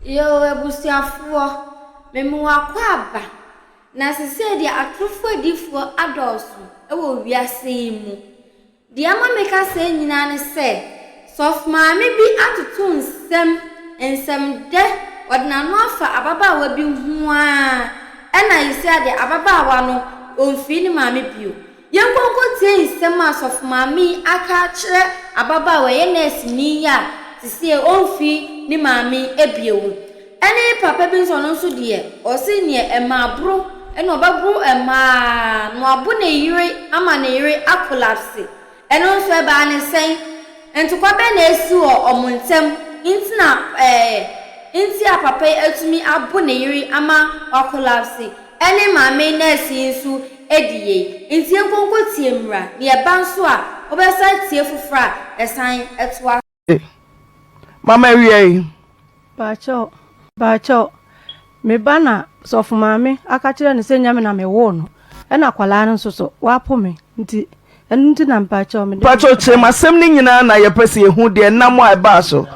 Yoo abusuafoɔ, me mo akwaaba, na sesei deɛ atorofoɔ adiyifoɔ adɔɔso wɔ wiase yi mu. Deɛ ama meka sei nyinaa ne sɛ, sɔfo maame bi atoto nsɛm, nsɛmdɛ, ɔde n'ano afa ababaawa bi ho ara, ɛna seesei deɛ ababaawa no, ɔmfiri ne maame bio. Yɛnkɔ nkɔtie nsɛm a sɔfo maame yi aka akyerɛ ababaawa a ɛyɛ nɛɛseni yi a seesei ɔmfiri ne maame bio. Ɛne papa bi nso ɔno nso deɛ ɔse neɛ ɛmaa boro ɛna ɔbɛboro ɛmaa na wabo ne yere ama ne yere akolapse ɛno nso ɛbaa ne sɛn ntokwa bɛn na asi wɔ ɔmo ntɛm nti na ɛɛ nti a papa yi atumi abo ne yere ama wakolapse ɛne maame nurse yi nso adi yei nti yɛnkɔ nkɔ tie mmra na yɛba nso a wobɛsan tie foforɔ a ɛsan ɛtoa Mama awia yi. Mpakyɛw, mpakyɛw, me ba na sɔfo maame aka kyerɛ no sɛ nyɛ me na me woo no, ɛna akwadaa no nso so wapo me nti ɛno nti na mpakyɛw me de. Mpakyɛw kyerɛ mu asɛm no nyinaa na yɛpɛ sɛ yɛhu deɛ nam a ɛbaa so.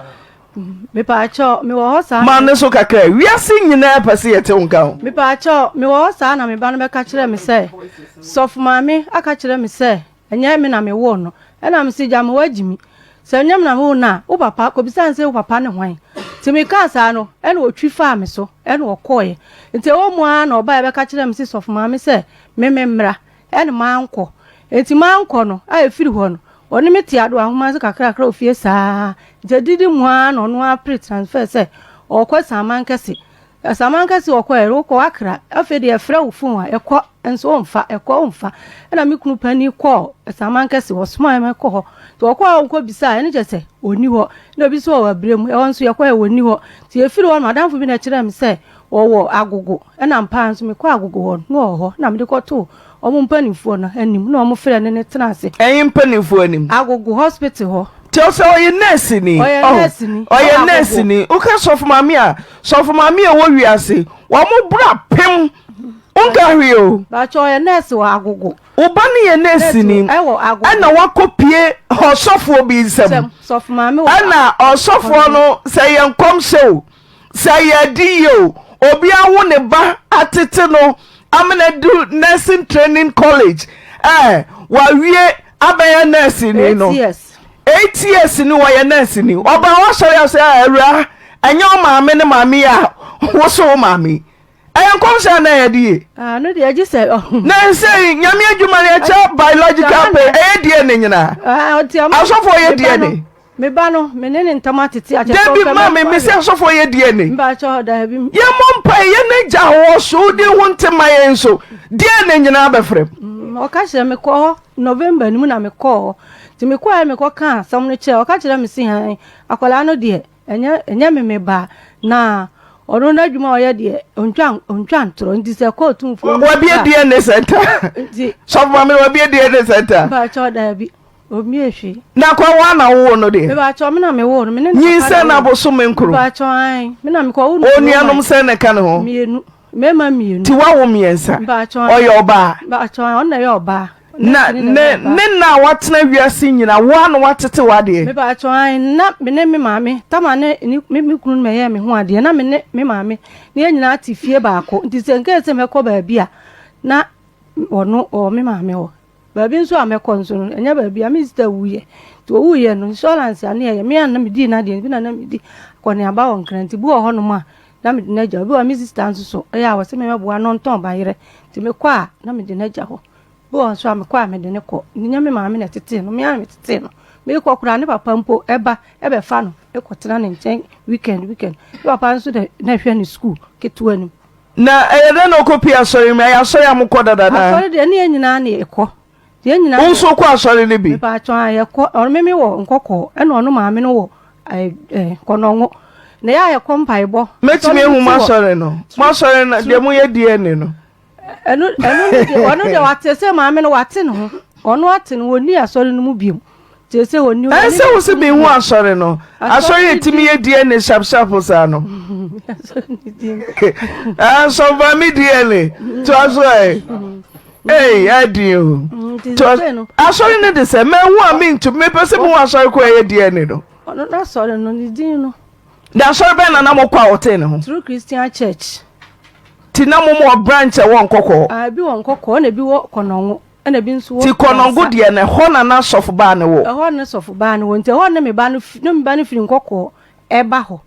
Mepaakyɛw, mewɔ hɔ saa. Ma no so kakra. Wiase nyinaa pɛ sɛ yɛte wo nka o. Mepaakyɛw, mewɔ hɔ saa na me ba no bɛka kyerɛɛ me sɛ sɔfo maame aka kyerɛ me sɛ Ɛnyɛ me na mewoo no. Ɛna mese, Gyama woagye me. Sɛ ɛnyɛ me na mewoo no a, wo papa, kɔbisa no sɛ wo papa ne hwan? Nti mekaa saa no, ɛna ɔtwi faa me so, ɛna ɔkɔeɛ. Nti ɛwɔ mu ara na ɔbaeɛ bɛka kyerɛɛ me se sɔfo maame sɛ me memmra, ɛna mankɔ. Nti mankɔ no, a ɛfiri hɔ no, ɔne me te adowa nwoma ase kakrakra wɔ fie saa ara. Nti ɛdidi mu ara na ɔno ara pere transfer sɛ ɔrekɔ Asaman Kɛse. Asaman Kɛse ɔkɔeɛ no, wokɔ Accra, afei deɛ yɛfrɛ wo phone a, ɛkɔ nso womfa, ɛkɔ womfa. Ɛna me kunu panin kɔɔ Asaman Kɛse, ɔsomaa me kɔ hɔ. Nti ɔkɔɔ hɔ nkɔbisaa, ɛno kyerɛ sɛ ɔnni hɔ. Ɛna obi nso wɔ Abirem, ɛhɔ nso yɛkɔeɛ ɔnni hɔ. Nti yɛfiri hɔ no, m'adamfo bi na ɛkyerɛɛ me sɛ ɔwɔ Agogo. Ɛna ampa ara nso mekɔɔ Agogo hɔ no, na ɔwɔ hɔ. Ɛna mede kɔtoo wɔn mpanimfoɔ no anim, na wɔfrɛɛ no ne tenaa ase. Ɛhe mpanimfoɔ anim? Agogo hospital hɔ. Nti ɔsɛ ɔyɛ nurse ni. Ɔyɛ nurse ni. Ɔyɛ nurse ni. Woka sɔfo maame a, sɔfo maame a ɛwɔ wiase, wɔn bra pem. Wonka hwee o. Bàtchɛ ɔyɛ nurse wɔ Agogo. Wo ba no yɛ nurse ni. Ɛwɔ Agogo. Ɛna wakɔ pie ɔsɔfoɔ bi nsam. Sɔfo maame wɔ. Ɛna ɔsɔfoɔ no sɛ yɛ nkɔmhyɛ o, sɛ yɛ adiyie o, obi awo ne ba atete no amena du nursing training college ɛɛ wawie abɛyɛ nurse ni no. 8 years ni wɔyɛ nurse ni. Ɔbaa wasɔre a sɛ awura ɛnyɛ wo maame ne maame yi a woso wo maame yi. Ɛyɛ nkɔmhyɛ anaa ɛyɛ adiyie? Ah, no deɛ gye sɛ. Na nsɛ Nyame adwuma no yɛkyɛ biological pay ɛyɛ DNA nyinaa. Ah, Asɔfoɔ yɛ DNA. Me ba no, me ne ne ntam atete akyɛ. Dabi ma me me sɛ asɔfoɔ yɛ DNA. Mpakyɛ dabi. Yɛmmɔ mpae yɛn agya wɔ so wodi ho nte ma yɛn so DNA nyinaa bɛfrɛ mu. Ɔka kyerɛ me kɔ hɔ November no mu na mekɔɔ hɔ. Nti mekɔɛ mekɔkaa asɛm no kyerɛ ɔka kyerɛ me se han akwadaa no deɛ ɛnyɛ ɛnyɛ me me ba na ɔno n'adwuma a ɔyɛ deɛ ɔntwa ɔntwa ntorɔ nti sɛ kɔ otumfoɔ no Wabie DNA center. Nti Sɔfo maame wabie DNA center. Mpakyɛ dabi. Omie hwee. Na kwa wo na wowoo no deɛ? Mebakyɛ me na me woo no. Me ne ne papa Nyinsɛn na abosome nkoro. Mebakyɛ ae. Me na mekɔ wo no. Onuanom sɛn na ɛka ne ho? Mmienu. Mmarima mmienu. Ti wawo mmiɛnsa. Mebakyɛ ae. Ɔyɛ ɔbaa. Mebakyɛ ae ɔno na ɛyɛ ɔbaa. Na ne ne nna a watena wiase nyina wo ara na watete w'adeɛ? Mebakyɛ ae na me ne me maame Tama ne ne me me kunu no mɛyɛɛ me ho adeɛ na me ne me maame ne yɛn nyinaa te fie baako nti sɛ nkɛyɛ sɛ mɛkɔ baabi a na ɔno ɔwɔ me maame hɔ. Baabi nso a mɛkɔ nso no, ɛnyɛ baabi a me sista wuiɛ. Nti ɔwuiɛ no, insurance a ne yɛyɛ, me a na medii n'adeɛ no bi na na medi akɔneaba wɔ Nkran. Nti bi wɔ hɔnom a, na mede no agya hɔ. Bi wɔ hɔ a me sista nso so, ɛyɛ a wɔse memmɛboa no ɔntɔn bayerɛ. Nti mekɔ a, na mede no agya hɔ. Bi wɔ hɔ nso a, mekɔ a mede no kɔ. Nti nyɛ me maame na ɛtetee no, me ara na metetee no. Mekɔ koraa, ne papa mpo ba bɛfa no kɔtena ne nkyɛn weekend weekend. Ne papa nso na ɛhwɛ ne sukuu ketewa no mu. Na ɛyɛ dɛn na ɔkɔpie asɔre mu? Ɛyɛ asɔre a mokɔ dada anaa? Asɔre deɛ ne yɛn nyinaa ne yɛkɔ. Yɛn nyinaa. Wo nso wokɔ asɔre no bi? Mepaatwɔ a yɛkɔ. Ɔno me me wɔ Nkɔkɔɔ ɛna ɔno maame no wɔ ɛɛ ɛɛ Kɔnɔngo. Na yɛ a yɛkɔ mpaebɔ. Mɛtumi ahu mo asɔre no? Mo asɔre no deɛ moyɛ DNA no? Ɛno ɛno ne deɛ ɔno deɛ wate sɛ maame no wate ne ho. Ɔno ate ne ho ɔnni asɔre no mu biom. Ɛnsɛ wo sɛ mehu asɔre no. Asɔre yɛ tumi yɛ DNA sharp sharp saa no. Asɔfa me DNA to aso ɛ. Ee ɛdi o. To asɔre no de sɛ mɛhu a mentu mepɛ sɛ mehu asɔre ko ɛyɛ DNA no. Ɔno n'asɔre no ne din no. Na asɔre bɛn na na mokɔ a ɔtee ne ho? True Christian Church. Ti na mo wɔ branch ɛwɔ Nkɔkɔɔ? Ah, ebi wɔ Nkɔkɔɔ, ɛna ebi wɔ Kɔnɔngo, ɛna ebi nso wɔ Ti Kɔnɔngo Kuransa. deɛ no, ɛhɔ na na sɔfo baa no wɔ? Ɛhɔ ne sɔfo baa no wɔ, nti ɛhɔ ne me ba no, ne me ba no firi Nkɔkɔɔ ɛba hɔ,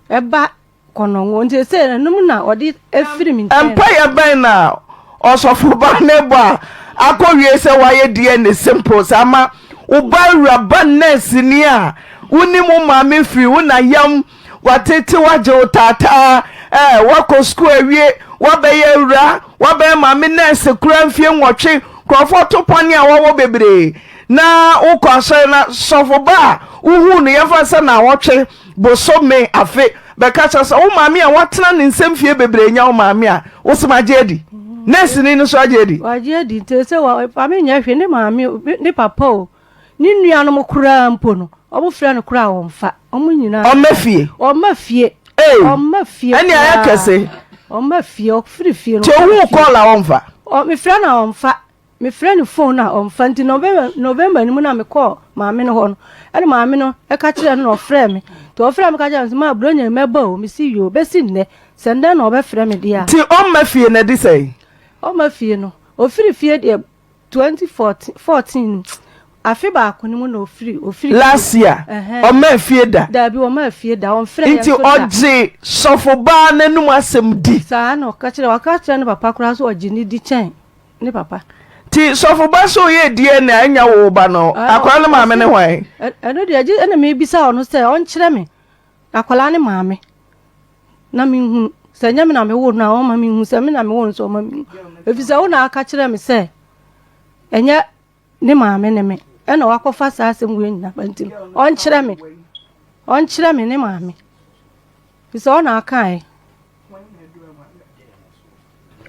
ɛba Kɔnɔngo, nti sɛ ɛnom na ɔde afiri me nkyɛn. Mpaeɛ bɛn na ɔsɔfo ba no bɔ a akɔwie sɛ wayɛ DNA simple saa ma wo ba awura ba nɛɛseni a wonim wo maame firi wo na yam watete wagye wo taataa eh, woakɔ sukuu awie woabɛyɛ awura woabɛyɛ maame nɛɛse koraa mfie nwɔtwe nkurɔfoɔ to pane a wɔwɔ bebree na wokɔ asɔre na sɔfo ba a wohuu no yɛmfa sɛ naawɔtwe Bosome, afe, bɛka kyerɛ sɛ wo maame a woatena ne nsam fie bebree nyɛ wo maame a, wo se magye adi. Nɛɛseni no nso agye adi. Wagye adi nti sɛ wa maame nyɛ hwee ne maame o, ne papa o, ne nuanom koraa mpo no, wɔn frɛ no koraa wɔmfa. Wɔn nyinaa. Ɔmma fie. Ɔmma fie. Ee. Ɔmma fie Ɛne ayɛ kɛse. Ɔmma fie, ɔfiri fie no. Nti ohu kɔɔl a ɔmfa. Ɔ mefrɛ no a ɔmfa. Mefrɛ no fon no a ɔmfa nti November November no mu na mekɔɔ maame no hɔ no ɛna maame no ɛka kyerɛɛ no na ɔfrɛɛ me nti ɔfrɛɛ me ka kyerɛɛ me sɛ maa Buronya yi mɛba o mesi yoo bɛsi nnɛ sɛ nnɛ na ɔbɛfrɛ me deɛ a. Nti ɔmma fie no ɛde sɛn? Ɔmma fie no ɔfiri fie deɛ 2014 14 no afe baako no mu na ɔfiri ɔfiri fie. Last year Ɛhɛn. ɔmmaa fie da? Daabi ɔmmaa fie da ɔmfrɛɛ yɛn Nti nso da. ɔgye sɔfobaa no anum asɛm di? Saa na ɔka kyerɛ ɔka kyerɛ ne papa koraa sɛ ɔgye ne di kyɛn ne papa. Nti sɔfo ba sɛ ɔyɛ DNA a ɛnya wo ba no akwadaa no maame ne hwan? Ɛno deɛ gye ɛna mebisa ɔno sɛ ɔnkyerɛ me akwadaa no maame na menhunu sɛ ɛnyɛ me na mewo no a ɔma menhu sɛ me na mewo no sɛ ɔma menhu ɛfiri sɛ wo na aka kyerɛ me sɛ ɛnyɛ ne maame ne me ɛna wakɔfa saa asɛm wei nyina ba nti no ɔnkyerɛ me ɔnkyerɛ me ne maame ɛfiri sɛ ɔna akaeɛ.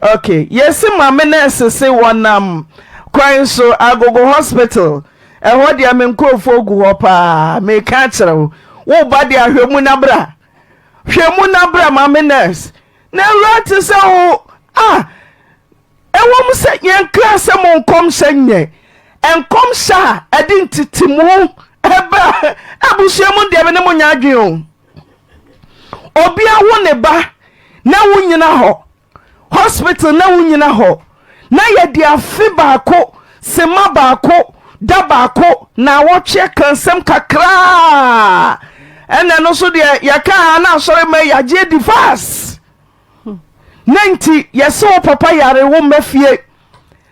Ok yɛse mame nurse se wɔnam kwan so agogo hospital ɛhɔ deɛ me nkurɔfoɔ gu hɔ paa meka akyerɛ wo wo ba deɛ ahwɛ mu na bra hwɛ mu na bra mame nurse na awura te sɛ wo ah ɛwɔ mu sɛ yɛnkra sɛ mo nkɔmhyɛ nyɛ nkɔmhyɛ a ɛde ntetemu ɛba abusua mu deɛ me ne mo nyɛ adwene o Obi awo ne ba na wonyina hɔ, hospital na wonyina hɔ, na yɛde afe baako, sema baako, da baako, naawɔtwe aka nsɛm kakraa. Ɛna ɛno nso deɛ yɛka a na asɔre ma yɛagye adi fast. Na nti yɛse wo papa yare wo mma fie.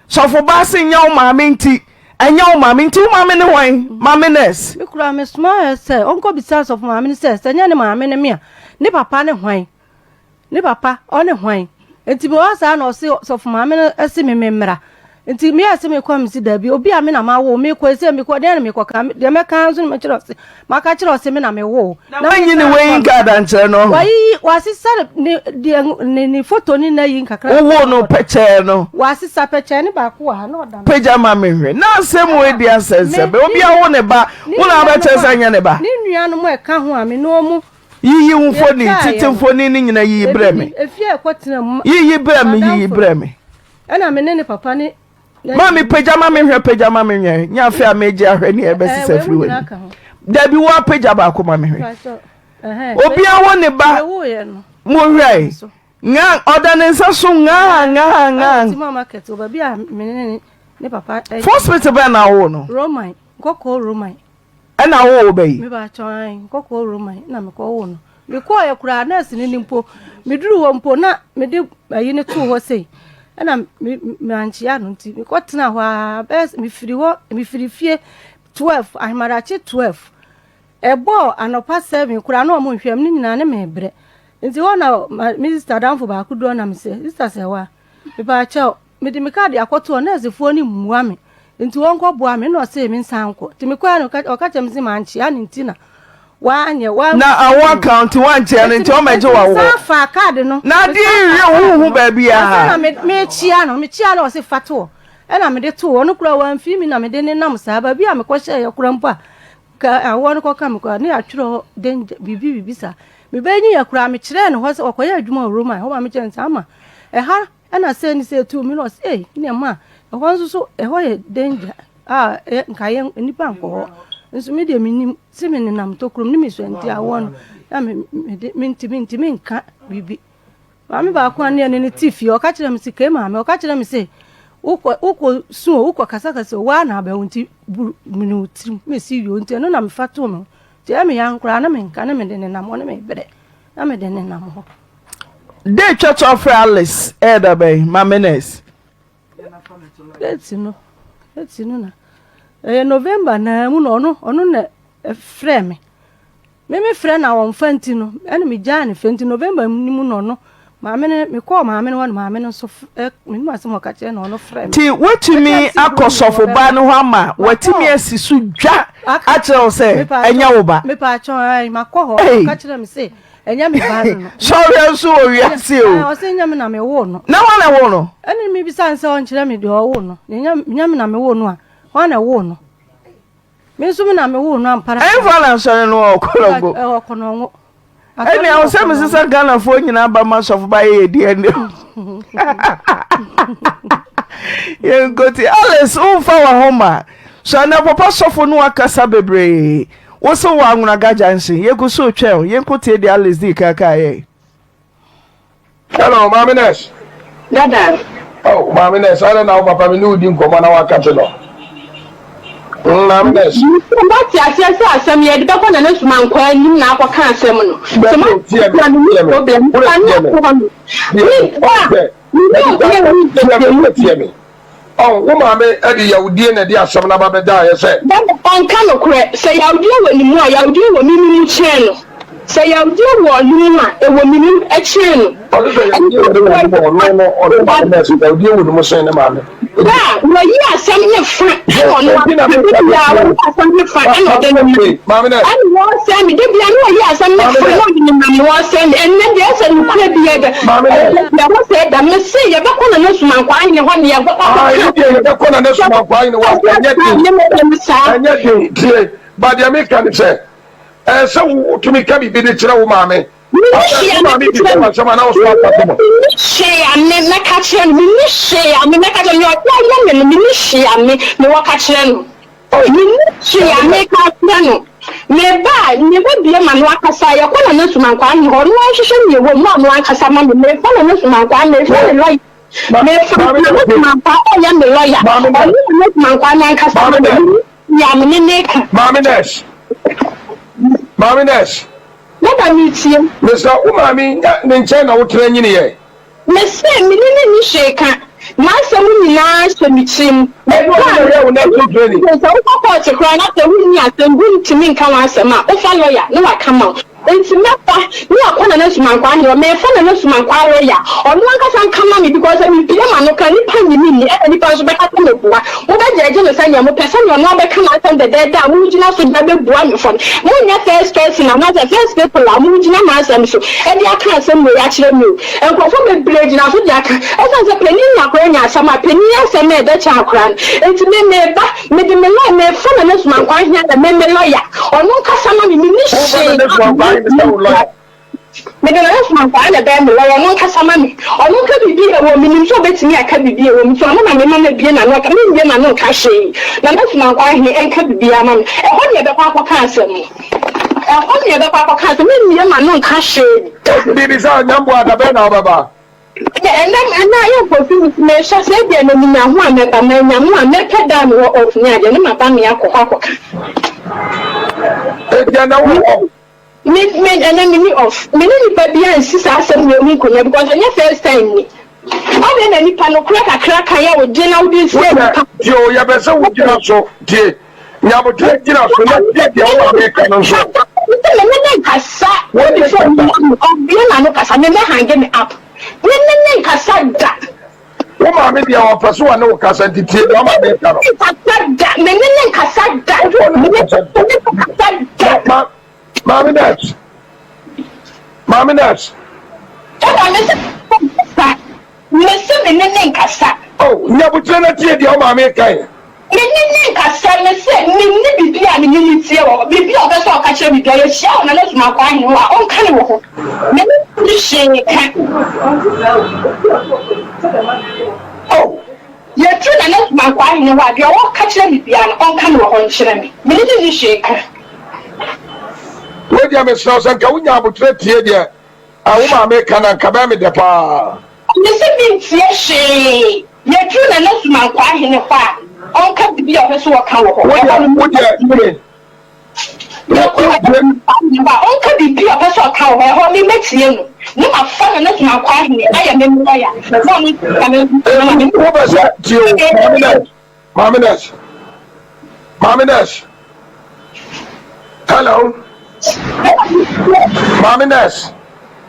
Sɔfo baa se nyɛ wo maame nti ɛnyɛ wo maame nti wo maame ne hwan? Maame nurse. Me koraa me somaa sɛ ɔnkɔ bisa sɔfo maame no sɛ sɛ nyɛ ne maame ne me a ne papa ne hwan? Ne papa ɔne hwan? Nti me wɔ saa na ɔse sɔfo maame no se me me mmra. Nti me yɛ se me kɔ me se dabi obi a me na ma wo me kɔ ese me kɔ deɛ na me kɔ ka deɛ mɛka nso na mɛkyerɛ ɔse maka kyerɛ ɔse me na me wo. Na wanyi ne weyin card ankyerɛ no. Wayiyi wasesa ne deɛ ne ne foto ne na yi nkakra. Wowo no pɛkyɛɛ no. Wasesa pɛkyɛɛ ne baako wɔ ha na ɔda no. Pagya ma me hwɛ. Na asɛm wei di asɛnsɛm. Obi awo ne ba, wo na wabɛkyerɛ sɛ nyɛ ne ba. Ne nuanom a ɛka ho a me ne wɔn. Yiyi wo mfoni, tete mfoni ne nyina yiyi brɛ me. Efie a ɛkɔtena mu. Yiyi brɛ me, yiyi brɛ me. Ɛna me ne ne papa ne. Maame pagya ma me hwɛ pagya ma me hwɛ nyɛ afei a megye ahwɛ nea ɛbɛsesa firi w'ani dabi wo apagya baako ma me hwɛ obi awo ne ba mo hwɛ nga ɔda ne nsa so nga nga nga hospital bɛn na awo no Roman nkɔkɔɔ Roman Ɛna wowoo wo ba yi? Me ba kyɛw ae, nkɔkɔɔ Roman na mekɔ woo no. Mekɔɔɛ koraa nurse no ni mpo, meduru hɔ mpo na mede ayi no too hɔ sei. Ɛna me mankyea no nti mekɔ tena hɔ ara bɛyɛ mefiri hɔ mefiri fie 12 ahemadakye 12 ɛbɔɔ anɔpa 7 koraa na ɔmo nhwɛ me ne nyinaa ne mebrɛ. Nti hɔ na me sister adamfo baako duru hɔ na mesɛ sister sɛ wa mepaakyɛw Mede me kaade akɔto hɔ, nɛɛsefoɔ no mmua me, nti wɔnkɔboa me, ɛna ɔsee me nsan nkɔ. Nti mekɔɛ no, ɔka kyerɛ me se mankyea no nti na wanyɛ, wa. Na awo aka wo nti wankyea no nti ɔmɛgye wo awoɔ. Mesan faa kaade no. Na adeɛ yi wie wo nhu baabiara. Ansa na mekyea no, mekyea no ɔse fa to hɔ, ɛna mede too hɔ, ɔno koraa wamfii me na mede ne nam saa, baabi a mekɔhyɛeɛ koraa mpo a, ka awoɔ no kɔka me koraa ne yɛatwerɛ hɔ danger, biribi biribi saa. Mebɛnyiiɛ koraa mekyerɛɛ no hɔ sɛ ɔkɔyɛ adwuma wɔ Roma, ɛhɔ ma mekyerɛɛ no sɛ ama ɛha Ɛna sei ne sei too me na ɔse ei ne ma ɛhɔ nso so ɛhɔ yɛ danger a nka yɛ nnipa nkɔ hɔ nso me deɛ menim se me nenam tokurom ne mesua nti awoɔ no. Na me mede mentumi ntumi nka biribi. Maame baako a ne yɛne no te fie, ɔka kyerɛɛ me se, Kay maame, ɔka kyerɛɛ me se, wokɔ wokɔ su o, wokɔ kasakasa o, woa na abɛwo nti buru mene wo tirim. Mesi yoo nti ɛno na mefa too me ho. Nti ɛyɛ me ya koraa na menka na mede nenam hɔ na mebrɛ na mede nenam hɔ. Dɛ twa to afrɛ Alice ɛyɛ da bɛn Maame Nurse? Date no, date no na ɛyɛ November naa mu na ɔno ɔno na ɛfrɛ me. Me me frɛ na wɔmfa nti no ɛna me gyaa ne frɛ nti November no mu na ɔno maame no me kɔɔ maame no hɔ na maame no nso ɛ menim asɛm ɔka kyerɛ na ɔno frɛ me. Nti woatumi akɔ sɔfo baa no hɔ ama watumi asi so dwa akyerɛ wo sɛ ɛnyɛ wo ba? Mepaakyɛw ɛɛ makɔ hɔ ɔka kyerɛ me se ɛnyɛ me ba no no. Sɔhwɛ nso wɔ wiase o. Ɔse ɛnyɛ me na mewoo no. Na hwan na ɛwoo no? Ɛne mebisa no sɛ ɔnkyerɛ me deɛ ɔwoo no. Ɛnyɛ me na mewoo no a hwan na ɛwoo no? Me nso me na mewoo no ampa ara. Ɛnfa na nsɔre no wɔ Kɔnɔngo. Ɛwɔ Kɔnɔngo. Ɛnni ahɔ sɛ mesesa Ghanafoɔ nyinaa ba ma sɔfo ba yɛ DNA. Yɛnkɔti Alice womfa w'ahoma so ɛnɛ papa sɔfo no akasa bebree wo se wɔ Anwonaga junction yɛgu so retwɛn yɛnkɔtie deɛ Alice dii kan kaa yɛn. Hello, Maame Nurse. Dada. Oh, Maame Nurse, adɛn na wo papa me ne wo di nkɔmmɔ na waka te no? Maame Nurse. Wate aseɛ sɛ asɛm yɛde bɛkɔ Nana Sumankwaa anim na akɔka asɛm no. Sɛ ma tie me, tie me, problem, wode fa ne tie me, akɔ hɔ no. tie me, ɔn sɛ, Me ne obi a wonni tie me, wode tie me. Ɔn, wo maame de yawdie na ɛde asɛm no aba bɛdaeɛ sɛ. Dada, ɔnka nokorɛ. Sɛ yawdie wɔ ne mu a, yawdie wɔ me me mu kyɛn no. Sɛ yawdie wɔ ne mu a, ɛwɔ me mu kyɛn no. Ɔse sɛ yawdie wɔ ne maame mu a, ɔno no, ɔno maame no ɛse yawdie wɔ ne mu sen ne maame. Da a, wayi asɛm no fa ɛna ɔno Enti na da meka biara sɛ wayi asɛm no fa ɛna ɔde ne nam ɛna wɔsɛe me da biara na wayi asɛm no fa na ɔde ne nam na wɔsɛe me ɛnnɛ deɛ ɛsɛ nokorɛ biara da ɛda biara wɔsɛe da mese yɛbɛkɔ Nana Sumankwaa ahene hɔ ne yɛbɛkɔ akɔka Ayi deɛ yɛbɛkɔ Nana Sumankwaa ahene hɔ a ɛnyɛ den ɛnyɛ den tie ba deɛ meka ne sɛ ɛɛ sɛ wotumi ka biribi de kyerɛ wo maame Menni hwee a mɛka kyerɛ no. Menni hwee a me mɛka kyerɛ no. Menni hwee a me mɛka kyerɛ no. Nea ɔde ayɛ me no, menni hwee a me mewɔ ka kyerɛ no. Menni hwee a meka akyerɛ no. Meba a, mebɛbue m'ano akasa. Yɛkɔ Nana Sumankwaa hɔ, ɔno ara nhwehwɛ nea ɛwɔ mu na ɔno ankasa ma me. Mefa Nana Sumankwaa, mefa ne lɔya. Mefa Nana Sumankwaa ɔyɛ me lɔya. Ɔne Nana Sumankwaa no ankasa ma me. Menni hwee a me ne no reka. Maame nurse. Maame nurse. Dada metie. Mesrɛ wo maame nya ne nkyɛn na wotena nyiniiɛ. Mese me ne no nni hwee ka. N'asɛm nyinaa hyɛ me tirim. Ɛne ɔno na ɛyɛ wo nursing training. Sɛ wokɔ kɔɔte koraa na sɛ wonni asɛm wontumi nka w'asɛm a, wofa lɔya na waka ma wo. Enti mɛfa ne akɔ Nana Sumankwaa hene hɔ. Mefa Nana Sumankwaa lɔya. Ɔno ankasa nka ma me because sɛ mepue m'ano ka a, nnipa nnye me nni ɛna nnipa nso bɛka sɛ meboa. Mobɛgyɛɛgye no sɛnea mopɛ, sɛnea ɔno abɛka n'asɛm dɛdɛɛdɛ a mogyina so de abɛbua me fɔ no. Monyɛ first person anaasɛ first people a mogyina m'asɛm so de aka asɛm wei akyerɛ me o. Nkurɔfoɔ bebree gyina so de aka. Ɛsiane sɛ panin ne akwadaa nya asɛm a, panin asɛm na ɛdɛ kyɛn akwadaa no. Enti me meba, mede me lɔya, mefa Nana Sumankwaa Ahia yɛ me me lɔya. Ɔno nkasa ma me, menni Womfa hwee Nana a Sumankwaa Ahene sɛ wo lɔya. Mede Nana Sumankwaa na ɛbɛyɛ me lɔya, ɔno nkasa ma me. Ɔno nka biribi a ɛwɔ mu, menim sɛ ɔbɛtumi aka biribi a ɛwɔ mu, nti ɔno na mema no abue n'ano aka, memmue m'ano nka hwee. Nana Sumankwaa Ahene nka biribiara ma me. Ɛhɔ na yɛbɛkɔ akɔka asɛm no. Ɛhɔ na yɛbɛkɔ akɔka asɛm, memmue m'ano nka hwee da. Enti mebisa wo, Nyamboa, da bɛn na wobɛba? Ɛnnɛ, ɛnnɛ ayɛ nkurɔfo mu nti mehwɛ sɛ ebia na minya ho a mɛba, mannya ho a mɛpɛ da a mewɔ off ne adeɛ na maba me akɔ hɔ akɔka. Enti ɛnnɛ wowɔ off? Me me ɛnɛ me ni off. Me ne nipa biaa nsi saa asɛm wei ho nkonwa because ɛnyɛ first time ni. Adɛn na nipa nokorɛ kakra kan a wogye na wode sɛ Wodeɛ nipa. tie o, yɛpɛ sɛ wogyina so tie. Nyaboterɛ gyina so na tie deɛ wo maame reka no nso. Mese me ne ne nkasa. Wo ne Before kasa. ɔbue n'ano kasa me mɛ hange me up. Me ne ne nkasa da. Wo maame deɛ ɔpɛ so ɔne wo kasa nti tie deɛ wo maame reka no. Nkasa da. Me ne ne nkasa da. Wo ne Me ne ne kasa da. ne nkasa da. Ma, maame nurse. Maame nurse. Ɛna me se nkasa. Me se me ne ne nkasa. Oh, nyabotrɛ na tie deɛ wo maame reka yi. Me ne ne nkasa, me se me nni biribi a me ne no tie wɔ hɔ. Biribi a ɔpɛ sɛ ɔka kyerɛ me biara, yɛhyia wɔ Nana Sumankwa ahene hɔ a, ɔnka no wɔ hɔ. Me ne no nni hwee ka. Oh. Yɛduru Nana Sumankwa ahene hɔ a, deɛ ɔwɔ ka kyerɛ me biara no, ɔnka no wɔ hɔ nkyerɛ me. Me ne no nni hwee ka. Wei deɛ mesrɛ wo sɛ nka wonya aboterɛ tie deɛ wo maame ka no a nka bɛyɛ me dɛ paa. Mese mentie hwee. Yɛduru Nana Sumankwaa hene hɔ a, ɔnka biribi a ɔpɛ sɛ ɔka wɔ hɔ. Wo Ɛhɔ deɛ, no wo deɛ, tie. Yɛkɔ Nana Sumankwaa hene hɔ a, ɔnka biribi a ɔpɛ sɛ ɔka wɔ hɔ. Ɛhɔ me mɛtie no, na mafa Nana Sumankwaa hene ayɛ me lɔya, na ɔno nso aka me nso ama me. Wopɛ sɛ tie o, maame nurse. Maame nurse. Maame nurse. Hello. Maame nurse.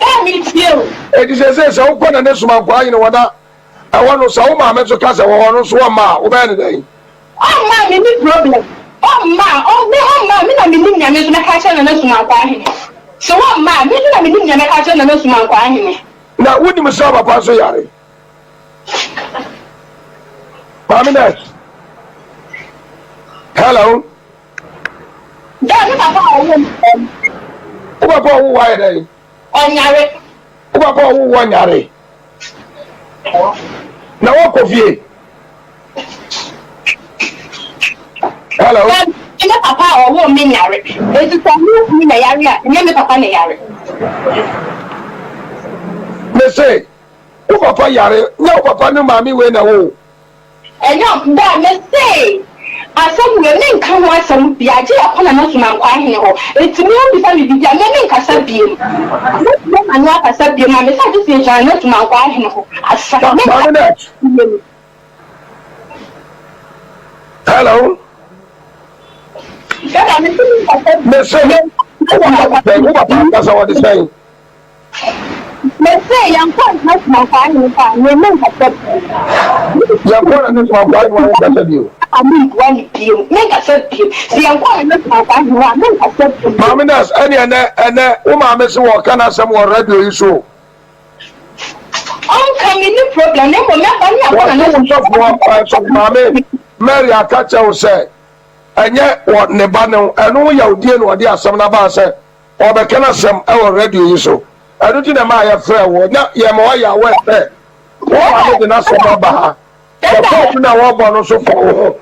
Eti sɛ sɛ sɛ wokɔ na ne soma nkɔ ayene wɔ na ɛwɔ no sɛ wo maame nso ka sɛ wɔ hɔ no nso wɔmma a wobɛyɛ ne dɛn? Ɔmma me ni problem. Ɔmma ɔme ɔmma me na menim nea me nso mɛka akyerɛ Nana Sumankwa Ahene. Sɛ wɔmma a me nso na menim nea mɛka akyerɛ Nana Sumankwa Ahene. Na wonim sɛ papa nso yare? Maame nurse. Hello. Dɛ me papa a ɔwɔ mu. Wo papa ɔwo wɔ ayɛ dɛn? Ɔnyare. Wo papa ɔwo wɔ nyare. Na wɔkɔ fie. Hello. Me papa a ɔwɔ me nyare. Eti sɛ me kunu na yare a, nyɛ me papa na yare. Me se. Wo papa yare, nyɛ wo papa ne maame wei na ɛwɔ wo. Ɛnyɛ da, mese asɛm wei menka ho asɛm bia gye yɛkɔ Nana Sumankwaa hene hɔ, nti me wombisa me biribi a me menkasa biem, mɛbue m'ano akasa biem a mese agye sɛ yɛgyina Nana Sumankwaa hene hɔ asa, menka biem. Hello. Dada, mese menkasa biem. Mese, wo papa de sɛn, wo papa ankasa ɔde sɛn? Mese yɛnkɔ ntena Sumankwaa hene hɔ a, me menkasa bio. Yɛnkɔ na ne Sumankwaa hene hɔ a wonkasa bio. A membua no bio, menkasa bio. Sɛ yɛnkɔ na ne Sumankwaa hene hɔ a, menkasa bio. Maame Nurse, ɛne ɛnɛ, ɛnɛ, wo maame se wɔka n'asɛm wɔ radio yi so o. Ɔnka, menni problem, na mmom mɛba ne yɛakɔ na ne. Wɔse wo sɔfoɔ, ɛɛ, sɔfo maame Mary aka kyerɛ wo sɛ, ɛnyɛ wɔ ne ba no, ɛno ho yawdie na ɔde asɛm no abaa sɛ Ɔrebɛka n'asɛm wɔ radio yi so. Ɛno nti na ɛmaa yɛfrɛɛ wo. Na yɛma woayɛ aware sɛ wo maame de n'asɛm aba ha. Sɛ phone no a wɔrebɔ no nso fa wo ho.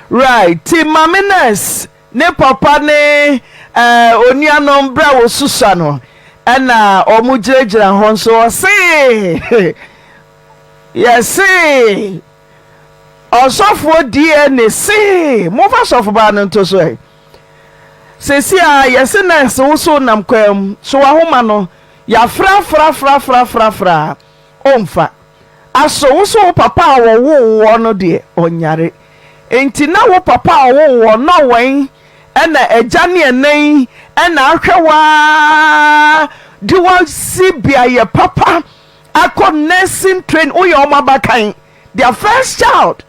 Right, nti Maame Nurse ne papa ne eh, onuanom berɛ a wɔsusua no ɛna wɔn gyinagyina hɔ nso ɔse yɛse ɔsɔfoɔ DNA se momfa sɔfobaa no nto so ɛ. Seesei ara yɛse nurse wo so nam kwan mu so wahoma no yafrafrafrafrafrafra omfa aso wo so wo papa a wɔwoo woɔ no deɛ ɔnyare nti na wo papa a ɔwoo woɔ no ɔwɛn ɛna agya ne ɛna yi ɛna ahwɛ wo ara de wo asi beayɛ papa akɔ nursing train woyɛ wɔn abakan their first child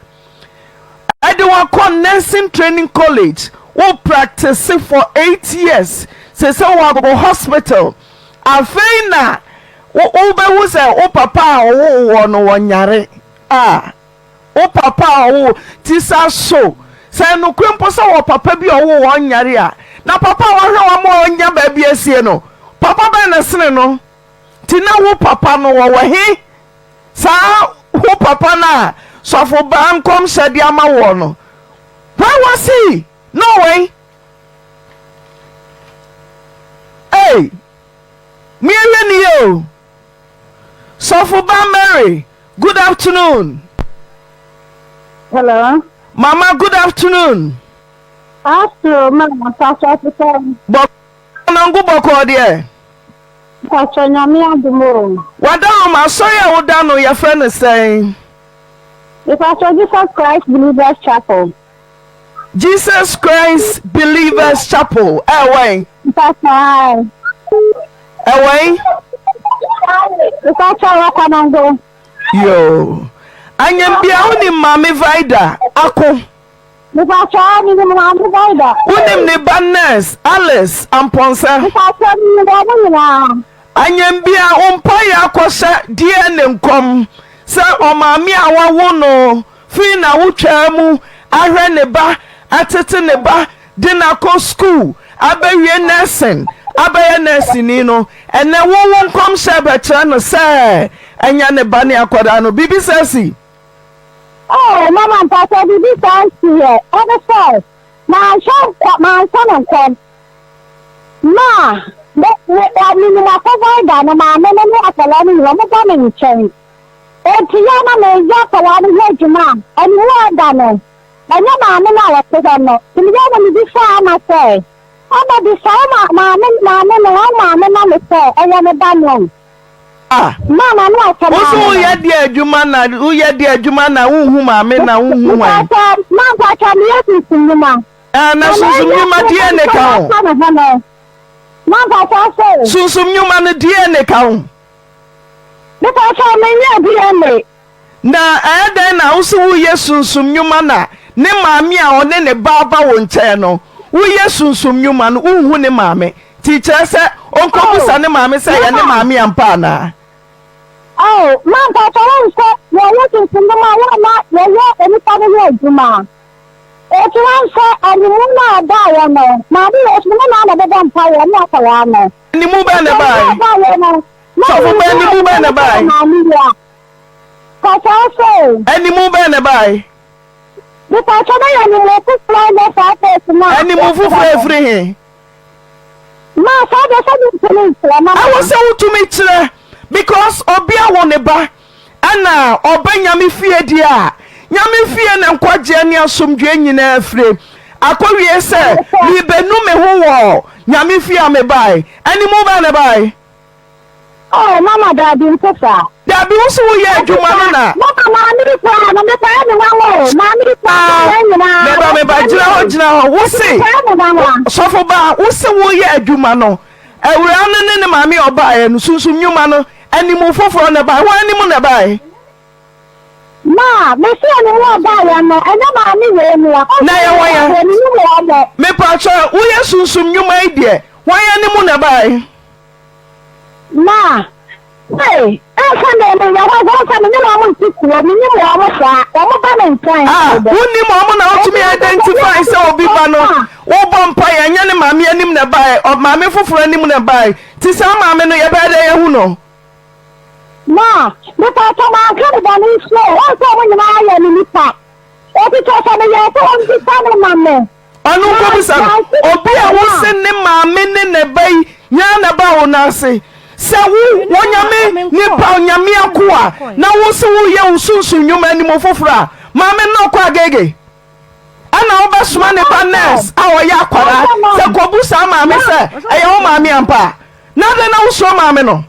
Ɛde wo akɔ nursing training college, wo practice for 8 years, sese wo akɔ hospital, afei na wobɛhu sɛ wo papa a ɔwoo woɔ no wɔnyare a, wo papa a ɔwoo ti sa so, sɛ nokorɛ mpo sɛ wɔ papa bi a ɔwoo wɔ ɔnyare a, na papa a wahwɛ wɔn a ɔnya baabi asie no, papa bɛn na sene no? Nti na wo papa no wɔwɔ he? Saa wo papa no a sɔfo baa nkɔmhyɛ de ama woɔ no, where was he? Na ɔwɔ he? Ei, moyɛhwɛ ne yie o. Sɔfo ba Mary, good afternoon. Hello. Mama, good afternoon. Afternoon, ma, pastor, Bɔ nongo bɔkɔɔ deɛ. Mpakyɛ Nyame adom o. Wadarom asɔre a woda no yɛfrɛ no sɛn? Mepakyɛ Jesus Christ Believers Chapel. Jesus Christ Believers Chapel ɛwɔ he? Mpakyɛ ae. Ɛwɔ he? Mepakyɛ wɔ Kwanongo. Yoo. Anyambia wonim Maame Vida Ako? Mepakyɛw, minim Maame Vida. Wonim ne ba nurse Alice Amponsah? Mepakyɛw, minim wɔn nyinaa. Anyambia wo mpaeɛ akɔhyɛ DNA nkɔm sɛ ɔmaame a wawo no firi n'awotwaa mu ahwɛ ne ba, atete ne ba, de no akɔ sukuu abɛwie nursing abɛyɛ nɛɛseni no, ɛnnɛ wo wo nkɔmhyɛ rebɛkyerɛ no sɛ ɛnyɛ ne ba ne akwadaa no. Biribi saa si? Oh, mama mpakyɛw biribi saa nsi ɛ, ɛne sɛ manhyɛ nkɔ manhyɛ no nkɔm. Ma, me, me, ɛ, menim akɔvaida no, maame no ne akwadaa no nyinaa, wɔba me nkyɛn. Enti yɛ a na meyɛ akwadaa no ho adwuma a, animu a ɛda no, ɛnyɛ maame no a ɔte hɔ no. Nti meyɛ na mebisaa Ama sɛ, Ama bisa wo ma, maame, maame no, wo maame ma me sɛ ɛyɛ me ba no. Ah, Ma, ma no asɛ wo so maame no. woyɛ deɛ adwuma na woyɛ deɛ adwuma na wonhu maame na wonhu hwan? Mepakyɛ, ma mpakyɛ meyɛ sunsum nnwuma. Ah, na sunsum nnwuma DNA ka ho? Ma mpakyɛ sɛ. Sunsum nnwuma no DNA ka ho? Mepakyɛ menyɛ DNA. Na ɛyɛ dɛn na wo se woreyɛ sunsum nnwuma na ne maame a ɔne ne ba aba wo nkyɛn no woyɛ sunsum nnwuma no wonhu ne maame nti kyerɛ sɛ ɔnkɔbisa ne maame sɛ ɛyɛ ne maame ampa anaa? Oh, ma mpakyɛ wohu sɛ yɛyɛ sunsum nnwuma a yɛ na yɛyɛ onipa no yɛ adwuma. Enti wohu sɛ animu no a ɛbaeɛ no maame wɔ so ne naa na ɛbɛbɔ mpaeɛ ne akwadaa no. Animu bɛn na ɛbaeɛ? Sɔfo bɛn animu bɛn na ɛbaeɛ? Animu bɛn na ɛbae? Animu foforɔ ɛfiri he? Ɛwɔ sɛ wotumi kyerɛ because obi awo ne ba ɛna ɔba Nyame fie deɛ a, Nyame fie na nkwagyeɛ ne asomdwoeɛ nyinaa fire. Akɔwie sɛ merebɛnu me ho wɔ Nyame fie a mebae. Animu bɛn na ɛbae? Oh mama daabi nte saa. Daabi wo se wo yɛ adwuma no na. Mama maame bi koraa no me paa ne nwanwa o maame bi koraa no yɛn nyinaa. Meba meba gyina hɔ gyina hɔ wo se sɔfo baa wo se wo yɛ adwuma no awuraa no ne ne maame a ɔbaeɛ no sunsum nnwuma no animu foforɔ na ɛbaeɛ wɔn anim na ɛbaeɛ. Ma me se animu ɔbaeɛ no ɛnyɛ maame wei mua. Na yɛ wɔn ya mepakyɛ woyɛ sunsum nnwuma yi deɛ wɔn anim na ɛbaeɛ. Ma, Ei, ɛnsa dɛ meyɛ hɔ dze, ɛnsa menye hɔn nntse kurow, minyim hɔn saa, wɔba me nkyɛn Ah, dɛ. wonnim wɔn na wotumi identify sɛ obi ba no, wobɔ mpaeɛ, ɛnyɛ ne maame anim na ɛbaeɛ, ɔ, maame foforɔ anim na ɛbaeɛ. Nti saa maame no, yɛbɛyɛ dɛn ahu no? Ma, Mepatɔ manka ne bɔne nso o, wɔn sɛ wɔn nyinaa yɛ me nipa. Enti kyerɛ sɛ meyɛɛ sɛ wɔmmisa no ma me. Ɔno nkɔbisa no. Obi a wose ne maame ne ne ba yi nyinaa na ɛbaa wo nan ase sɛ wo Onyame nipa, Onyame akoa, na wose woyɛ wo sunsum nnwuma anim foforɔ a, maame no ɔkɔ agege. Ɛna wobɛsoma ne ba nurse a ɔyɛ akwadaa sɛ kɔbu saa maame sɛ ɛyɛ wo maame ampa a, na adɛn na wosuro maame no?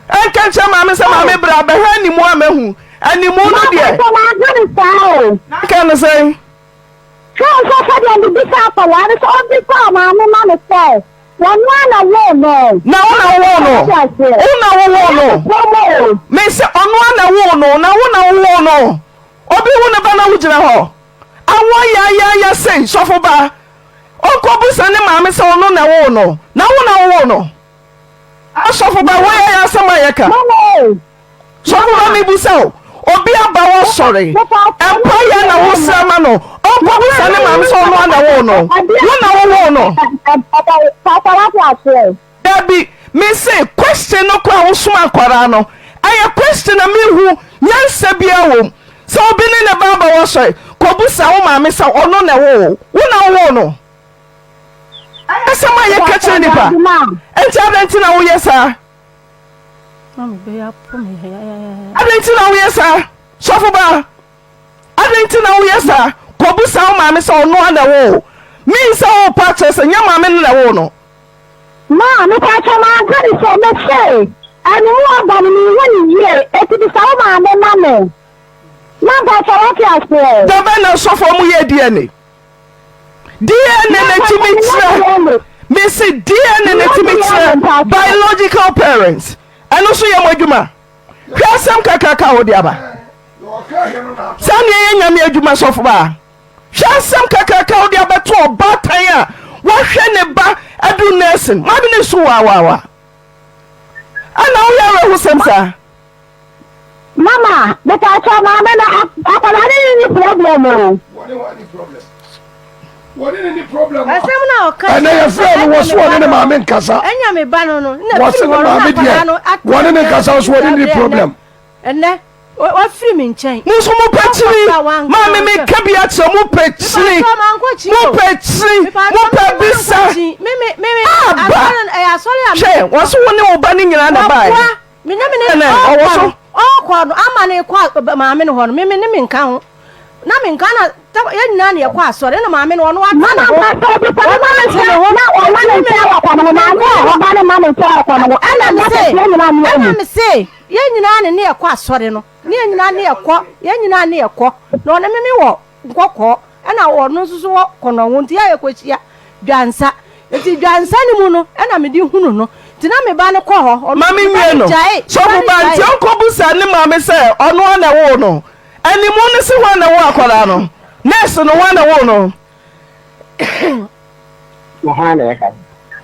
Ɛnka nkyerɛ maame sɛ maame bra bɛhwɛ animu a mahu. Animu no deɛ. Nanka no sɛn? Hwɛ nso sɛdeɛ mebisa akwadaa no sɛ ɔmmisa ɔmaame ma no sɛ ɔno ara na ɔwoo no. Na wo na wowoo no? Wo na wowoo no? Mese ɔno ara na woo no, na wo na wowoo no? Obi wo ne ba na wogyina hɔ awoɔ yaayaaya sei, sɔfo ba, ɔnkɔbisa ne maame sɛ ɔno na ɛwoo no, na wo na wowoo no? Asɔfo ba wei yɛ asɛm a yɛka. Sɔfo ba mebisa o, obi aba wɔ sɔre, mpa yɛ na wosrɛ ma no, ɔnkɔ bisa ne maame sɛ ɔno ana woo no, wo na wowoo no. Dabi, mese question no koraa wosoma akwaraa no, ɛyɛ question a mehu nyansa biara wom. Sɛ obi ne ne ba aba wɔ sɔre, kɔbusa wo maame sɛ ɔno na ɛwoo wo, wo na wowoo no. Asɛm a yɛka kyerɛ nnipa. Enti adɛn nti na woyɛ saa? Adɛn nti na woyɛ saa? Sɔfo baa, adɛn nti na woyɛ saa? Kɔbusa wo maame sɛ ɔno a na ɛwoo wo. Mean sɛ worepa akyerɛ sɛ nyɛ maame no na ɛwoo no. Maa, mepakyɛ manka ne sɛ, mese, ɛno mu aba no menhu no yie, enti bisa wo maame ma me. Na mpakyɛ woate aseɛ? Da bɛn na asɔfoɔ mo yɛɛ DNA? DNA na ɛtumi kyerɛ mese DNA na ɛtumi kyerɛ biological parents ɛno nso yɛ mo adwuma hwɛ asɛm kakraka a wode aba saa neɛ yɛ nyame adwuma sɔfo baa hwɛ asɛm kakraka wode abɛto ɔbaatan a wahwɛ ne ba adu nursing maame ne so waawaawa ɛna woyɛ awerɛhosɛm saa Mama, mepaakyɛw maame no akwadaa no ne ni problem o. Wɔne ne ni problem a. Asɛm no a ɔka Ɛnɛ yɛfrɛ no wɔ so wɔne ne maame nkasa. Ɛnya me ba no no. Na Wɔse firi ne hɔ no na maame akwadaa deɛ no wɔne ne nkasa nso wɔne ne ni problem. Ɛnɛ. Wafiri me nkyɛn. Mo nso mo pɛ kyiri. Maame mi ka bi akyerɛ mo pɛ kyiri. Mo pɛ kyiri. Mo pɛ bisa. Aba. Hwɛ wɔn so wo ne wo ba ne nyinaa na baa yi. Me ne me ne Ɛnɛ ɔwɔ so. Ɔkɔ no ama ne kɔ maame no hɔ no me me ne me nka ho. Na me nka na yɛn nyinaa na yɛkɔ asɔre na maame no ɔno ate ne ho. Ɔno ate ne ho. Na ɔma ne nsa wɔ kɔ no ho maame a ɔba ne ma ne nsa wɔ kɔ no ho. Ɛna me se ɛna me se yɛn nyinaa ne ne yɛkɔ asɔre no ne yɛn nyinaa ne yɛkɔ yɛn nyinaa ne yɛkɔ na ɔne me me wɔ nkɔkɔɔ ɛna ɔno nso so wɔ kɔnɔngo nti yɛ a yɛkɔhyia dwansa nti dwansa no mu no ɛna mede hunu no nti na me ba no kɔ hɔ ɔno Maame me ba nwie no no gyae me ba sɔfo no ba nti gyae. ɔnkɔbusa ne maame sɛ ɔno ara na ɛwoo no animu no se hwan na ɛwoo akwadaa no nurse no hwan na ɛwoo no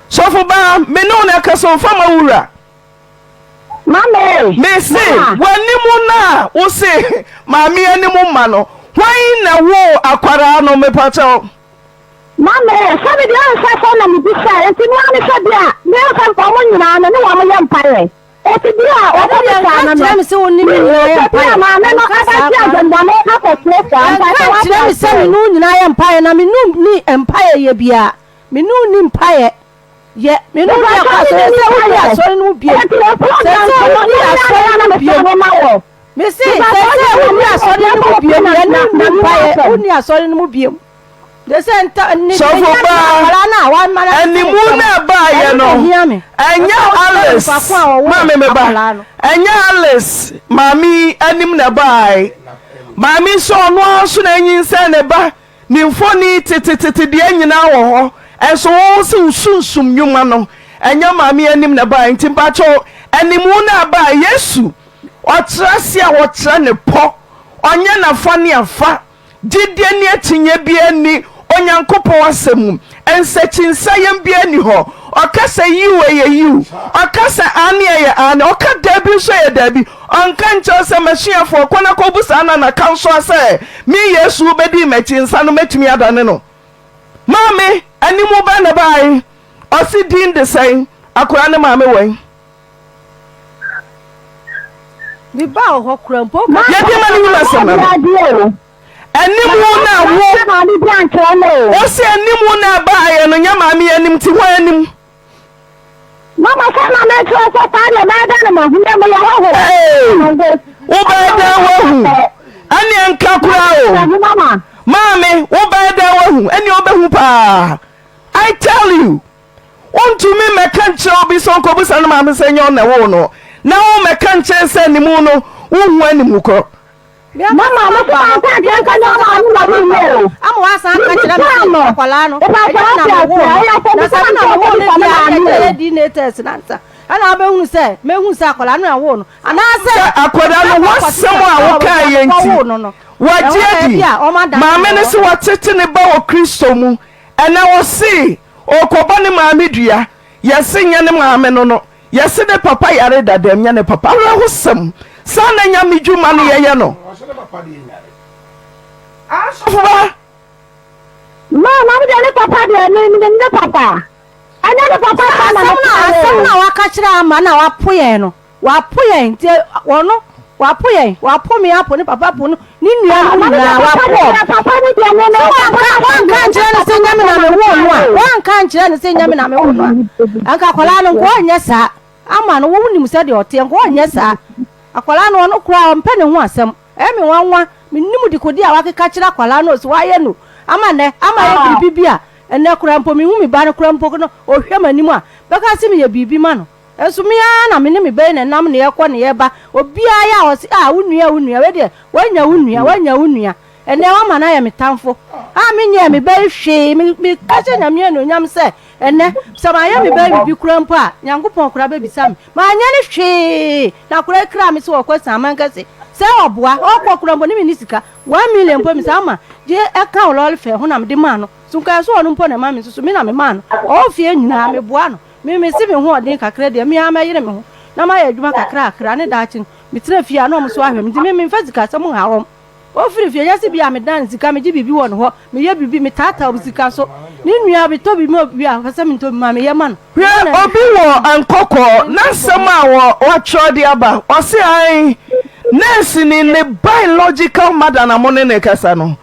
sɔfo ba me ne wo na ɛkasa mfa ma wura Mame. Mese w'anim no a wose maame anim mma no hwan na woo akwadaa no mepakyɛw. Mame, sɛ me deɛ ɔnsɛ sɛ na mebisa enti me ara ne sɛ bia me ansa nka ɔmo nyinaa no ne wɔn yɛ mpaeɛ enti bia a Ɛno ɔkɔ deɛ bisaa nka no no nkyerɛ me sɛ wo ne me mehu nyinaa yɛ sɛ bia mpaeɛ maame no nka saa abɛgye koraa adwemmɔne akɔtie saa nka mpaeɛ wate nkyerɛ me sɛ me aseɛ. ne wo nyinaa yɛ mpaeɛ na me ne wo nni mpaeɛ yɛ biara me ne wo nni mpaeɛ yɛ me ne wo nni akɔ asɔre sɛ wonni asɔre no mu bio sɛ sɛ wonni asɔre no mu bio mese sɛ sɛ wonni asɔre no mu bio yɛ ne wo nni mpaeɛ wonni asɔre no mu bio Sɔfo baa, animu no a ɛbaeɛ no, ɛnyɛ Alice, maame me ba, ɛnyɛ Alice maame yi anim na ɛbaeɛ. Maame nso ɔno ara nso na anyinsɛn ne ba, ne mfoni tetetete deɛ nyinaa wɔ hɔ. Ɛnso wo se wo sunsum nnwuma no, ɛnyɛ maame yi anim na ɛbaeɛ. Nti mpakyɛw, animu no a ɛbaeɛ, Yesu, ɔkyerɛ ase a ɔkyerɛ ne pɔ, ɔnyɛ n'afa ne afa. Gyidie ne akyinnyeɛ biara nni Onyankopɔn asɛm mu. Nsakyinsayɛm biara nni hɔ. Ɔka sɛ yiw ɛyɛ yiw. Ɔka sɛ aane ɛyɛ aane. Ɔka daabi nso ɛyɛ daabi. Ɔnka nkyerɛ wo sɛ m'asuafoɔ kɔ na kɔbu saa nana kansoa sɛ me Yesu wobɛdii m'akyi nsa no mɛtumi adane no. Maame, animu bɛn na ɛbaeɛ? Ɔse din de sɛn? Akwadaa no maame wɛn? Mebaa wo hɔ koraa mpo. Yɛde ma no nyim asɛm no. Anim na wo. Ɔsi anim na ɛbaayɛ no nyɛ maame yɛ anim ti hɔ anim. Mama sɛ na mɛkyerɛ sɛ saa deɛ bɛyɛ dɛn na mahu dɛ meyɛ hɔho. Wobɛyɛ dɛn wahu? Ɛneɛ nka koraa o. Maame wobɛyɛ dɛn wahu? Ɛneɛ wobɛhu paa. I tell you. Wontumi mmɛka nkyerɛ obi sɛ ɔnkɔbisa ne maame sɛ ɛnyɛ ɔno na ɛwoo no, na wommɛka nkyerɛ sɛ animu no wonhu animu korɔ. Mama, me so manka ankyerɛ sɛ ɛnyɛ ɔmaame na ɔwoo me o. Ama wasan aka kyerɛ me sɛ akwadaa no ɛnyɛ me na mewoo no, na sɛ me na mewoo no deɛ a ɛnna yɛ DNA test no ansa ɛna wobɛhunu sɛ mɛhunu sɛ akwadaa no na ɛwoo no anaasɛ Sɛ akwadaa no w'asɛm a wokaeɛ nti wagye adi, maame no se watete ne ba wɔ Kristo mu, ɛnɛ ɔse Ɔrekɔbɔ ne maame dua, yɛse nyɛ ne maame no no, yɛse ne papa yare dadaam nyɛ ne papa. Awerɛhosɛm! Saa na Nyame dwuma no yɛyɛ no. Asɔfo ba. Ma maame deɛ ne papa deɛ me menim ne papa. Ɛnyɛ ne papa saa na Asɛm no a mekaeɛ asɛm o. no a waka kyerɛ ama na wapo yɛn no Wapo yɛn nti ɔno wapo yɛn wapo me apo ne papa apo no ne nua no nyinaa wapo wɔn. Sɛ wanka wanka nkyerɛ no sɛ nyame na mewoo no a wanka nkyerɛ no sɛ nyame na mewoo no a anka akwadaa no nka ɔnyɛ saa ama no wo nim sɛdeɛ ɔteɛ nka ɔnyɛ saa akwadaa no ɔno koraa ɔmpɛ ne ho asɛm ɛyɛ me nwanwa menim dekode a wakeka kyerɛ akwadaa no ɔsi wayɛ no ama nɛ ama yɛ biribi bi a ɛnɛ koraa mpo mehu me ba no koraa mpo no ɔhwɛ m'anim a bɛka sɛ meyɛ biribi ma no. Nso me ara na me ne me ba yi na ɛnam na yɛkɔ na yɛba. Obiara yɛ a ɔse, ah, wo nua, wo nua, wei deɛ, woanya wo nua, woanya wo nua. Ɛnnɛ woama no ayɛ me tamfo. A menyɛɛ me ba yi hwee. Me, meka hyɛ Nyame anuonyam sɛ, ɛnnɛ, sɛ mayɛ me ba yi biribi koraa mpo a, Nyankopɔn koraa bɛbisa me. Manyɛ no hwee! Na akwadaa yi kraa me sɛ ɔkɔ Asiaman kɛse. Sɛ ɔboa, ɔkɔ koraa mpo ne menni sika. 1 million mpo mesan ma gye ɛka wo lɔre fare ho na mede maa no. So nka ɛsɛ ɔno mpo na ɛma me nso so, me na memaa no. Ɔwɔ fie nyinaa, meboa no. Me mese me ho ɔden kakra deɛ, me ara mɛyere me ho na mayɛ adwuma kakrakra ne daakye no metena fie a na wɔn nso ahwɛ me nti me memfa sikasɛm nha wɔn. Ɔfiri fie nyɛ sɛ bi a medan no sika, megye biribi wɔ ne hɔ, meyɛ biribi, metaataa obi sika so. Ne nua metɔ biribi ma obi a ɔpɛ sɛ mentɔ bi ma meyɛ ma no. Hwɛ obi wɔ nkɔkɔɔ n'asɛm a wɔatwerɛ de aba ɔse ae. Nurse ni ne biological mother na mo ne no rekasa no.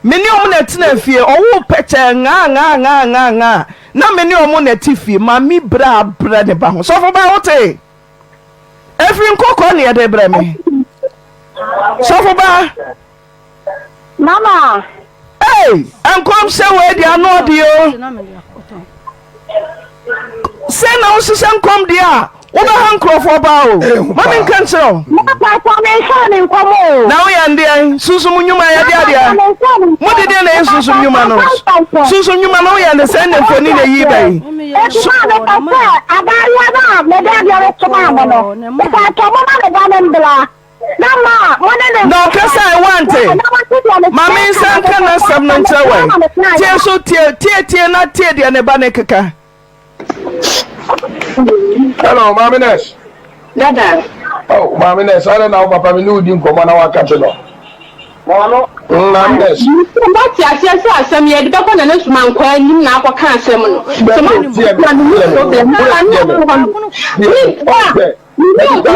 Me ne ɔmo na ɛtena fie, ɔwoo pɛkyɛɛ ŋaa ŋaa ŋaa ŋaa ŋaa na me ne ɔmo na ɛte fie. Maame brɛ a abrɛ ne ba ho. Sɔfo baa wotee? Ɛfiri nkɔkɔɔ ne yɛde brɛ me. Sɔfo baa. Mama. Hey, nkɔmhyɛ wei deɛ ano ɔde o. Sɛ na wohyehyɛ nkɔm deɛ a wobɛha nkurɔfoɔ paa o. Ma menka nkyerɛ wo. Na woyɛ ndeɛn? Sunsum nnwuma yɛde adeɛ. Mode deɛ na ɛyɛ sunsum nnwuma no. Sunsum nnwuma no woyɛ ne sɛ ne mfoni na ɛyi bɛyi. Eti maa mepɛ sɛ abaayewa no a mede adeɛ no somaa mo no, mepatɔ momma me ba no mbra. Na ma mo ne ne Na ɔkasae, woante? Ma me nsa nka n'asɛm no nkyerɛ wo ɛ. Tie so, tie, tie, tie na tie deɛ ne ba no rekeka. Hello, Maame Nurse. Dada. Oh, Maame Nurse, adɛn na wo papa me ne wo di nkɔmmɔ na waka te no? Maame Nurse. Wate aseɛ sɛ asɛm yɛde bɛkɔ Nana Sumankwaa anim na akɔka asɛm no. Sɛ ma Tie me, tie me, tie me, tie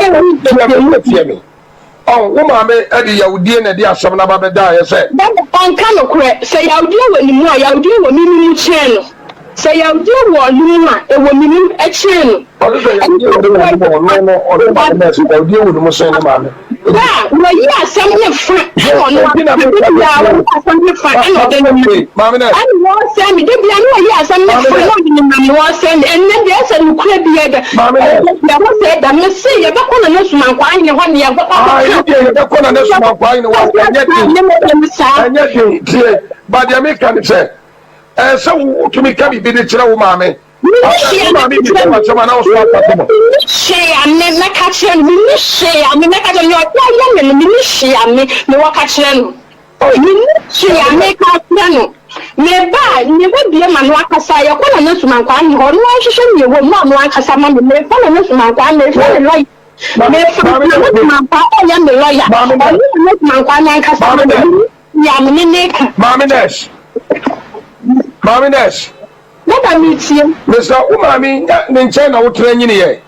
me. Tie me, tie me. Ɔn, wo maame de yawdie na ɛde asɛm no aba bɛdaeɛ sɛ. Dada, ɔnka nokorɛ. Sɛ yawdie wɔ ne mu a, yawdie wɔ me me mu kyɛn no. Sɛ yawdie wɔ ne mu a, ɛwɔ me mu kyɛn no. Ɔse sɛ yawdie wɔ ne maame mu a, ɔno no, ɔno maame no ɛse yawdie wɔ ne mu sen ne maame. Ba a, wayi asɛm no fa ɛna ɔno Enti na aka. meka Da sɛ biara tie wayi o. asɛm no fa ɛna ɔde Maame nenam. Maame Nurse. Ɛna wɔsɛe me. Da biara na wayi asɛm no Maame fa na Nurse. ɔde nenam na wɔsɛe me. Ɛnnɛ deɛ ɛsɛ nokorɛ biara da. Maame Nurse. Ɛda biara wɔsɛe da. Mese yɛbɛkɔ Nana Sumankwaa Ahene hɔ na yɛbɛkɔ Ah, akɔka. ɛno deɛ yɛbɛkɔ Nana Sumankwaa Ahene hɔ a, ɛnyɛ den. Ne mɛpɛ no saa. Ɛnyɛ den. Tie, ba deɛ meka ne sɛ, ɛɛ sɛ wotumi ka biribi de kyerɛ wo maame. Menni Afei hwee wo a maame mɛka bisa kyerɛ wo no. asɛm a na wo so aka to no. Menni hwee a me mɛka kyerɛ no. Menni hwee a me mɛka kyerɛ no. Nea ɔde ayɛ me no, menni hwee a me mewɔ ka kyerɛ no. Menni hwee a meka akyerɛ no. Meba a, mebɛbue m'ano akasa. Yɛkɔ Nana Sumankwaa hɔ, ɔno ara nhwehwɛ nea ɛwɔ mu na ɔno ankasa ma me. Mefa Nana Sumankwaa, mefa ne lɔya. Mefa Nana Sumankwaa ɔyɛ me lɔya. Ɔne Nana Sumankwaa no ankasa ma me. Menni hwee a me ne no reka. Maame nurse. Maame nurse. Dada metie. Mesrɛ wo maame nya ne nkyɛn na wotena nyiniiɛ.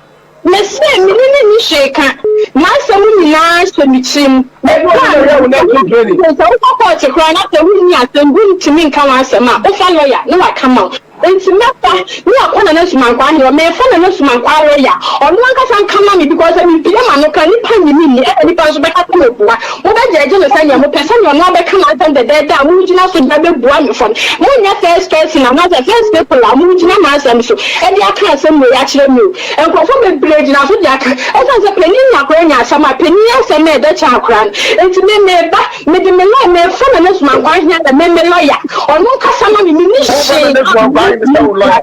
Mese me ne no nni hwee ka. N'asɛm nyinaa hyɛ me tirim. Ɛne ɔno na ɛyɛ wo nursing training. Sɛ wokɔ kɔɔte koraa na sɛ wonni asɛm, wontumi nka w'asɛm a, wofa lɔya na waka ma wo. Enti mɛfa ne akɔ Nana Sumankwaa hene hɔ. Mefa Nana Sumankwaa lɔya. Ɔno ankasa nka ma me because sɛ mebue m'ano ka a, nnipa nnye me nni ɛna nnipa nso bɛka sɛ meboa. Mobɛgyɛɛgye no sɛnea mopɛ, sɛnea ɔno abɛka n'asɛm dɛdɛɛdɛ a mogyina so de abɛbua me fɔ no. Monyɛ first person anaasɛ first people a mogyina m'asɛm so de aka asɛm wei akyerɛ me o. Nkurɔfoɔ bebree gyina so de aka. Ɛsiane sɛ panin ne akwadaa nya asɛm a, panin asɛm yɛ dɛ kyɛn akwadaa no. Enti me meba, mede me lɔya, mefa Nana Sumankwaa Ahia yɛ me me lɔya. Ɔno nkasa ma me, menni Womfa hwee Nana a Sumankwaa Ahene sɛ wo lɔya.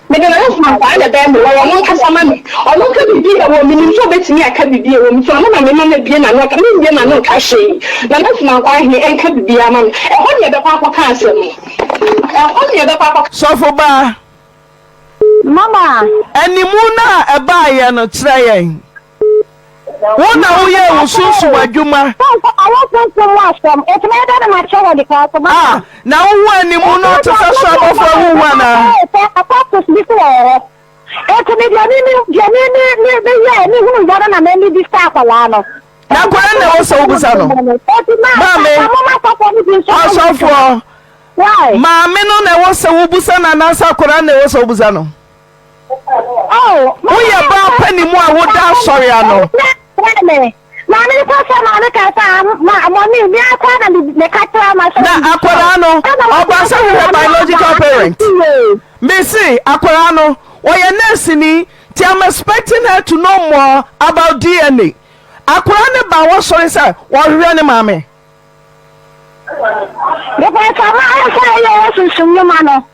Mede Nana Sumankwaa na ɛbɛyɛ me lɔya, ɔno nkasa ma me. Ɔno nka biribi a ɛwɔ mu, menim sɛ ɔbɛtumi aka biribi a ɛwɔ mu, nti ɔno na mema no abue n'ano aka. Memmue m'ano nka hwee. Nana Sumankwaa Ahene nka biribiara ma me. Ɛhɔ na yɛbɛkɔ akɔka asɛm no. Ɛhɔ na yɛbɛkɔ akɔka. Sɔfo baa. Mama. Animu no a ɛbaeɛ no, kyerɛ yɛn. Wo na woyɛɛ wo sunsum adwuma. A, na wohu animu no te sɛ soro abɔfoɔ ahuhu anaa? Na akwadaa na ɛwɔ sɛ wobisa no. Maame, ɔsɔfoɔ, maame no na ɛwɔ sɛ wobisa no anaasɛ akwadaa na ɛwɔ sɛ wobisa no? Woyɛ baa panin mu a woda asɔre ano. Na akwadaa no, ɔba sɛ hwehwɛ biological parent. Mese akwadaa no, ɔyɛ nurse ni, nti I'm expecting her to know more about DNA. Akwadaa no ba wɔsɔre sɛ ɔhwehwɛ ne maame. Mepatwa ma ɛsɛ ɛyɛ wɔ sunsun nnwuma no.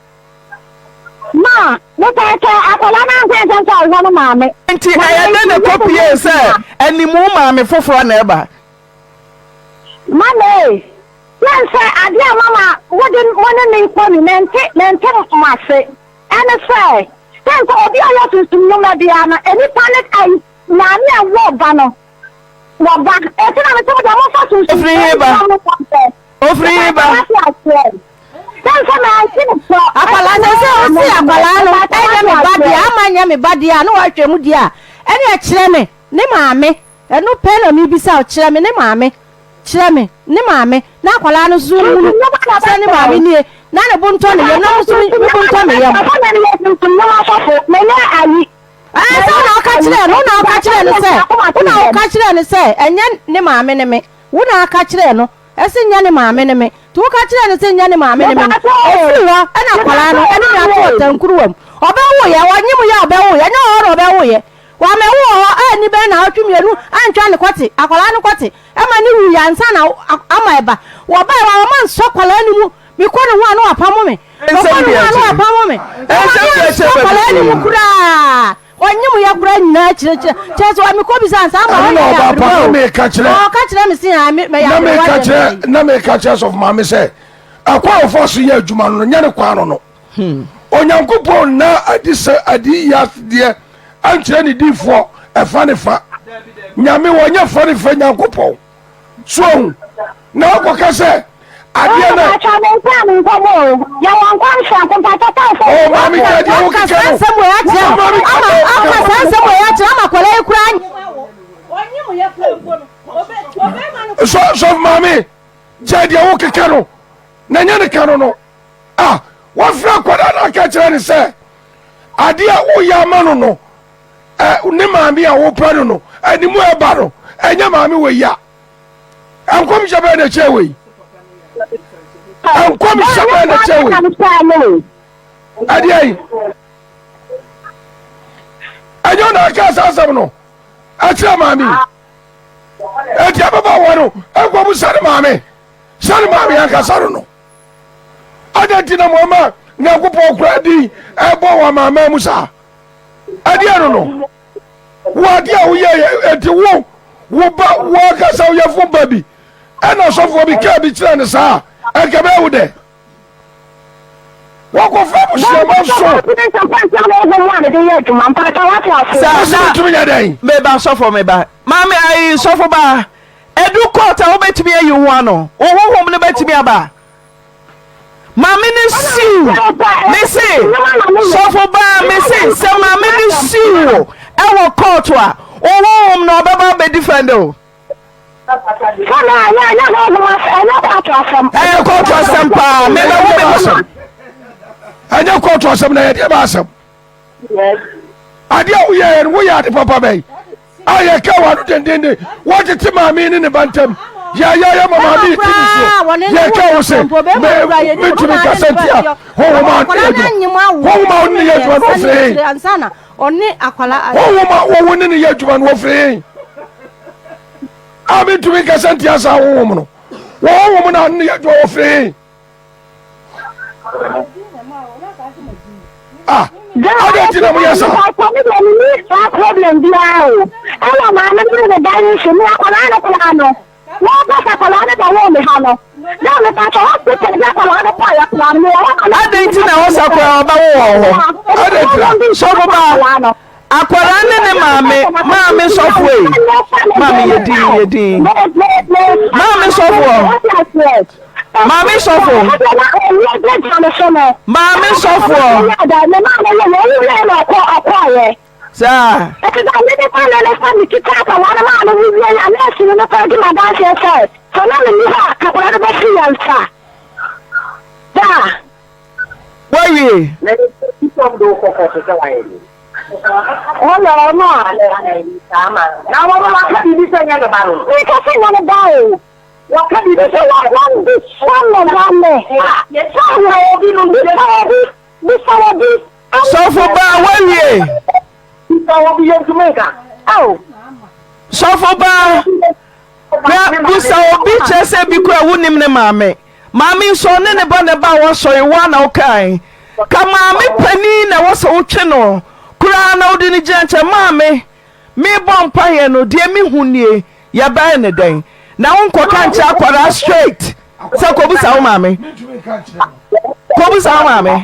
Ma mepatwa akwadaa no anka nkyɛn sɛ ɔhwɛ ne maame. Nti ɛyɛ dɛn na ɛkɔpuee sɛ animu maame foforɔ na ɛba? Mama ei, yɛn sɛ adeɛ a mama wode mo ne me kɔ ni mente mente mo ase ɛne sɛ yɛn sɛ obi a ɔyɛ sunsum nnwuma biara no nnipa ne ai maame a ɛwɔ ba no wɔ ba eti na mete mo deɛ momfa sunsum Ofiri he ba? Ofiri he ba? Akwadaa no sɛ wosi akwadaa no ɛnyɛ me ba deɛ ama nyɛ me ba deɛ a na wahwɛ mu deɛ a ɛne ɛkyerɛ me ne maame. Ɛno pɛ na mebisa wo, kyerɛ me ne maame. Kyerɛ me ne maame. Na akwadaa no nso nhunu sɛ ne maame nie, na ne bo ntɔ ne yam, na me nso me bo ntɔ me yam. Ɛɛ sɛ wo na woka kyerɛɛ no, wo na woka kyerɛɛ no sɛ, wo na woka kyerɛɛ no sɛ ɛnyɛ ne maame ne me. Wo na aka kyerɛɛ no ɛse nyɛ ne maame ne me. Nti woka kyerɛɛ no sɛ nyɛ ne maame ne me no, ɔfiri hɔ ɛna akwadaa no ɛne me ato ɔtankuruwa mu. Ɔbɛwoeɛ, ɔnyemoeɛ a ɔbɛwoeɛ, ɛnyɛ ɔhɔ na ɔbɛwoeɛ. Wammɛwo wɔ hɔ anni bɛyɛ naawɔtwe mmienu antwa ne kɔte, akwadaa no kɔte, ɛma ne wuiɛ ansa na ama ɛba. Wɔbaeɛ wa wɔma nsɔ akwadaa no mu, mekɔ ne ho a na wapamo me, mekɔ ne ho a na wapamo me, wɔma me ansɔ akwadaa no mu koraa, ɔnyem yɛ koraa nyinaa kyerɛkyerɛ, kyerɛ sɛ mekɔ bisa ansa ama Ɛno na mɛyɛ ɔbaapa aberewa na o, meka kyerɛ ɔka kyerɛ me se a mɛyɛ na aberewa meka deɛ kyerɛ mɛyɛ. na meka kyerɛ sɔfo maame sɛ ɛkwan a ɔfa so yɛ adwuma no no nyɛ ne kwan no no. Onyankopɔn nna adi sɛ adiyi adeɛ ankyerɛ ne difoɔ ɛfa ne fa. Nyame wɔnyɛ fa ne fa Nyankopɔn. So ahu? Na akɔka sɛ adeɛ na. Oh, maame gya deɛ Aka wokeka saa no. nsɛm wei akyerɛ Oh, maame gya ama deɛ aka wokeka saa no. nsɛm wei akyerɛ ama akwadaa yi koraa nyem awo. Ɔnyem yɛ koraa mpo no, ɔbɛ ɔbɛrima no. So so maame gya deɛ wokeka no na nyɛ ne ka no no. a wafrɛ akwadaa no aka kyerɛ no sɛ adeɛ a woyɛ ama no no ne maame a wopɛ no no animu ɛba no ɛnyɛ maame wɔ yi a nkɔmhyɛ bɛɛ na ɛkyɛ wei nkɔmhyɛ bɛɛ na ɛkyɛ wei ɛdeɛ yi ɛnyɛ ɔna aka saa asɛm no ɛkyerɛ maame yi ɛti ababa wɔ no ɛnkɔmu sɛ ne maame sɛ ne maame ankasa no no Adɛn nti na moama Nyankopɔn koraa din ɛbɔ wɔ amanaman mu saa? Ɛdeɛ no no, wo adeɛ a woyɛeɛ enti wo wo ba wo ankasa wo yɛfo ba bi ɛna sɔfoɔ bi kaa bi kyerɛ no saa a ɛnka bɛyɛ wo dɛ? Wɔkɔfa abusuama nso. Saa na Tumi nyɛ dɛn? Meba sɔfo meba. Maame ayi sɔfo baa. Edu court a wobɛtumi ayi wo ho ano? Wo honhom no bɛtumi aba? Maame no siw me se sɔfo baa me se sɛ maame no siw wo ɛwɔ court a wo honhom no ɔbɛba abɛdifɛnde wo. Ɛyɛ kɔɔto asɛm paa mebɛwo me ho. Ɛnyɛ kɔɔto asɛm na yɛdeɛ ba asɛm. Adeɛ a woyɛɛ no woyɛ ade papa bɛn? a yɛka wɔ ano dendenden wɔtete maame ne ne ba ntam yɛyɛyɛ ma maame yi ti ne so yɛka wo se mentumi nkasa ntia honhom a ɔne yɛ adwuma honhom a ɔne ne yɛ adwuma no ɔfiri honhom a wɔwo ne ne yɛ adwuma no ɔfiri a mentumi nkasa ntia saa honhom no wɔ honhom no a ɔne ne yɛ adwuma ɔfiri ah adɛn nti na moyɛ saa Ɔsɔ mi deɛ mi ni saa problem biara o. Ɛna maame no ne ba yi nso mi akwadaa no koraa no. Wɔn pɛ sɛ akwadaa no bɛ wɔ mi ha no. Na mi pa kyɛ hospital bi akwadaa no kɔ yɛ koraa no mi wɔ hɔ ma. Adɛn nti na ɛwɔ sɛ akwadaa ɔbɛwo wɔ hɔ? Adɛn nti na? Sɔfo ba, akwadaa ne ne maame, maame sɔfo ei, maame yɛ din, yɛ din. Maame sɔfoɔ. Maame sɔfo. Maame sɔfoɔ. Saa. Wawie. Wɔka biribi sɛ wɔn bisa no ma me. Bisa obi no bisa obi bisa obi. Sɔfo baa wawie. Bisa obi yɛn ntumi nka. Ao. Sɔfo baa hwɛ busa obi kyerɛ sɛ bi kura wonim ne maame. Maame nso ɔne ne ba na ɛba wasɔre wo a na wokae. Ka maame panin na ɛwɔ sɛ wotwe no koraa na wode no gyina nkyɛn maame. Merebɔ mpaeɛ no, deɛ mehu nie, yɛbɛyɛ no dɛn? Na wonkɔka nkyerɛ akwadaa straight sɛ kɔbisa wo maame. Kɔbisa wo maame.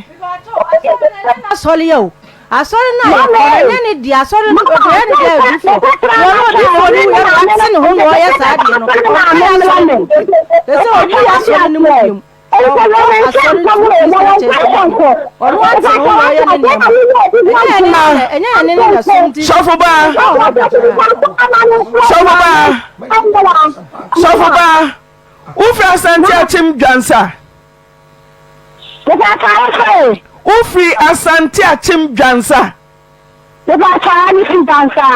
Asɔre yɛ o. Asɔre no a yɛkɔ no ɛnyɛ ne deɛ asɔre no ɔyɛ ne deɛ adiifoɔ. Wɔn odiifoɔ no yɛ ɔte ne ho na ɔyɛ saa deɛ no. Ɔka yɛ asɔre no mu bio. Ɛsɛ ɔni yɛ asɔre no mu bio. Ɔnkɔ asɔre True Christian Church no bi. Ɔno ate ne ho na ɔyɛ ne nneɛma. Ɛnyɛ yɛne ne na ɛnyɛ yɛne ne na som nti. Sɔfo baa. Ɔnkɔ hɔ da koraa. Sɔfo baa. Sɔfo baa. Wofiri Asante Akyem Dwansa. Wofiri Asante Akyem Dwansa.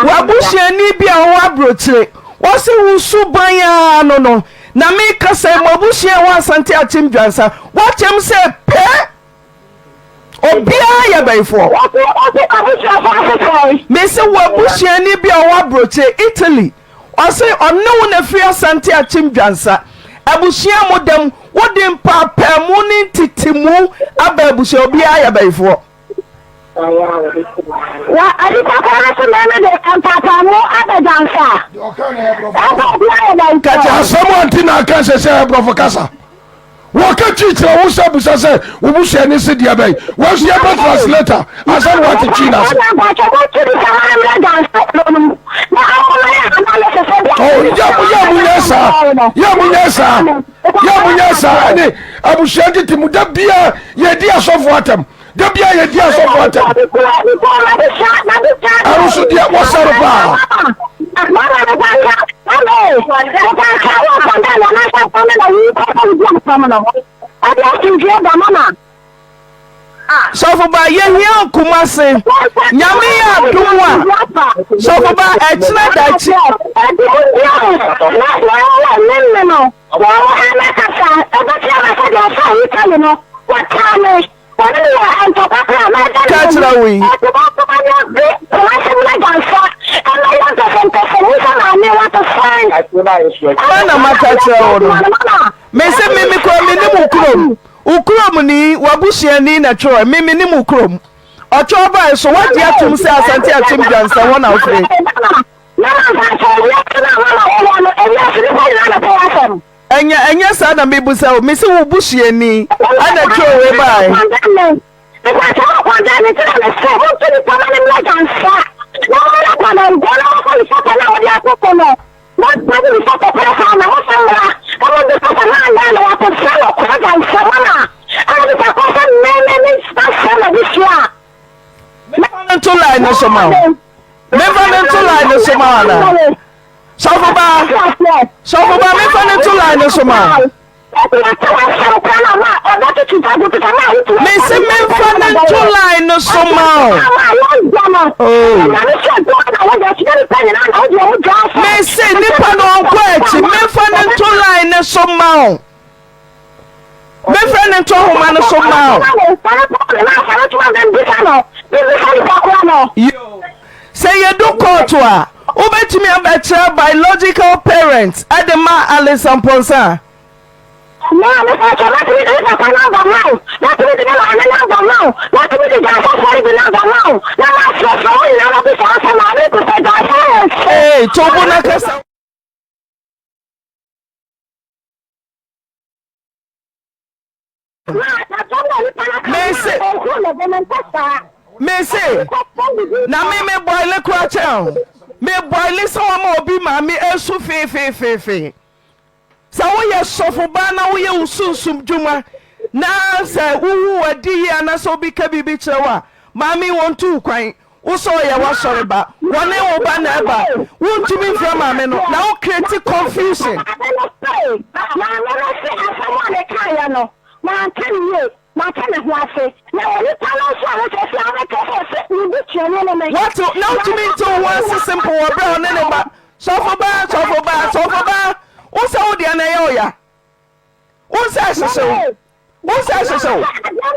W'abusuani bi a ɔwɔ aburokyire, wɔse wo suban ara no no, na meka sɛ mo abusua a ɛwɔ Asante Akyem Dwansa, woakyɛm sɛ pɛ! Obiara yɛ bɛyifoɔ. Mese w'abusuani bi a ɔwɔ aburokyire, Italy, ɔse ɔne wo na firi Asante Akyem Dwansa. Abusua a moda mu, wode mpaapaamu ne ntetemu aba abusua, obiara yɛ bɛyifoɔ. Na onipa korɔ no se, Meme de mpaapaamu aba dwansa. Ɛmfa obiara yɛ dɛn Ka kyerɛ asɛm a nti na aka sɛ sɛ ɛyɛ borɔfo kasa. Wɔka twi kyerɛ wo sɛ busa sɛ wo busuani se deɛ bɛn. Wɔn nso yɛpɛ translator ansa na wɔate twi no ase. Oh, yɛ mo yɛ mo nyɛ saa yɛ mo nyɛ saa yɛ mo nyɛ saa ɛne abusua tete mu da bia yɛdi asɔfo atɛm. Da bia yɛ di asɔfo atɛm. Ɛno so deɛ wɔsɛre paa. Sɔfo ba yɛhia wo Kumase nyame yɛ adom a sɔfo ba ɛkyena dakyi. Ka kyerɛ wo yi. Hwan na maka kyerɛ wo no? Mese me me kura menim wo kurom. Wo kurom ni w'abusuani na twerɛ me menim wo kurom. Ɔtwerɛ bae so woagye atom sɛ Asante Akyem Dwansa hɔ na wofiri. Ɛnyɛ ɛnyɛ saa na mebisa o, mese wo busuani ɛna twerɛ wei bae. Memfa no nto line no so ma wo. Memfa no nto line no so ma wo anaa? Sɔfo ba, sɔfo ba, memfa no nto line no so ma wo. Mese memfa no nto line no so ma wo. Oh. Mese nipa no ɔnkɔ akyi, memfa no nto line no so ma wo. Memfa no nto ahoma no so ma wo. Yo. Sɛ yɛdu kɔɔto a, wobɛtumi abɛkyerɛ biological parent de ma Alice Amponsah? Ee, to bo na kasa. Mese, mese, na me me boile kora kyɛn o. Me boile sɛ wɔma obi maame esu feefeefeefe. Sɛ woyɛ sɔfo baa na woyɛ wo sunsum dwuma na sɛ wohu w'adi yie anaasɛ obi ka biribi kyerɛ wo a, maame wɔntu wo kwan. Wo sɛ ɔyɛ w'asɔre ba, wɔne wo ba na ɛba, wontumi mfrɛ maame no na wo create confusion. Maame no se, maame no se asɛm a mekaeɛ no, manka no yie, mate me ho ase, na onipa no nso a wosɛ sɛ wobɛka sɛ ɔse ne busuani ne me. Wate, na wotumi nte wo ho ase simple wɔ berɛ a ɔne ne ba, sɔfo ba, sɔfo ba, sɔfo ba, wo sɛ wo deɛ na ɛyɛ wo ya. Wo nsa ɛhyehye wo. Wo nsa ɛhyehye wo.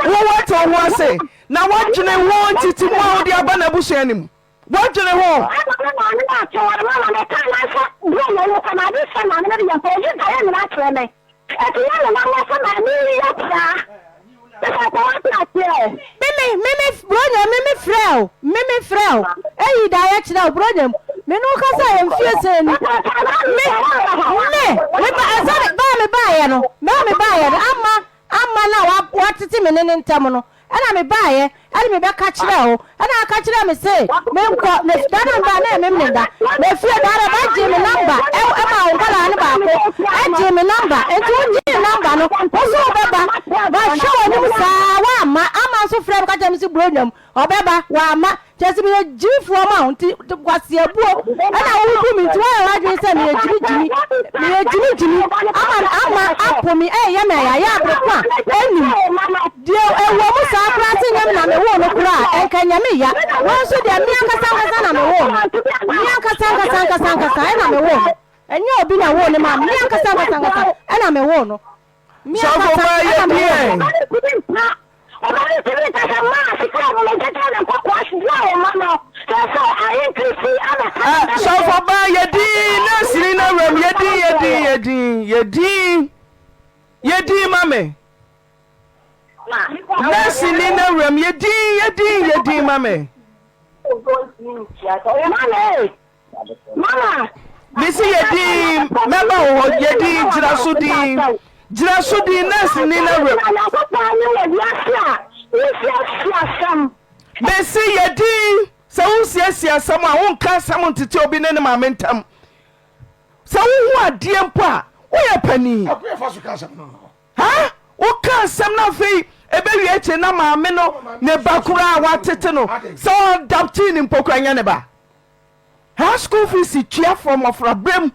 Wo woate wo ho ase na woadwene ho ntete mu a wode aba n'abusua no mu. Woadwene ho. Meme meme bronya meme frɛ o meme frɛ o eyi da yɛ kyerɛ o bronya mu me ne wo kasa yɛ mfie sɛn ni me me me ba ɛsɛ me baa me baayɛ no baa me baayɛ no ama ama na wa watete me ne ne ntɛm no ɛna me baayɛ ɛne me bɛka kyerɛ o ɛna aka kyerɛ me se me nkɔ na da na mba na ɛmem ne da na efie da na ba gye me namba ɛma wo nkwadaa no baako ɛgye me namba nti wo gye namba. namba no, wo so wobɛba. Mahwɛ w'anim saa, woamma. Ama nso frɛ me ka kyerɛ me se Buronya mu, ɔbɛba, wamma. Kyerɛ sɛ meyɛ gyimifoɔ ma wo nti kwaseabuo ɛna wobu me nti woayɛ w'adwene sɛ meyɛ gyimigyimi meyɛ gyimigyimi ama ama apo me ɛyɛ me ayayɛ abere ko a ɛnim deɛ ɛwɔ mu saa koraa sɛ nyɛ me na mewoo no koraa ɛnka nyɛ me ya wo nso deɛ me ankasa ankasa na mewoo no me ankasa ankasa ankasa ankasa ɛna mewoo no ɛnyɛ obi na woo no ma me ankasa ankasa ankasa ɛna mewoo no me Sɔfo ankasa baa yɛ ɛna mewoo deɛn? no. Ah, sɔfo baa yɛ din nɛɛseni no awuram yɛ din yɛ din yɛ din yɛ din yɛ din ma me nɛɛseni no awuram yɛ din yɛ din yɛ din ma me. Mese yɛ din mɛba wo hɔ yɛ din gyina so din gyina so din nurse ni na wura. Mese yɛ din sɛ wosiesie asɛm a wonka asɛm ntete obi ne ne maame ntam sɛ wohu adeɛ mpo a woyɛ panin. Ha woka asɛm no afei ɛbɛwie akyire na maame no ne ba koraa a watete no sɛ ɔadaptee ne mpo koraa nyɛ ne ba. Ha school fees tua for mmɔfra berɛm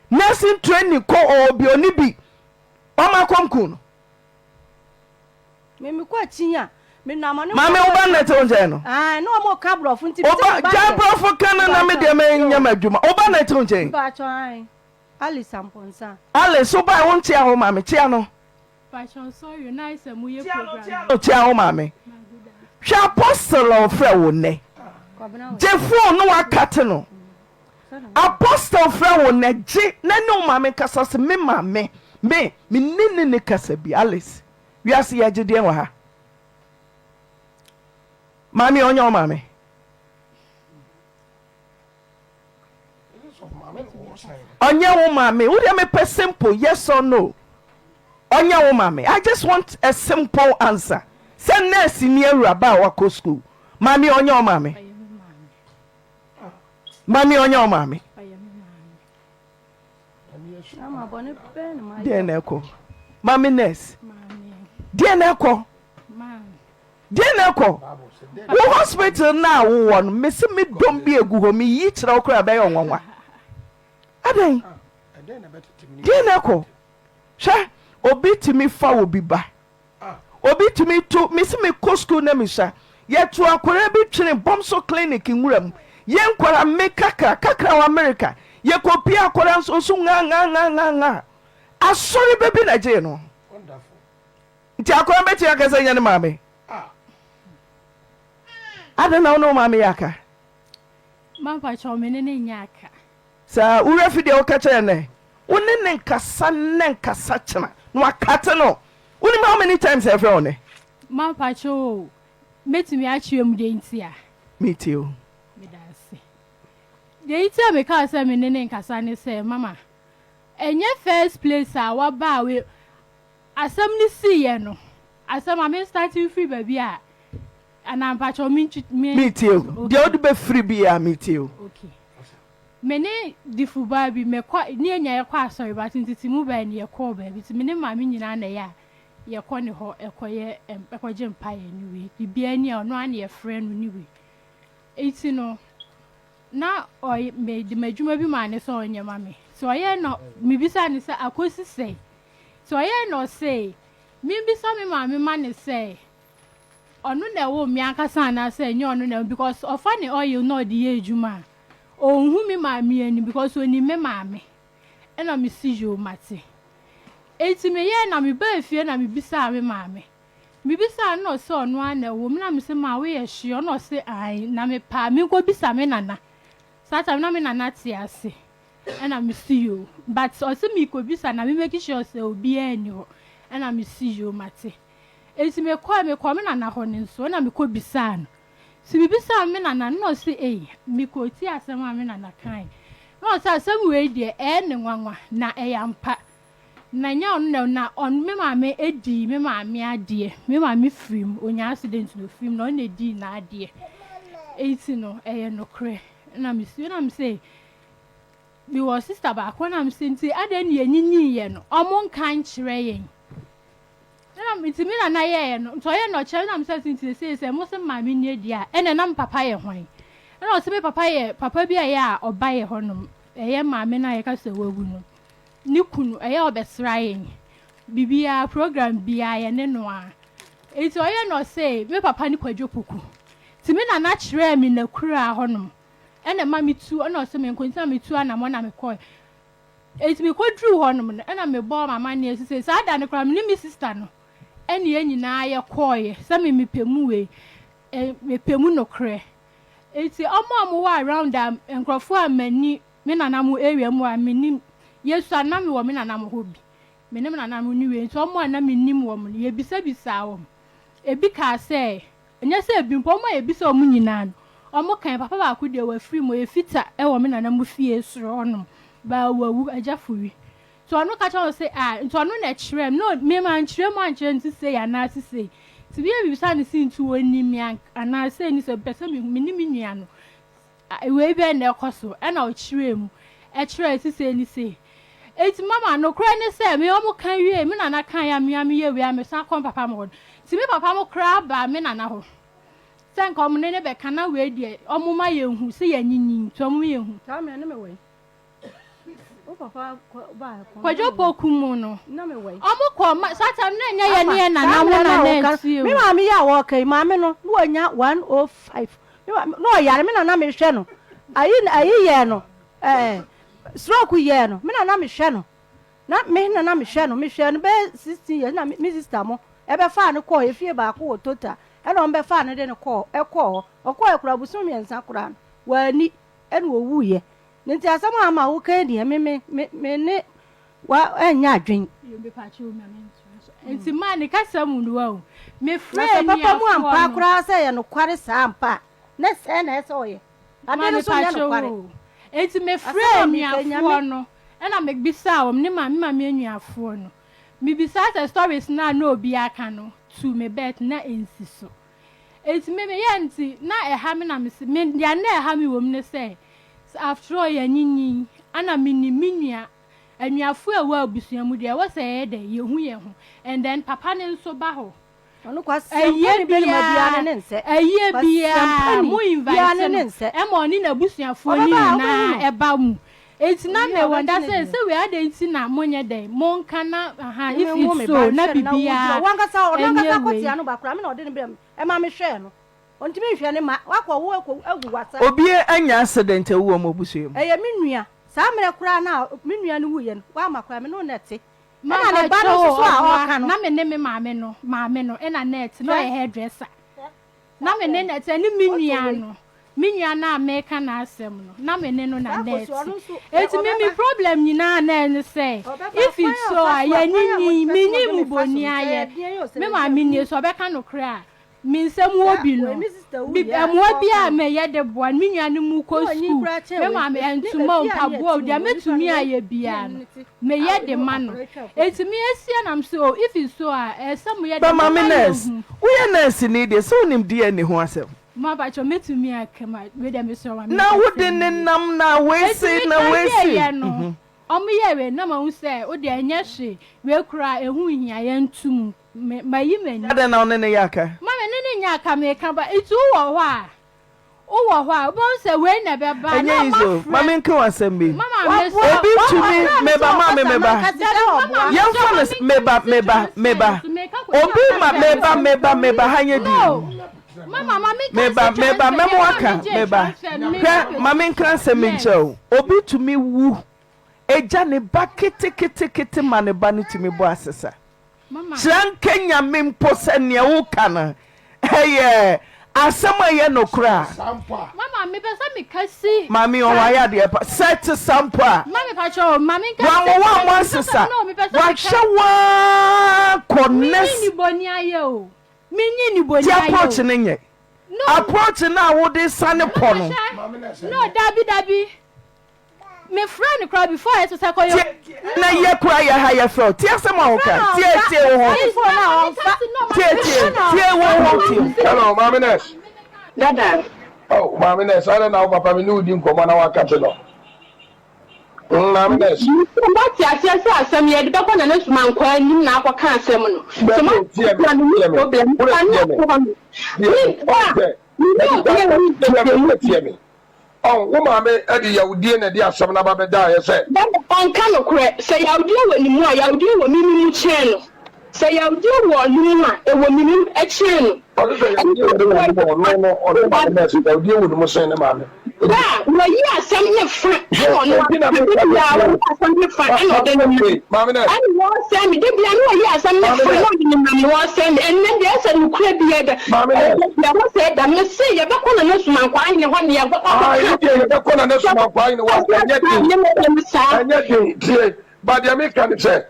nursing training kɔ ɔwɔ bi ɔne bi ɔma kɔm kun no. Me mekɔ akyi a menam ɔne Maame wo ba na ɛte wo nkyɛn no. Ae na ɔmo ka borɔfo nti. Wo ba gyae borɔfo ka no na me deɛ menyɛ m'adwuma. Wo ba na ɛte wo nkyɛn. Mpakyɛ ae. Alice Amponsah. Alice wo bae wo nkyea wo maame kyea no. Pakyɛw sorry o na ayɛ sɛ mo yɛ Kyea no program kyea bi. no kyea wo maame. Hwɛ apostle a ɔfrɛ wo nnɛ. Gye phone no wakate no. Apostle frɛ wo nnɛ gye na ne wo maame nkasa se me maame me me ne ne ne kasa bi Alice wiase yɛgye deɛn wɔ ha. Maame ɔnyɛ wo maame. Ɔnyɛ wo maame. Wo deɛ mepɛ simple yes or no. Ɔnyɛ wo maame. I just want a simple answer. Sɛ nurse ni awuraba a wakɔ school. Maame ɔnyɛ wo maame. Maame ɔnyɛ wo maame. Deɛ na ɛkɔ. Maame nurse. Deɛ na ɛkɔ. Deɛn na ɛkɔ? Wo hospital no a wowɔ no, mese me dɔm bi egu hɔ, meyi kyerɛ wo koraa ɛbɛyɛ ɔnwanwa. Adɛn? Deɛn na ɛkɔ? Hwɛ, obi tumi fa obi ba. Obi tumi to, mese mekɔ school na mesua. Yɛto akwadaa bi twene bɔm so clinic nwura mu. Yɛn nkwadaa, me kakra, kakra wɔ America. Yɛkɔpie akwadaa nso, nso ŋa ŋa ŋa ŋa ŋa. Asɔre bɛ bi na gyee no. Nti akwadaa no bɛtumi aka sɛ nyɛ ne maame? Adɛn na wo ne wo maame yɛ aka? Mampakyɛw me ne ne nyɛ aka. Saa wo werɛ fi deɛ woka kyerɛ nnɛ? Wo ne ne nkasa nnɛ nkasa kyena na wakate no. Wonim how many times a yɛfrɛ wo nnɛ? Mampakyɛw o, mɛtumi akyerɛ mu deɛ nti a? Metie o. Meda ase. Deɛ nti a mekaa sɛ me ne ne nkasa ne sɛ, mama, ɛnyɛ first place a waba a we Asɛm no siiɛ no, asɛm a me start mfiri baabi a anaa mpakyɛw me ntwi me. Me tie o, deɛ wode bɛfiri biara me tie o. Okay. Me ne difo baa bi me kɔ ne yɛ nya yɛkɔ asɔre but ntete mu bɛɛ no yɛkɔɔ baabi nti me ne maame nyinaa na ɛyɛ a yɛkɔ ne hɔ ɛkɔ yɛ ɛkɔ gye mpaeɛ ne wei biribiara ni a ɔno ara na yɛfrɛ no ne wei nti no na ɔyɛ me de m'adwuma bi maa ne sɛ ɔnyɛ ma me nti ɔyɛ na mebisa ne sɛ akɔsi sɛn Nti ɔyɛe na ɔsee, Membisa me maame ma no sɛ ɔno na ɛwoo me ankasa anaasɛ ɛnyɛ ɔno na ɛwoo me because ɔfa ne oil na ɔde yɛ adwuma a, ɔnhu me maame anim because ɔnim me maame. Ɛna mese yoo mate. Nti meyɛe na mebaa fie na mebisaa me maame. Mebisaa no na ɔse ɔno ara na ɛwoo me na mese maa woyɛ sure na ɔse ae na mepɛ a menkɔbisa me nana. Saa time no na me nana te ase. Ɛna me se yoo but ɔse me kɔ bisa na me make sure sɛ obiaa nni hɔ ɛna me se yoo mate enti me kɔɛ me kɔɔ me nana hɔ no nso ɛna me kɔ bisaa no nti me bisaa me nana no na ɔse ei me kɔ tie asɛm a me nana kae na ɔse asɛm wei deɛ ɛyɛ ne nwanwa na ɛyɛ ampa na nyɛ ɔno na na ɔno me maame edii me maame adeɛ me maame firi mu onyaa accident na ofiri mu na ɔno na edii n'adeɛ enti no ɛyɛ nokorɛ ɛna me se ɛna me se Mewɔ sister baako na mese nti adɛn na yɛnyinyiiɛ no ɔmo nka nkyerɛ yɛn. nti me nana yɛɛ no, nti ɔyɛɛ no ɔkyerɛ me na me sɛ nti seesei sɛ mo se maame nie deɛ a, ɛnna na me papa yɛ hwan? Ɛna ɔse me papa yɛ papa bi a ɛyɛ a ɔba yɛ hɔnom, ɛyɛ maame no a yɛka sɛ wawu no ne kunu, ɛyɛ a ɔbɛsra yɛn, biribiara, program biara yɛne no a. Nti ɔyɛ na ɔse me papa ne Kwadwo Poku. Nti me nana kyerɛɛ me n'akuraa hɔnom, ɛna ɛma metu, ɛna ɔse menkɔ, nti na metu anamɔ na mekɔe. Nti mekɔduruu hɔnom no, ɛna mebɔɔ m'amanneɛ sɛ saa da no koraa me ne me sista no ɛne yɛn nyinaa yɛkɔeɛ sɛ me mepɛ mu wei, mepɛ mu nokorɛ. Nti ɔmo a ɔmo wɔ around a nkorɔfoɔ a m'ani me nana mo area mu a menim yɛsua na mewɔ me nana mo hɔ bi me ne me nana mo ne wei nti ɔmo a na menim wɔn no yɛbisa bisaa wɔn ebi kaa sɛ ɛnyɛ sɛ ebi mpo ɔmo a yɛbisa ɔmo nyinaa no ɔmo kan papa baako deɛ wafiri mu ɔyɛ fita ɛwɔ me nana mo fie soro hɔnom baa wawu agya fori Nti ɔno ka kyerɛ wɔn se, Ah, nti ɔno na ɛkyerɛɛ me, na me mankyerɛ mu ankyerɛ no se sei anaa se sei. Nti me a mebisa no se nti ɔnim me ank anaa sei ne sei, mepɛ sɛ mehu, me ne me nua no, wei bɛn na ɛkɔ so? Ɛna ɔkyerɛɛ mu, ɛkyerɛɛ se sei ne sei. Nti mama, nokorɛ ne sɛ, me wɔn ka wiee, me nana kaeɛ a me a meyɛ wei a mesan kɔ me papa mo hɔ no, nti me papa mo koraa baa me nana hɔ sɛ nka wɔn ne no bɛka na wei deɛ wɔn ma yɛnhu se yɛanyinyin nti wɔn ma yɛnhu. Saa mmerɛ no mewɔ he? Kwadwo Poku mu no, ɔmo kɔ ma saa time no na ɛnyɛ yɛ ne yɛ nana mo na na ɛtie o. Me maame yi a wɔka yi, maame no na wanya 105. Me maame na ɔyare, me na na mehwɛ no. Ayi ayi yɛɛ no, ɛɛ stroke yɛɛ no, me na na mehwɛ no. Na me na na mehwɛ no, mehwɛɛ no bɛyɛ 16 years na me sister mo ɛbɛfaa no kɔɔ efie baako wɔ Total, ɛna wɔn bɛfaa no de no kɔɔ ɛkɔɔ hɔ. Ɔkɔɔ koraa bosome mmiɛnsa koraa no, wanni ɛna owuiɛ. Ne nti asɛm a ama woka yi deɛ me me me me ne wa ɛnyɛ adwen. Nti maa ne kasa mu no wahu. Me Na frɛ sɛ papa mu anuafoɔ ampa no. koraa sɛ ɛyɛ nokware saa ampa a, na sɛɛ na ɛsɛ ɔyɛ. Maa Ade no me nso nyɛ pakyɛ nokware. oo. Nti me frɛ Asɛm a meka yi, anuafoɔ Nyame. no ɛna me bisaa wɔn ne maame maame anuafoɔ no. Me bisaa sɛ stories no a na obiara ka no to me bet na ɛnsi so. Enti me meyɛɛ nti na ɛha me na mese me deɛ na ɛha me wɔ mu ne sɛ after all yɛanyinyin ɛna menim me nua anuafoɔ a ɛwɔ abusua mu deɛ ɛwɔ sɛ yɛyɛ dɛ yɛhu yɛn ho and then papa no nso ba hɔ Ɔno kwasɛmpani ayie barima biara biara ne ne nsɛ. ayie biara Kwasɛmpani mo biara invite ne no ne nsɛ. ɛma ɔne n'abusuafoɔ no Ɔbɛba a wobɛhu nyinaa no. ɛba mu enti na Owie me a wonder ɔbɛgye ne sɛ deɛ. sɛ wei adɛn nti na monyɛ dɛn monka na aha Me if menwo it's me so ba na nhwɛ no na wo gyina biribiara hɔ. Wankasa ɔno ankasa ɛnyɛ wei. akɔtea no ba koraa me na ɔde no brɛ me ɛma mehwɛɛ no. Ɔntumi nhwɛ ne mma. Wakɔ wo akɔ agu w'asa. Obi anya accident awu wɔ mo abusua mu? Ɛyɛ me nua. Saa mmerɛ koraa no a me nua no wuiɛ no, wamma koraa, me ne wo na ɛte. Ɛna ne ba no nso so a ɔreka no. Na me ne me maame no, maame no, ɛna na ɛte, na Hwɛ. ɔyɛ hairdresser. Na me ne no ɛte, ɛne me nua no, me nua no a meka n'asɛm no, na me ne no na na ɛte. Enti me me problem nyinaa na ɛne sɛ, if it's so a, yɛanyinyin, menyi mubɔni ayɛ, me maame nie, sɛ ɔbɛka nokorɛ a, Me nsam wɔ bi no, bi mmoa bi a mɛyɛ de boa no, me nuanom mu kɔ sukuu, me maame ntoma o, mpaboa o, deɛ mɛtumi ayɛ biara no, meyɛ de ma no. Enti me asia na mese oh, if it's so a, ɛsɛ sɛ moyɛ dɛn, Ba maame momma nurse, yɛnhu. woyɛ nurse ni deɛ sɛ wonim DNA ho asɛm. Ma pakyɛ mɛtumi aka ma wei deɛ mesrɛ ma Na menka wode sɛm ne yie. nam na wei Enti se na meka wei se. wieɛ no, ɔmo yɛɛ wei na mahu sɛ wodeɛ ɛnyɛ hwee, wei koraa ɛho nhia yɛnto mu. Me, mayi m'ani. Adɛn na wo ne no yɛ aka? Ma me ne no nyɛ aka, meka ba. Nti wowɔ hɔ a, wowɔ hɔ a, wobɛhu sɛ wei na ɛbɛba a, na Ɛnyɛ easy o. ɔma Ma frɛ. menka wo asɛm bi. Mama me so. Obi tumi, meba, maame meba. Yɛmfa no sɛ, meba, meba, meba. Obi ma, meba, meba, meba, ha nyɛ dinn. Meba, meba, mɛma woaka, meba. Hwɛ, ma menka asɛm bi nkyerɛ wo. Obi tumi wu gya ne ba keteketekete ma ne ba no tumi bɔ asesa. Kyerɛ nka Nyame mpo sɛ nea woka no yɛ asɛm a ɛyɛ nokorɛ a. Maame ɔwɔ ayɛ adeɛ pa sɛ te sa mpo a. Wammo wammɔ asesa wahwɛ wo ara kɔ next. Ti approach no nyɛ approach no a wode sane kɔ no. Me frɛ no koraa before ɛsɛ sɛ kɔyɛ. Tie na yɛ koraa yɛ ha yɛ frɛ wo tie asɛm a woka tie tie wo ho tie tie tie wo ho tie. Hello, maame nurse. Dada. Oh, maame nurse, adɛn na wo papa me ne wo di nkɔmmɔ na waka te no? Maame nurse. Moate aseɛ sɛ asɛm yi yɛde bɛkɔ Nana Sumankwaa anim na akɔka asɛm no. Sɛ moate aseɛ a menni problem. Mefa no akɔ hɔ no. Me ba, me ne obi a ɛwɔ Tie me, tie me. Ɔn, wo maame de yawdie na ɛde asɛm no aba bɛdaeɛ sɛ. Dada, ɔnka nokorɛ. Sɛ yawdie wɔ ne mu a, yawdie wɔ me me mu kyɛn no. Sɛ yawdie wɔ ne mu a, ɛwɔ me mu kyɛn no. Ɔse sɛ yawdie wɔ ne maame mu a, ɔno no, ɔne maame no ɛse yawdie wɔ ne mu sen ne maame. Berɛ a wayi asɛm no fa ɛna ɔno Enti na aka, da meka biara sɛ wayi asɛm no fa ɛna ɔde maame nenam. Maame nɛ. Ɛna wɔresɛe me, da biara na wayi asɛm no Maame fa nɛ. na ɔde nenam na wɔresɛe me. Ɛnnɛ deɛ ɛsɛ nokorɛ biara da, Maame nɛ. ɛda biara wɔsɛe da. Mese yɛbɛkɔ Nana Sumankwaa Ahene hɔ na yɛakɔ Ah, akɔka ɛno deɛ yɛbɛkɔ Nana sɛ Sumankwaa Ahene hɔ a, ɛnyɛ saa den. nneɛma no saa. Ɛnyɛ den, tie. Ba deɛ meka ne sɛ,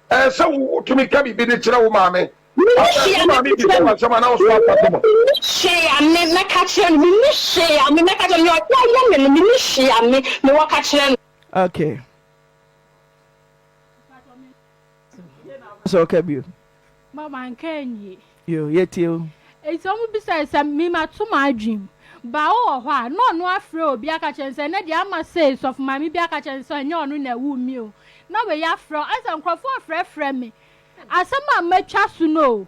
ɛɛ sɛ wotumi ka biribi de kyerɛ wo maame. Menni Afei hwee wo a maame mɛka bisa kyerɛ wo no. asɛm a na wo so asase no. Menni hwee a me mɛka kyerɛ no. Menni hwee a me mɛka kyerɛ no. Nea ɔde ayɛ me no, menni hwee a me mewɔ ka kyerɛ no. Okay. Sɛ ɔka bio. Ma manka anwie. Yo, yɛtie o. Enti wɔn bisae sɛ, Me mato m'adwene mu. Ba wo wɔ hɔ a, na ɔno afrɛ obi aka kyerɛ no sɛ, ɛnɛ deɛ ama sei, sɔfo maame bi aka kyerɛ no sɛ ɛnyɛ ɔno na ɛwoo me o. Na wei afrɛ wo. Ayɛ sɛ nkurɔfoɔ refrɛfrɛ me. Asɛm a matwa so no o.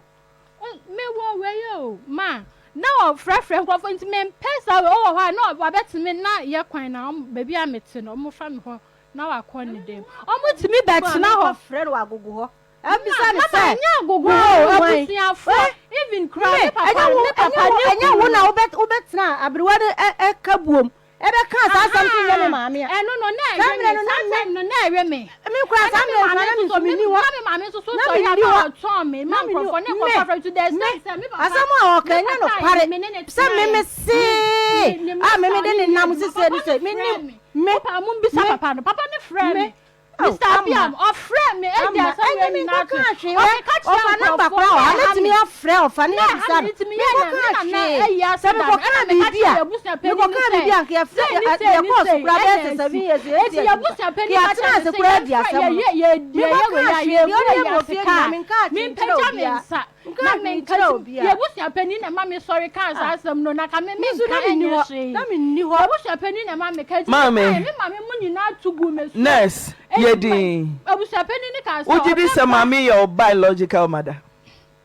Me wɔ wei o, ma. Na ɔfrɛfrɛ nkurɔfoɔ nti mempɛ saa wei. Ɔwɔ hɔ a, na wabɛte me na yɛ kwan na baabi a mete no, wɔfa me hɔ na wakɔ ne dan mu. Wɔtumi bɛtena hɔ. Wɔfrɛ no wɔ agogo hɔ. Ɛbisa no Mama sɛ, ɛnyɛ agogo Wo o, ne hwan? abusuafoɔ, Eh, even koraa me, me papa, ɛnyɛ wo, me papa ɛnyɛ wo, ne ɛnyɛ wo kunu na no. wobɛ, wobɛtena aberewa no ɛ, ɛka buom, ɛbɛka saa asɛm so nyɛ me Ahaa, maame a. ɛno no na Saa ɛwe mmerɛ me, no na saa me, time no na ɛwe me. me koraa Ɛna saa me mmerɛ no maame koraa na nso me so, nso me, menni hɔ. na me maame nso so Na sɔre a menni na hɔ. ɔtɔn me ma Na menni hɔ. nkurɔfoɔ, ne Me, nkurɔfoɔ afrɛ me to the me, extent sɛ me papa, asɛm a ɔka me ɛnyɛ papa a nokware. me ne ne Sɛ me tenaeɛ, me ne, see, ne, ne a me masa mede ne ne ne nam adwuma, sisɛ papa ne no sɛ, frɛɛ mennim, me. me, Papa, mommisa me, papa no, papa no frɛɛ me. me. Ao, Mister Ama. Abiam, ɔfrɛɛ me adi Ama, asɛm ɛnyɛ wei me nyinaa nkɔkaa to. hwee. Ɛ, Ɔkeka kyerɛ ɔfa namba nkurɔfoɔ koraa na ɔha, ɛha mɛtumi me. afrɛ ɔfa ne Na ɛha abisa me no. nti meyɛɛ na me Menkɔkaa nana hwee. ayi Sɛ ase da no, mekɔkaa ɛna meka biribi kyerɛɛ a, yɛn abusua panin no mekɔkaa sɛ, biribi a, anka yɛfrɛ, sei ne yɛ, sei ne yɛkɔɔ so sei koraa bɛyɛ ɛna sɛ asi. seven years, eight Enti years yɛn mpo. abusua panin Ka ka yɛatena kyerɛɛ me ase sɛ koraa adi yɛmfrɛ, asɛm no. yɛyɛ, yɛdi, yɛyɛ wei Menkɔkaa a, hwee. Deɛ yɛbu ɔde ayi yɛ wɔ ase fie kaa. nyinaa, menkaa hwee nkyerɛ Mempagya me obiara. nsa Menkaa na hwee menka nkyerɛ nti, obiara. yɛn abusua panin na ɛma mesɔre kaa saa Ah, asɛm no, na ka me me nso menka na menni ɛnyɛ hɔ. hwee. Na menni hɔ. Yɛn abusua panin na ɛma meka nti Maame. mekaeɛ, me maame mo nyinaa tu guu me so. Nurse, yɛ din. Abusuapanin no kaa sɛ Wogye di sɛ ɔbɛba. maame yɛ wo biological mother?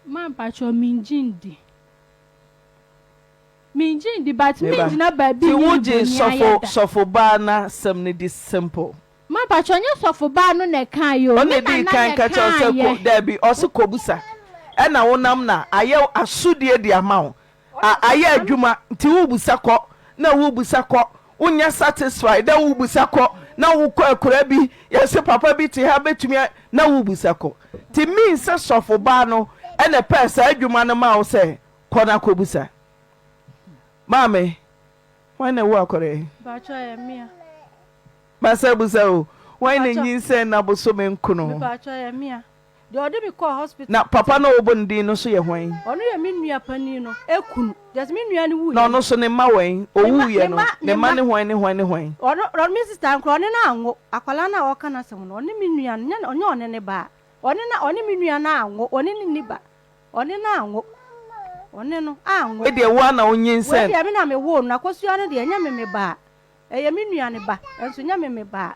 Ma mpakyɛw mengye ndi. Mengye ndi but Me ba, mengyina baabi Ti nyi wo no gye boni sɔfo ayɛ da. sɔfo baa na sɛm no di simple. Ma mpakyɛw nyɛ sɔfo baa no na ɛkaeɛ o, Ɔna me edii nana kan na ka kyerɛ wo sɛ kɔ ɛkaeɛ. daabi ɔse kɔbusa ɛna wonam na ayɛ asodie de ama wo A ayɛ adwuma nti wobusa kɔ na wobusa kɔ wonyɛ satisfied na wobusa kɔ na wokɔ akuraa bi yɛse papa bi te ha bɛtumi a na wobusa kɔ nti mean sɛ sɔfo baa no ɛna ɛpɛɛ saa adwuma no maa wo sɛ kɔ na kɔbusa. Maame hwan na ɛwo akɔrɛ yi? Mpakyɛ ɛyɛ mea. Masa busa o hwan na Mpakyɛ. nyinsɛn na bosome nkono? Mepakyɛ ɛyɛ mea. Deɛ ɔde me kɔɔ hospital. Na papa no a wɔbɔ ne din no nso yɛ hwan? Ɔno yɛ me nua panin no kunu. Just me nua no wuiɛ Na no. ɔno nso ne mma wɛn? Ne mma, Ɔwuiɛ ne no, mma, ne ne mma mma. ne hwan ne hwan ne hwan? Ɔno, ɔno me sister nkora ɔne no anwo. Akwadaa no a ɔreka n'asɛm no, ɔne me nua no, nyɛ ɔnyɛ ɔne ne ba. Ɔne na, ɔne me nua no anwo. Ɔne no nni ba. Ɔne no anwo. Ɔne no anwo. Wei deɛ wo ara na wonyinsɛn. Wei deɛ me na mewoo no. Akosua no deɛ, ɛnyɛ me me ba. Ɛyɛ me nua no ba, nso nyɛ me me ba.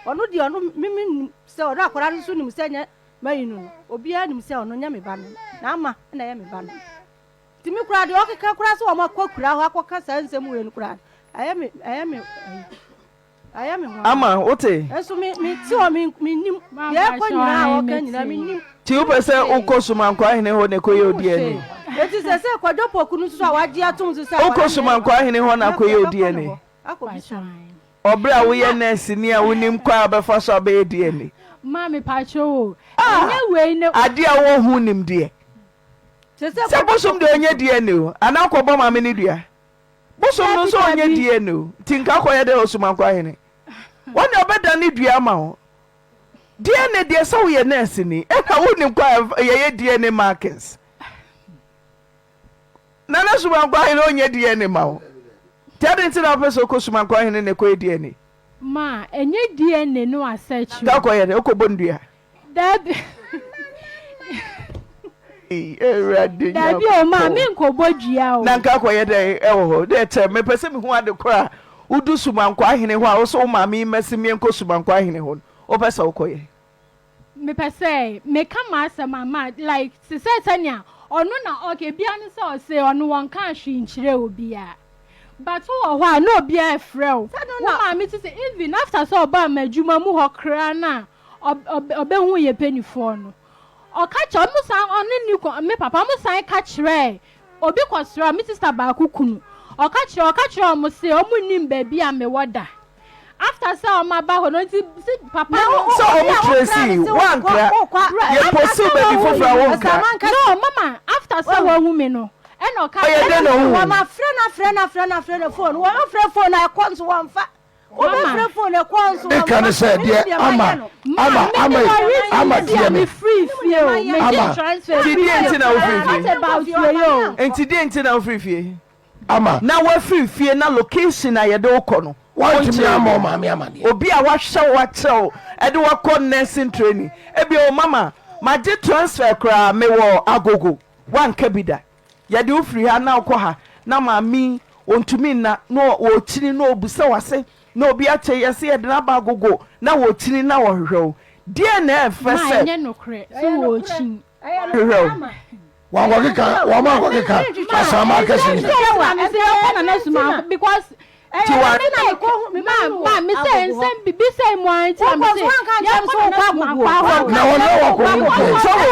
Ɔno deɛ ɔno me me nim sɛ ɔno akwadaa no nso nim sɛ nyɛ mayi no no. Obiara nim sɛ ɔno nyɛ me ba no. N'ama na ɛyɛ me ba no. Nti me koraa deɛ ɔkeka koraa sɛ wɔn akɔ akura hɔ akɔka saa nsɛm wei no koraa no, ɛyɛ me ɛyɛ me ayi. Ɛyɛ me nwanwa. Ama wote? Nso me me te hɔ me me nim deɛ ɛkɔ nyinaa a ɔka nyinaa me nim. Nti wopɛ sɛ wokɔ Sumankwaa hene hɔ na ɛkɔyɛ wo DNA? Eti sɛ sɛ Kwadwo Poku no nso a wagye atom nso sɛ Wokɔ Sumankwaa hene hɔ na akɔyɛ wo DNA? Akɔbisa no. Ɔberɛ a woyɛ nɛɛseni a wonim kwan a wobɛfa so abɛyɛ DNA? Ma mepakyɛw o, Ah! ɛnyɛ wei ne. Adeɛ a wowɔ ho nimdeɛ. Sɛ sɛ Sɛ bosom deɛ ɔnyɛ DNA o, anaa wokɔbɔ maame no dua? Bosom no Dabi nso ɔnyɛ dabi. DNA o, nti nka wokɔyɛ dɛn wɔ Sumankwaa hene? Wɔne ɔbɛdane dua ama wo. DNA deɛ sɛ woyɛ nurse ni ɛna wonim kɔ a yɛyɛ DNA markings. Nana Sumankwa ahene ɔnyɛ DNA ma wo. Nti ade nti na wopɛ sɛ wokɔ Sumankwa ahene na ɛkɔyɛ DNA? Ma ɛnyɛ DNA no asɛkyi o. Ka kɔyɛ dɛ wokɔbɔ ndua. Dabi. Awurade Dabi o ma menkɔbɔ dua o. Na nka kɔyɛ dɛ ɛwɔ hɔ dɛ kyɛ mepɛ sɛ mehu ade koro a. wodu Sumankwaa hene hɔ a wo sɛ wo maame yi mmɛse meɛnkɔ Sumankwaa hene hɔ no, wopɛ sɛ wokɔyɛ? Mepɛ sɛ meka m'asɛm a ma like te sɛ sɛnea ɔno na ok ebia ne sɛ ɔse ɔno wɔnkaa hwee nkyerɛɛ obiaa but wowɔ hɔ a na obiaa ɛfrɛ wo, wo maame te sɛ even after sɛ ɔbaa m'adwuma mu hɔ koraa no a ɔbɛhuu yɛ panifoɔ no ɔka kyerɛ ɔmo san ɔne ne kun me papa ɔmo san ka kyerɛɛ obi kɔsraa me sister baako kunu ɔka kyerɛ ɔka kyerɛ ɔmo se ɔmo nnim baabi a mewɔ da after sɛ ɔmo aba hɔ no nti si papa no Sɛ ɔmo tracy woankra yɛ posiw baabi foforɔ a wonkra. No mama after sɛ wahu me no ɛna ɔka Ɔyɛ dɛn na ohuu wo? Wɔn afrɛ no afrɛ no afrɛ no afrɛ no phone wɔn afrɛ phone a ɛkɔ nso wɔnfa. Mama. Meka ne sɛ deɛ ama ama ama yi ama tie me. Ama. Nti deɛ nti na wofiri fie? Nti deɛ nti na wofiri fie? Ama. Na wafiri fie na location a yɛde wo kɔ no. Wantumi ama ɔmaame amaneɛ. Obi a wahwɛ wo akyerɛ wo ɛde wakɔ nursing training. Ebi o mama magye transfer koraa mewɔ agogo wanka bi da. Yɛde wo firi ha na wokɔ ha na maame yi ɔntumi nna na ɔkyini na ɔbisa w'ase na obi akyɛ yɛse yɛde no aba agogo na wɔkyini na wɔhwehwɛ wo. Deɛn na ɛfɛ Ma sɛ. ɛnyɛ nokorɛ sɛ wɔkyini. Hwehwɛ wo. Wankɔkeka wɔn ankɔkeka asaama akɛse nyina. Because Ti wa. Ma me sɛ nsɛm bibi sɛ mu ara nti na me se yɛnkɔ nana sumankwa hɔ. Na wɔn na wɔkɔ ho deɛ. Sɔfo.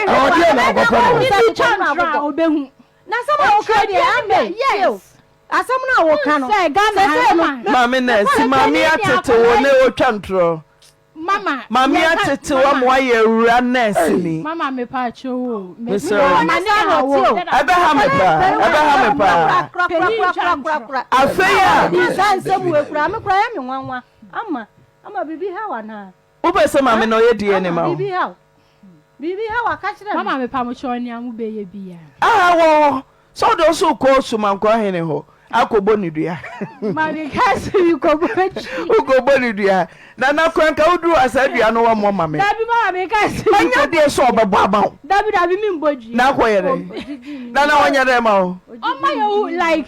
Ɛwɔ deɛ na wɔkɔpɛ no. Bibi twa ntra a obehu. Na asɛm a woka deɛ amen Yes. Asɛm no a woka no. Sɛ Ghana ha ma. Maame nɛɛse maame atete wo na otwa ntorɔ. Mama. Maame atete wo ama woayɛ awura nɛɛseni. Mama me pa kyɛw o. Mesrɛ wo. Mama ne ha wo. Ɛbɛha me paa. Ɛbɛha me paa. Panyin twa ntorɔ. Afei a. Saa nsɛm wei koraa me koraa ɛyɛ me nwanwa. Ama ama biribi haw anaa? Wopɛ sɛ maame no ɔyɛ DNA ma wo? Ama biribi haw. Biribi haw a ka kyerɛ me. Mama me pa mo kyɛw nea mo bɛyɛ biara. Aha wɔ hɔ sɛ wode wo so kɔ Sumankwaa hene hɔ akɔbɔ ne dua. Ma me ka sɛ mi kɔbɔ dua. Wokɔbɔ ne dua. Nana kora nka woduru hɔ a saa dua no wammɔ ma me. Dabi mama me ka sɛ mi Manya deɛ sɛ ɔbɛbɔ ama wo. Dabi dabi mi mbɔ dua. Na akɔyɛ dɛn? Nana ɔnyɛ dɛn ma wo? Ɔma yɛ hu like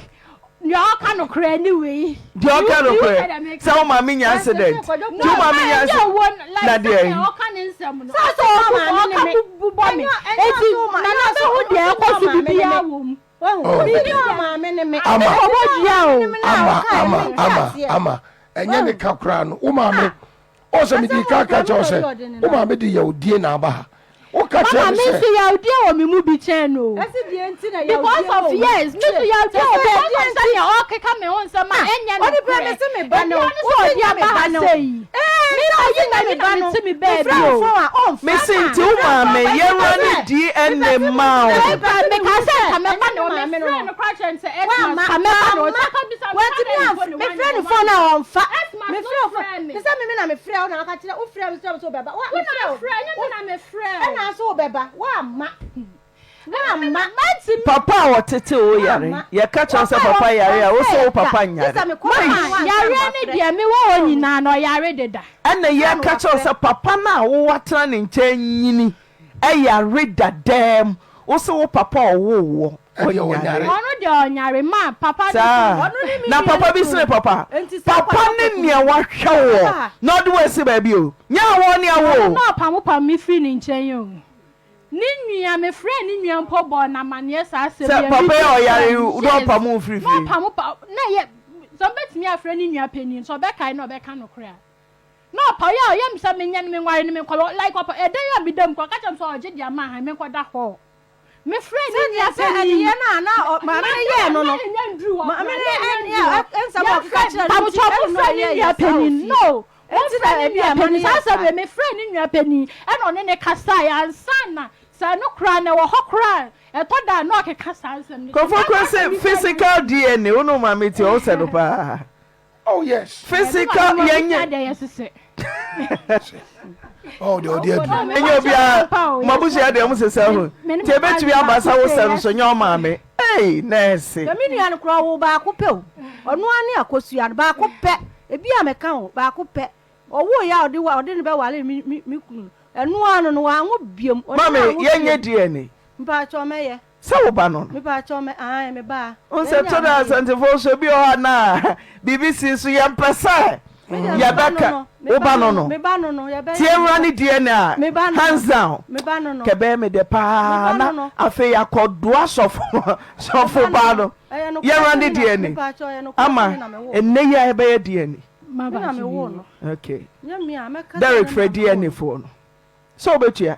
Nea ɔka nokorɛ ne wei. Deɛ ɔka nokorɛ sɛ wo maame nya accident nti wo maame nya accident na deɛ. Ɔka ne nsɛm no. Sɛ ɔka bubɔ me eti nana bɛ hu deɛ ɛkɔ so bibiara wɔ mu. Ama ama ama ama ama ɛnyɛ ne ka koraa no wo maame Ɔsɛ mede ka ka kyerɛ wo sɛ wo maame de yawdie na aba ha. Woka kyerɛ Mama me me sɛ. nso yawdie wɔ me mu bi kyɛn no o. Because of yes me nso yawdie wɔ because of sɛdeɛ ɔkeka me ho nsɛm a ɛnyɛ nokorɛ. Ebia ne sɛ ɔde aba ha sɛ yi. Me ma yi na me na me te me baabi o. Mese nti wo maame yɛwura ne DNA ma wo. Meka sɛ nka mɛba ne hɔ mefrɛ no koraa kyerɛ no sɛ Xmas ka mɛba ne hɔ nti aka bisa me Watumi adɛn amf mpo ne mefrɛ no wanyɛ phone a ɔmfa Xmas mefrɛ no wo phone frɛ me. te sɛ me me na mefrɛ wo na waka kyerɛ wofrɛ me sɛ wo sɛ wobɛba wa Wo na mefrɛ wo afrɛ ɛnyɛ me na mefrɛ wo. ɛna nso wobɛba woamma woamma Mantumi. Papa a ɔtete wo yare yɛka kyerɛ wo sɛ papa yare a wo sɛ wo papa nyare. Mama yareɛ ne deɛ mewɔ hɔ nyinaa no ɔyare deda. Ɛna yɛka kyerɛ wo sɛ papa no a wo watena ne nkyɛn nyini yare dadaam wo se wo papa a ɔwoo woɔ ɔnyare. Ɔno deɛ ɔnyare ma papa no Saa na papa bi sene papa papa ne nea wahwɛ woɔ na ɔde wo asi baabi o nyɛ awoɔ ne awoɔ o. Ɔno na ɔpamopam me firi ne nkyɛn o ne nua me frɛɛ ne nua mpo bɔɔ no amaneɛ saa asɛm yi Sɛ papa yi a ɔyare yi na ɔpamo wo firi na fie. ɔpamopam na ɛyɛ sɛ ɔbɛtumi afrɛ ne nua panin sɛ ɔbɛkae na ɔbɛka nokorɛ a. Na ɔpa ɔyɛ a ɔyɛ me sɛ menyɛ no menware no menkɔ like ɔpa ɛdan a meda mu kɔ ɔka kyerɛ me sɛ ɔgye de ama han menkɔda hɔ mefrɛ ne nua Sɛdeɛ sɛ panin ɛneyɛ no a na ɔ- maame no yɛɛ no no na ɛnyɛ nduru hɔ maame koraa, no na ɛnyɛ ɛne nduru hɔ. nsɛm a ɔkeka kyerɛ no nti Pamukyɛw ɛna mofrɛ ne ɔyɛɛ nua yɛ saa wɔ panin fie no Enti mofrɛ na ne ebi nua a ɛma no panin yɛ saa asɛm saa. wei mefrɛ ne nua panin ɛna ɔne ne kasaeɛ ansa na sɛ ɛno koraa na ɛwɔ hɔ koraa a ɛtɔ da a na ɔkeka saa nsɛm no kyerɛ me. Nkurɔfoɔ koraa se physical DNA wo ne wo maame te hɔ wosɛ no paa. Oh yes. Physical yɛnyɛ. Oh deɛ ɔde adu. Ɛnyɛ obiara mo abusua deɛ mo sesa ho nti ebetumi aba sɛ wosɛ no so nyɛ ɔmaame ei nɛɛse. Na me nua no koraa ɔwoo baako pɛ o ɔno ara ne akosua no baako pɛ ebi a meka o baako pɛ ɔwoo yɛ a ɔde ɔde no bɛware me me me kunu no ɛno ara no no wanwo biom ɔne Maame no anwo yɛnyɛ biom DNA. mpakyɛw mɛyɛ. Sɛ wo ba no no. Mepaakyɛw me ae me ba. Wohu sɛ to da Asantefoɔ nso ebi wɔ hɔ a na biribi si nso yɛmpɛ sɛ yɛbɛka wo ba no no. Tie wura ne DNA a hands down kɛbɛyɛ me dɛ paa na afei yɛakɔdoa sɔfo sɔfo baa no yɛwura ne DNA ama ɛnnɛ yi a yɛbɛyɛ DNA. Okay. Derek frɛ DNA foɔ no. Sɛ wobɛtua.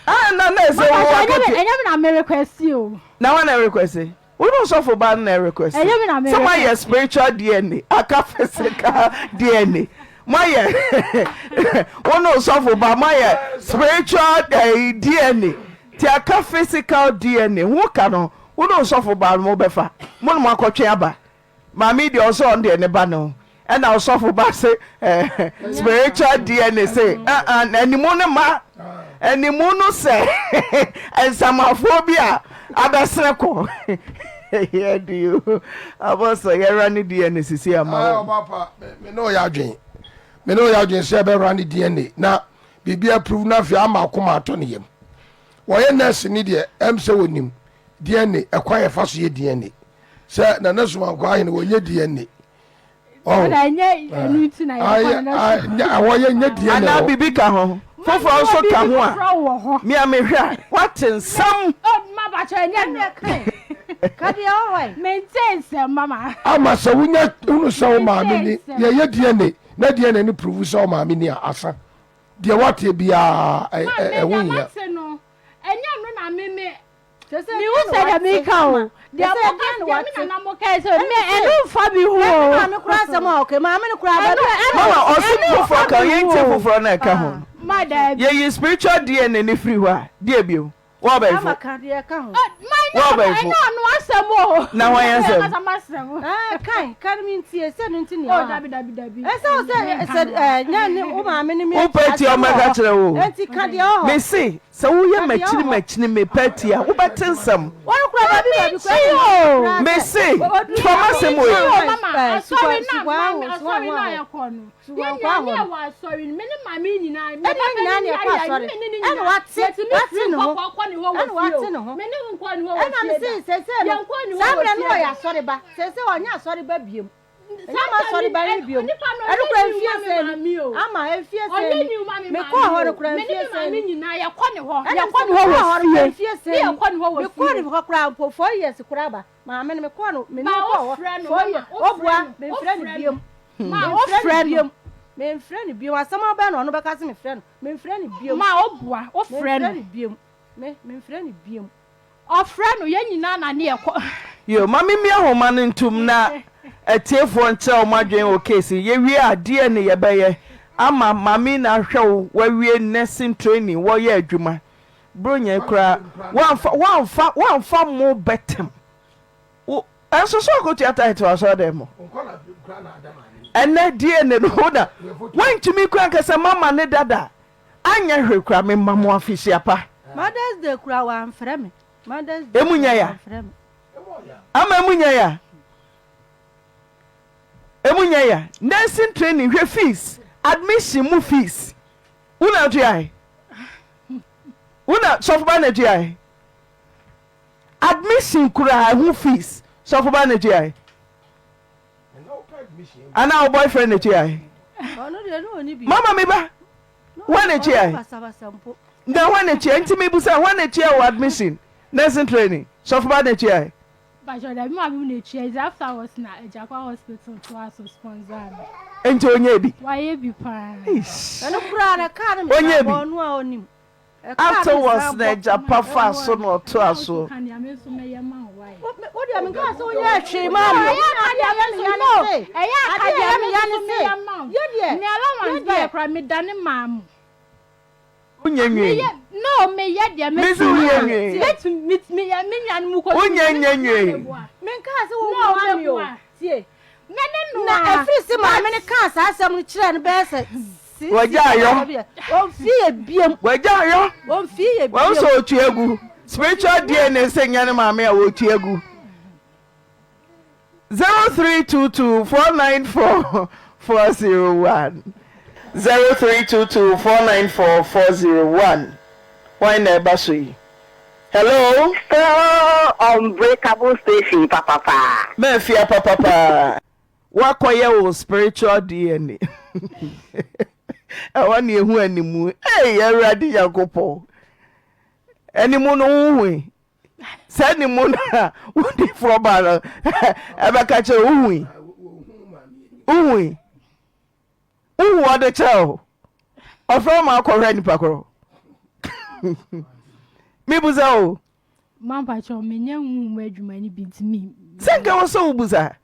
Ah, na na ɛsɛ wo akatua. Ɛnyɛ me na me request o. Na wɔn na request. Wo ne ɔsɔfo ba no na request. Ɛnyɛ me na me Sɛ request. moayɛ spiritual DNA, aka physical DNA. Moayɛ wo ne ɔsɔfo ba moayɛ spiritual eh, DNA. Ti aka physical DNA. Ho ka no, wo ne ɔsɔfo ba no mobɛfa. Mo ne mo akɔtwe aba. Maame yi deɛ ɔsɛ ɔno deɛ ne ba no ɛna ɔsɔfo ba se eh, spiritual DNA se animu no ma animu no sɛ nsamafoɔ bi a abɛsene kɔ yɛde o abɔsɔ yɛwura ne DNA sisi ama wɔn. Ɔba pa me ne ɔyɛ adwen me ne ɔyɛ adwen sɛ ɛbɛwura ne DNA na biribi approve na afei ama akoma atɔ ne yam wɔyɛ nurse ni deɛ ɛm sɛ wɔnim DNA ɛkwan yɛfa so yɛ DNA sɛ nana sumankɔ ahene wɔnyɛ DNA wɔyɛ nyɛ DNA anaa biribi ka ho foforɔ nso ka ho a mea mehwɛ a woate nsɛm ama sɛ wonya hunu sɛ wo maame ni yɛyɛ DNA na DNA no prove sɛ wo maame ni a asa deɛ woateɛ biara ɛho hia Mehu sɛ deɛ meka o deɛ moka deɛ me nana mo kae sɛ me ɛno nfa mi ho o. Maame kura asɛm a ɔka maame no kura abɛbɛ. Mama ɔsi foforɔ ka yɛn tie foforɔ na ɛka ho. Ma daabi. Yɛyi spiritual DNA ne firi hɔ a deɛ bio. Wɔ ɔbɛnfo. Ama ka deɛ ɛka ho. Wɔ ɔbɛnfo. Ɛnyɛ ɔno asɛm o. Na wɔn yɛn asɛm. Ɛɛ kan kan mi ntie sɛ no nti nea. Oh dabi dabi dabi. Ɛsɛ wo sɛ sɛ ɛɛ nyɛ ne wo maame ne mi. Wo pɛ tie ɔmo ɛka kyerɛ wo. Eti ka deɛ ɔhɔ. Mese Sɛ woyɛ makyini makyini me pɛ ti a, wobɛte nsɛm. Mese, fa m'asɛm wei. Ɛnyɛ m'asɔreba no bio. Ɛno koraa mfie sɛn ni? Ama mfie sɛn ni? Mekɔɔ hɔ no koraa mfie sɛn ni? Ɛna mesɛ mekɔɔ hɔ no koraa mfie sɛn ni? Mekɔɔ ne hɔ koraa mpo four years koraa ba. Maame no mekɔɔ no me ne no kɔɔ hɔ four years. Obua memfrɛ no biom. Memfrɛ no biom. Memfrɛ no biom. Asɛm abɛn na ɔno bɛka sɛ mefrɛ no. Memfrɛ no biom. Memfrɛ no biom. Me memfrɛ no biom. Ɔfrɛ no, yɛn nyinaa na ne yɛkɔ. Yo, ma memmue nhoma no ntom na atiefoɔ nkyerɛ wɔn adwene wɔ case yi. Yɛwie a, deɛn ne yɛbɛyɛ ama Maame na ahwɛ wo wawie nursing training wɔyɛ adwuma. Bronya yi koraa woamfa woamfa woamfa mo bɛtɛm. Wo ɛnso so akɔtua tithe wɔ asɔredan mu. Ɛnɛ DNA no wo na woantumi koraa nkasa mama ne dada. Anyɛ hwee koraa me ma mo afehyia pa. Mother's day koraa wamfrɛ me. Mother's day Emu nyɛ ya. wamfrɛ me. Ama emu nyɛ ya. Emu nyɛ ya. Nursing training hwɛ fees, admission mu fees. Wo na atuae. Wo na sɔfo ba na atuae. Admission koraa ɛho fees sɔfo ba na atuae. Anaa wo boyfriend na tuae? Mama me ba hwan na tuae? Na hwan na tuae? Nti mebusa hwan na tua wo admission nursing training? Sɔfo ba na tuae? Bàjọ́ dàbí maame mu na etua nti afterwards na Agyakwa hospital toa so sponsor mi. Nti onye bi? Wayɛ bi paa. Ɛno koraa na kaa no Onye bi? mesabɔ no a onim. Afterwards na agya pa faa so na ɔtoa so. Wo deɛ menkaa sɛ wonyɛɛ hwee maa me o. Adeɛ a ɛyɛ me ya ne se, adeɛ a ɛyɛ me ya ne se, yɛ deɛ, yɛ deɛ. Wonyɛ nwie. Mese wonyɛ nwie. Wonyɛ nyɛ nwie. Menkaa sɛ wommoa me o. Tie. Na ɛfiri se maame no kaa saa asɛm no kyerɛɛ no bɛyɛ sɛ Wagya ayɔ. Ɔmfii yɛ biam. Wagya ayɔ. Ɔmfii yɛ biam. Wɔn sɛ ɔtua gu. Spiritual DNA sɛ nyɛ ne maame a wɔtua gu. 0322 494 401 0322 494 401 Wɔn na ɛba so yi. Hello. Still unbreakable station papapaa. Mafia papapaa. Woakɔyɛ wo spiritual DNA. Ɛhɔ ne ehu animu. Ei Awurade Nyankopɔn. Animu no wohui. Sɛ animu no a wodi forɔ baa no ɛbɛka kyerɛ wohui. Wohui. Wohu ɔde kyerɛ o. Ɔfrɛ wo ma akɔhwɛ nipa korɔ. Mebusa o. Mampakyɛw menyɛ honhom mu adwuma no bi nti me. Sɛ nka wɔ sɛ wobusa.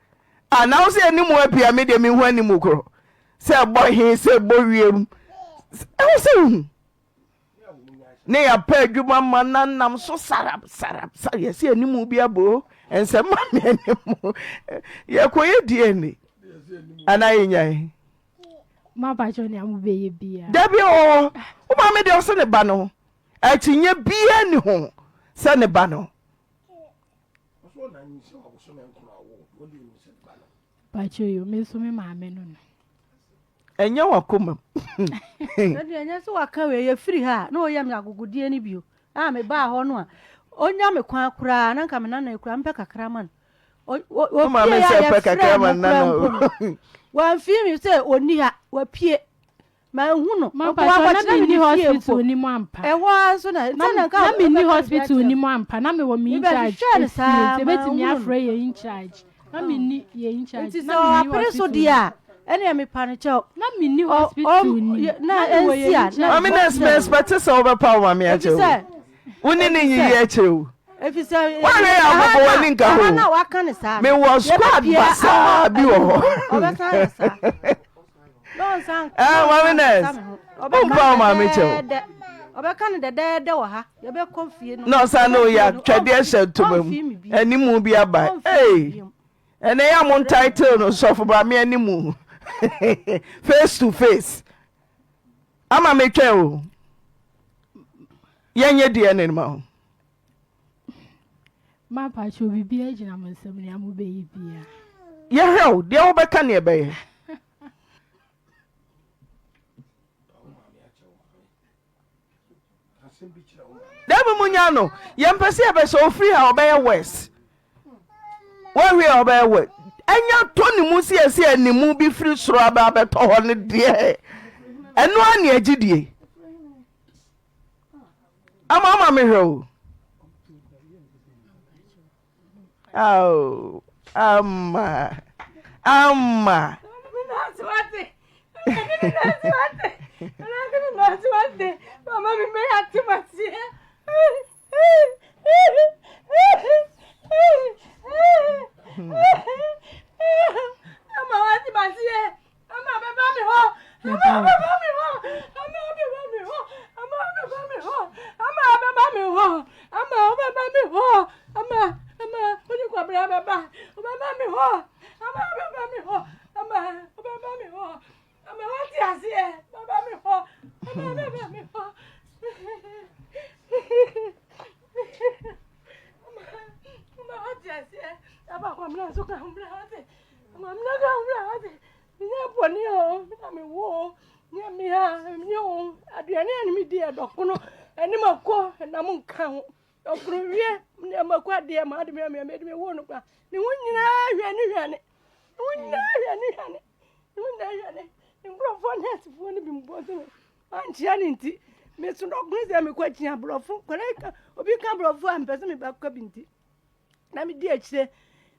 Ah na wo sɛ anim apia me deɛ mehu anim korɔ. Sɛ ɛbɔ he sɛ ɛbɔ wiem. Ɛwɔ sɛ wohu. Ne yɛapɛ adwuma ma na nam so sarab sarab sarab yɛsɛ anim bi aboo ɛnsɛ ma me anim yɛkɔyɛ DNA anaa yɛnyae. Mampakyɛw nea mobɛyɛ biara. Dabi ɔwɔ wo maame deɛ ɔsɛ ne ba no akyinnye biara ni ho sɛ ne ba no. Pakyɛ yo, me nso me maame no no. Ɛnyɛ wakoma mu. Ɛdeɛ ɛnyɛ sɛ waka wei yɛfiri ha a na ɔyɛ me agogodeɛ no bio a mebaa hɔ no a ɔnya me kwan koraa na nka me nana kura mpɛ kakra ma no ɔpie a yɛfrɛ no koraa mpo no wamfii me sɛ ɔnni ha wapue Manhu no. Mpa Mpo kyɛw, na wakɔkyerɛ me menni ne fie hospital mpo. ni mu ampa. Ɛhɔ ara nso na Na sɛ na nka na menni ɔbɛka biribi hospital akyerɛ ni me. mu ampa. Na mewɔ me in charge Mebɛhwehwɛɛ no efie saa nti ebetumi manhu no. afrɛ yɛn in charge. Na menni yɛn in charge. Nti Na sɛ menni ɔapere so hospital deɛ ni. a, ɛnneɛ mepa no kyɛw. Na menni Ɔ hospital ɔm ni. yɛ na Na mewɔ ɛnsi yɛn a in na charge. Maame nurse ɔnkyerɛ me me. expect sɛ wobɛpa wo maame akyɛ Efisɛ o. Wo ne ne efisɛ nyiyi akyerɛ o. efisɛ Woahwɛ yɛ ɛha abobɔ na w'ani nka ɛha ho. na waka ne saa no, Mewɔ squad yɛbɛpia akɔ basaa bi wɔ anim hɔ. hɔ. Ɔbɛsan ayɛ saa. Eh, maame nurse, wompa wo maame kyɛw. Ɔbɛka no dɛdɛɛdɛ wɔ ha. Yɛbɛkɔ fie no. Na ɔsan ne oyɛ atwɛdeɛ hyɛ ntoma mu. Animu bi aba. Hey, ɛnɛ yɛ a mo ntitle no sɔfo maame animu. Face to face. Ama metwɛn o. Yɛnyɛ DNA no ma ho. Mampakyɛw biribiara gyina mo nsam nea mobɛyɛ biara. Yɛhwɛ o, deɛ wobɛka ne ɛbɛyɛ. Dabi mu nya no, yɛmpɛ sɛ yɛbɛsɛ ofiri ha ɔbɛyɛ worse. Wɔhwe a ɔbɛyɛ worse. Ɛnya tɔ ne mu sɛ yɛsɛ animu bi firi soro aba abɛtɔ hɔ no deɛ ɛno a ne agyidie. Ama ama me hwɛ o. Ao, ama, ama. Ama bɛba me hɔ. Ama bɛba me hɔ. Ama bɛba me hɔ. Ama bɛba me hɔ. Ama bɛba me hɔ. Ama wobɛba me hɔ. Ama ama wode kɔbra bɛba. Wobɛba me hɔ. Ama bɛba me hɔ. Ama wobɛba me hɔ. Ama wate aseɛ. Bɛba me hɔ. Ama bɛba me hɔ. Ama ama wate aseɛ. Aba kɔmina nso ka ho bra wate. Maame ka ho bra wate. Menyɛ bɔne o, me na mewɔ o, nyɛ me a, menyɛ o. Aduane a ne medi yɛ dɔkono, ɛne mako na mo nka ho. Dɔkono wie, ne mako adeɛ ma ade me a mede me wo no kora. Ne ho nyinaa hwane hwane. Ne ho nyinaa hwane hwane. Ne ho nyinaa hwane. Nkurɔfoɔ nɛɛsefoɔ no bi mbɔ sɛ mankyia ne nti. Meso dɔkono sɛ mekɔ akyia aborɔfo. Nkwadaa ka, obi ka aborɔfo a mepɛ sɛ mebɛka bi nti. na medi akyire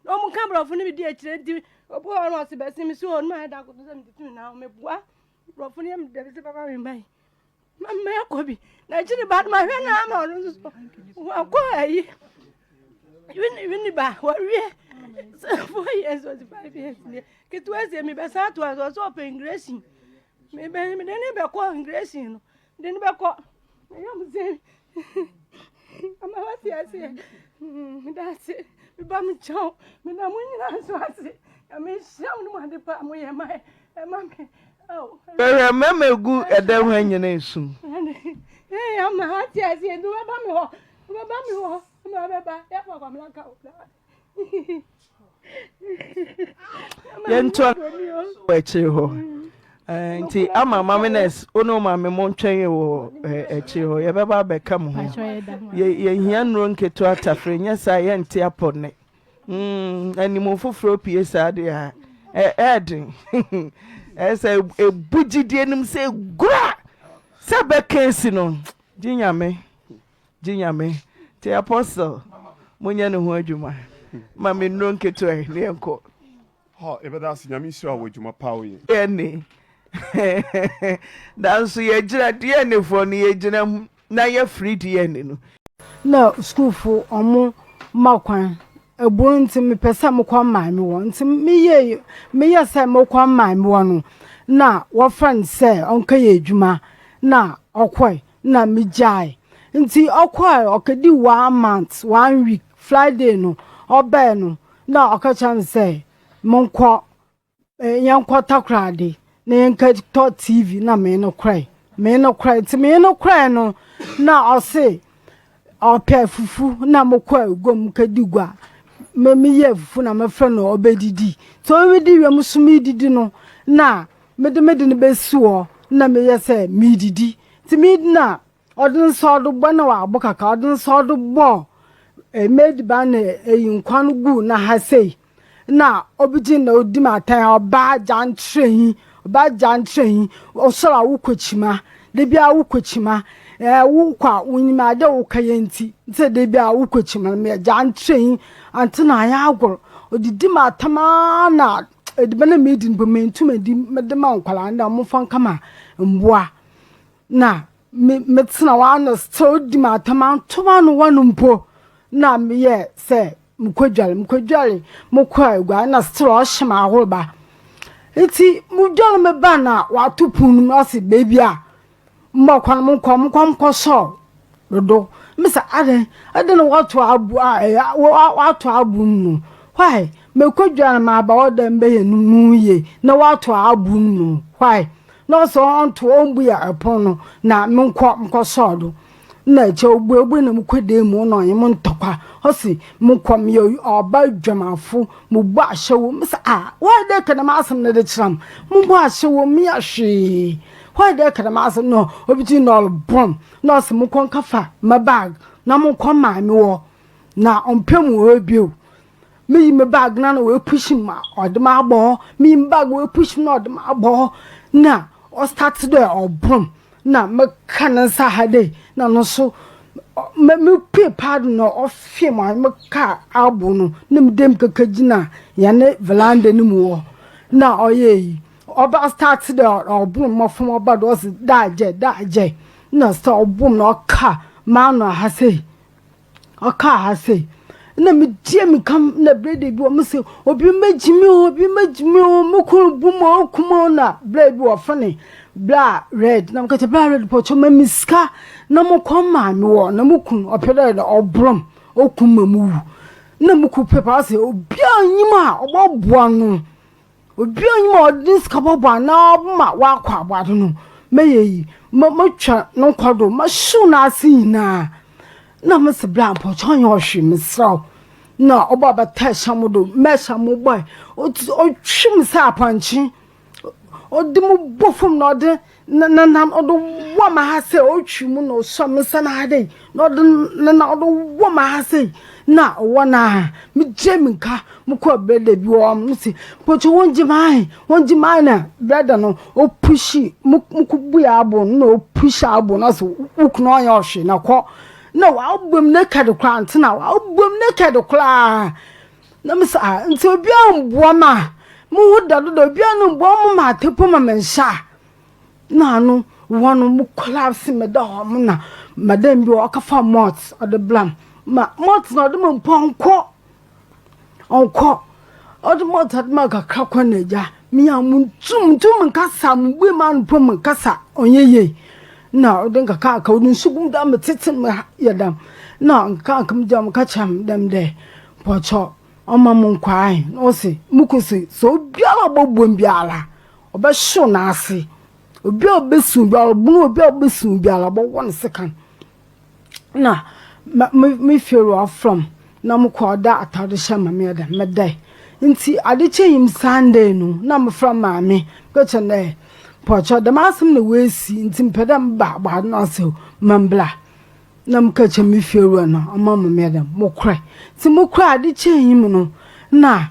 na wɔn ka borɔfo no medi akyire nti obi wɔ hɔ na ɔse bɛsi me so hɔ no ma ɛda akoto sɛ mede tumi na meboa borɔfo no yɛ me dɛm sɛ papa me mma yi ma mma akɔ bi na akyiri ba no mahwɛ no ama ɔno nso so wakɔ ayi wini ba wawie sɛ 4 years ɔsi 5 years nie ketewa sɛ mebɛsan atoa so ɔsɛ ɔpɛ ingration mebɛ mede ne bɛkɔ ingration no De no bɛkɔ. Meyɛ mo sɛ ama wate aseɛ. Meda ase. Meba mo kyɛw. Meda mo nyinaa nso ase. Nyame nhyira mo ne mo ade pa a moyɛ ma ɛma me. Hwɛ mmarima egu ɛdan ho anyina esu. Ee ama wate aseɛ nti wobɛba me hɔ. Wobɛba me hɔ. Ama wobɛba. Yɛfa kwamena ka wo. Yɛntoa wɔ akyire hɔ. Eh, nti ama mame nurse wo ne wo maame mo ntwɛn yɛ wɔ eh, akyire hɔ yɛbɛba abɛka mo ho yɛhia nnuro nketewa tafere nyɛ saa yɛnte apɔ nnɛ mm, animu foforɔ pie saa deɛ a ɛɛden ɛyɛ sɛ ɛbu gyidie nim sɛ gura sɛ bɛka asi no gye nyame gye nyame nti apostle monyɛ ne ho adwuma ma me nnuro nketewa yi ne yɛnkɔ Hɔ, yɛbɛda ase. Nyame nhyira wo wɔ adwuma pa a woyɛ. DNA nanso yɛgyina DNA foɔ no yɛgyina mu na yɛfiri DNA no. Na sukuufo ɔmo ma kwan eburo nti mepɛ sɛ mokɔ maame hɔ nti meyɛ meyɛ sɛ mokɔ maame hɔ no na wɔfrɛ no sɛ ɔnkɛyɛ adwuma na ɔkɔe na megyae nti ɔkɔe ɔkɛdi one month one week Friday no ɔbɛɛ no na ɔka kyerɛ me sɛ monkɔ eh, yɛnkɔ Takoradi na yɛnkɛtɔ TV na me no korɛ me no korɛ nti me no korɛ no na ɔse ɔpɛ fufu na mokɔ aguam kɛdi gua me meyɛ fufu na mefrɛ no ɔbɛdidi nti ɔbɛdi wie mo so medidi no na mede mede no bɛsi hɔ na meyɛ sɛ medidi nti medi na Ɔde ne nsa ɔde bɔ na wabɔ kaka ɔde ne nsa ɔde bɔ m'ediban na eyi nkwa no gu na ha sei na obi gye na odi ma atɛn ɔbaa gya nkyerɛ yi ɔbaa gya nkyerɛ yi ɔsɔre a wokɔ kyima de bi a wokɔ kyima ɛɛ wokɔ a wonyim ade a woka yɛ nti nti de bi a wokɔ kyima no mɛ gya nkyerɛ yi ante na ayɛ agor odidi ma atam aa na ediban na medi no mentum edi mede ma nkwadaa na wɔmfa nkama mboa Na me metsena hɔ ara na still odi m'atam annto m'ano hɔ no mpo na meyɛ sɛ mokɔdware mokɔdware mokɔ aguare na still ɔhyɛ me ahoroba nti modware me ba na wato pon no mu ɔse baabi a mbɔkɔ no monkɔ monkɔ mokɔsɔɔ dodo mesa adɛn adɛn na wato abo a ɛyɛ wato abo mu no why mekɔdware maba hɔ dɛ mbɛyɛ no mu yie na wato abo mu why Na ɔsɛ ɔnto ɔmbue pon no na menkɔ nkɔsɔɔ do. Nna nkyɛ obuebue na mokɔ dan mu na ɔnye mo ntɔkwa. Ɔse monkɔ meyɛ ɔba dwamanfo, mobɔ ahyɛwo. Mese ah why dɛ eka dɛm asɛm no de kyerɛ me? Mobɔ ahyɛwo mennyɛ hwee. Why dɛ eka dɛm asɛm no? Obi tse na ɔrobɔ me na ɔse monkɔ nkɛfa me bag na monkɔ maame hɔ na ɔmmpɛ mu hɔ bio. Meyi me bag na na oepush me ma ɔdze me abɔ hɔ, meyi me bag oepush me na ɔdze me abɔ hɔ na ɔstart dɛ ɔbor me na meka ne nsa ha dei na no so me mepue paa do na ɔfee mu a meka abo no na mede me kaka gyina hɛn veranda no mu hɔ na ɔyɛɛ yi ɔba start dɛ ɔbor me mɔfom ɔba do ɔse daagye daagye na sɛ ɔbor me na ɔka m'ano ha sei. Ɔkaa ha sei, na metie me kam na berɛ bi wɔn sɛ obi mmɛgye me o obi mmɛgye me o me kunu bu mu o kum o na berɛ bi wɔfrɛ ne bra red na mekata bra red pɔtɔ ma me sika na mokɔ maame wɔ na mo kunu ɔpɛ dɛ ɔborɔm ɔkum ma mu wu na mo ku pepa sɛ obiara nyim a ɔbɔboa no Obiara nnyim a ɔdze ne sika bɔbɔ anaa ɔbɛma ɔakɔ aboado no, mɛyɛ iyi, motwa no nkwa do, mɛhyew n'ase nyina. Nna mese, Bra mpɔkyɛw nnyɛ ɔhwee, meserɛ wo. Nna ɔba ɔbɛtaa hyɛ mo do, mɛhyɛ mo bɔe, ɔtwe me sɛ apɔnkye, ɔde mo bɔ famu na ɔde Ne nan ɔde wɔ me ha sɛ ɔtwi mu na ɔsɔ me nsa no ha dei na ɔde ne nan ɔde wɔ me ha sei na ɔwɔ no a megye me nka mekɔ brɛda bi wɔ hɔ mese mpɔkyɛ wɔngye me ahe wɔngye me ahe na brɛda no ɔpushi mokɔbue abo no na ɔpushi abo no ɔsɛ wo kunu ɔnyɛ ɔhwe na kɔ na wabom naked koraa ntena wabom naked koraa na mese ah nti obiara mboa ma mo ho da dodo obiara no mboa mo ma atepo ma me nhyɛ a na ano wɔ no mo collapse me da hɔ mo na madam bi ɔkafa malt ɔde blam ma malt na ɔde ma mpo ɔnkɔ ɔnkɔ ɔde malt ɔde ma kakra kɔ na agya me a mo ntum ntum nkasa mo bue ma no mpo mo nkasa ɔnyɛ yie na ɔde nkaka aka ɔde nsu gum da me tete me yɛ dam na nka aka me gya mo ka kyerɛ me dɛm dɛ Mpakyɛw ɔmma mo nkwae. Na ɔse, mo kun se, sɛ obiara a ɔbɔbom biara, ɔbɛhyew n'ase. Obiara a ɔbɛsiw biara, ɔbono obiara a ɔbɛsiw biara, ɔbɛwɔ no sekan. Na me me fiewura ɔfrɛ m na mokɔ ɔda atade hyɛ ma me ɛdɛ medae. Nti ade kye yim Sunday no, na mefrɛ maame, meka kyerɛ no dɛ, Pɔkyɛ dɛm asɛm na woesi ntsi mepɛ dɛ meba abɔado no ase ma mbla. Na meka kyerɛ me fiewura no ɔma ma meyɛ dɛn mokorɛ. Ntsi mokorɛ ade kyee yi mu no na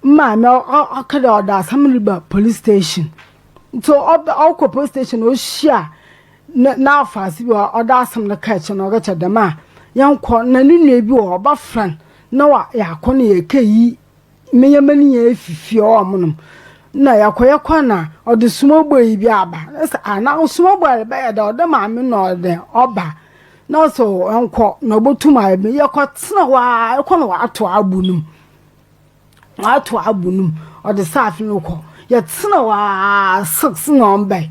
maame ɔka dɛ ɔde asɛm no reba police station. Ntsi ɔkɔ police station na ohyia n'afaase bi a ɔde asɛm no kaa kyerɛ no ɔka kyerɛ dɛm a yɛnkɔ na ne nua bi wɔ hɔ ɔbɛfrɛ no na wa yɛakɔ na yɛkɛyi me nneɛma no nyinaa afi fie hɔ ɔmo nom na yɛkɔ yɛkɔ na ɔde small boy bi aba na sɛ ah na small boy bɛyɛ dɛ ɔde maame na ɔde ɔba na sɛ ɔnkɔ na ɔbɛtum ayɛ bi yɛkɔ tena hɔ a ɛkɔ na wato abo no mu wato abo no mu ɔde saafo no kɔ yɛtena hɔ a six na ɔmbɛn.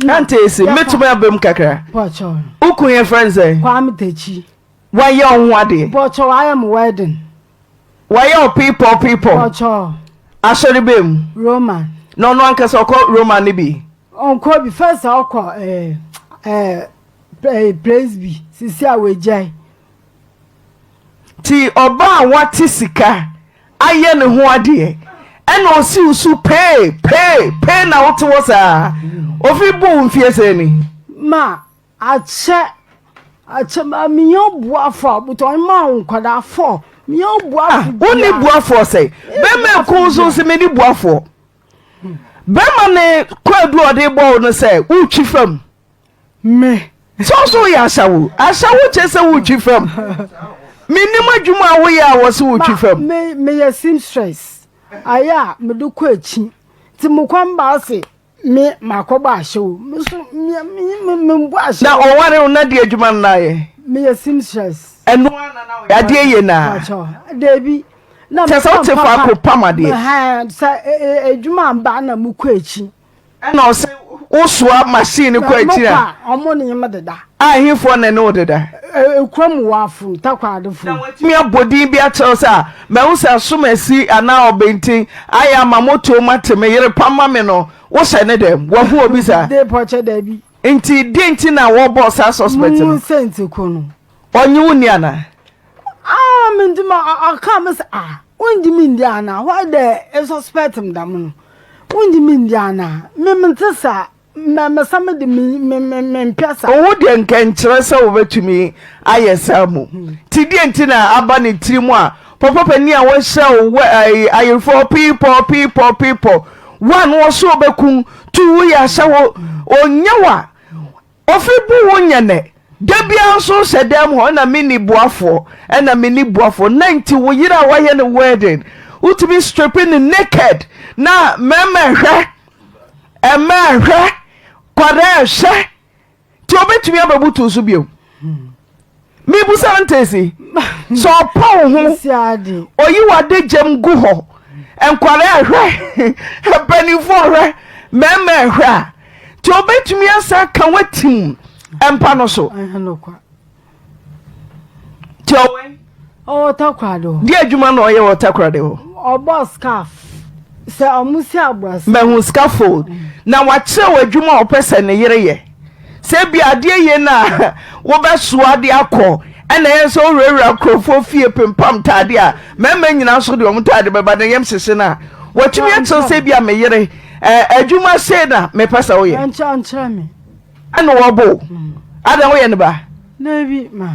Ante esi mɛtumi abam kakra. Wokun yɛ frɛ nsɛ. Kwame Takyi. Wayɛ wo ho adeɛ. Bɔkyɛ wayɛ mo wedding. Wayɛ wo piipɔ piipɔ. Bɔkyɛ. Asɔre bɛn mu? Roman. Na ɔno ankasa ɔkɔ Roman no bi? Ɔnkɔ bi first a ɔkɔ ɛɛ ɛɛ ɛɛ place bi sisi a wagyae. Ti ɔbaa a wate sika ayɛ ne ho adeɛ ɛna ɔsi wo so pee pee pee na wote hɔ saa ofi bu wo mfie sɛn ni? Ma Akyɛ akyɛ ma meyɛ ɔboafo a but ɔma wo nkwadaa fɔ meyɛ ɔboafo Ah, wonni boafoɔ sɛ bɛrima ɛko nso sɛ meni boafoɔ bɛrima ne kwaadu a ɔde bɔ wo no sɛ wotwi fam me sɛ ɔso woyɛ asawo asawo kyerɛ sɛ wotwi fam menim adwuma a woyɛ a wɔ se wotwi fam me meyɛ seamstress ayɛ a mede kɔ akyi nti mokɔ mba ase Me makɔbɔ ahyɛ o. Me so me me me mbɔ ahyɛ. Na ɔware wo na deɛ adwuma no na ayɛ. Meyɛ seamstress. Ɛno ara na na woyɛ adeɛ yie naa. Dabi. Na kyɛ sɛ wote faako pam adeɛ. Sɛ adwuma mba na mokɔ akyi. Ɛna ɔsɛ wosoa machine kɔ akyiri a. Ɔmo ne me deda. A hefoɔ na ɛne wo deda? Ekurom wafo, Takoradi Na watumi abɔ din bi akyerɛ wo sɛ a mahu sɛ asomasi anaa ɔbenten ayɛ ama motuo mate me yere pam ma me no wohyɛ ne dɛm wahu obi saa? De pɔkyɛ dabi. Nti deɛ nti na wɔbɔɔ saa suspect no? Muhu sɛ nti ko no. Ɔnye wo nni anaa? Ah, me nti ma ɔka me sɛ ah, wongye me ndi anaa? Why the suspect me dam no? Wongye me ndi anaa? Me mente saa. Mɛmɛsa me de me me me mempɛ saa. Wo deɛ nka nkyerɛ sɛ wobɛtumi ayɛ saa mu. Nti deɛ nti na aba ne tiri mu a papa panin a wahyira wo wɛ ayerefoɔ piipɔ piipɔ piipɔ one wɔ so ɔbɛku two woyɛ ahyɛ wo ɔnyɛ wo a ofi bu wo nyɛ nɛ da biara nso hyɛ dɛm hɔ ɛna menni boafoɔ ɛna menni boafoɔ na nti wo yere a wayɛ no wedding wotumi stripping no naked na mmarima hwɛ Ɛmɛ hwɛ, kwadaa hwɛ, nti obetumi abɛbutu so bio. Mibusa ntesi, sɛ ɔpa wo ho, oyi w'ade gyam gu hɔ, nkwadaa hwɛ, mpanimfoɔ hwɛ, mmarima hwɛ a, nti obetumi asa ka watim mpa no so. Nti ɔwɔ he? Ɔwɔ Takoradi hɔ. Deɛ adwuma na ɔyɛ wɔ Takoradi hɔ? Ɔbɔ scarf. Sɛ ɔmo si aboa. Mahu scaffold. Na wakyerɛ wo adwuma a ɔpɛ sɛ ne yere yɛ. Sɛ ebia adeɛ yie no a wobɛsoa de akɔ ɛna ɛyɛ sɛ wowurawura nkurɔfoɔ fie pempam ntaadeɛ a mmarima nyinaa nso de wɔn ntaade bɛba na yam hyehye no a watumi akyerɛ sɛ ebia me yere adwuma sei na mepɛ sɛ woyɛ. Ɔnkyerɛ me. Ɛna wɔbo wo. Adɛn woyɛ ne ba? Dabi ma.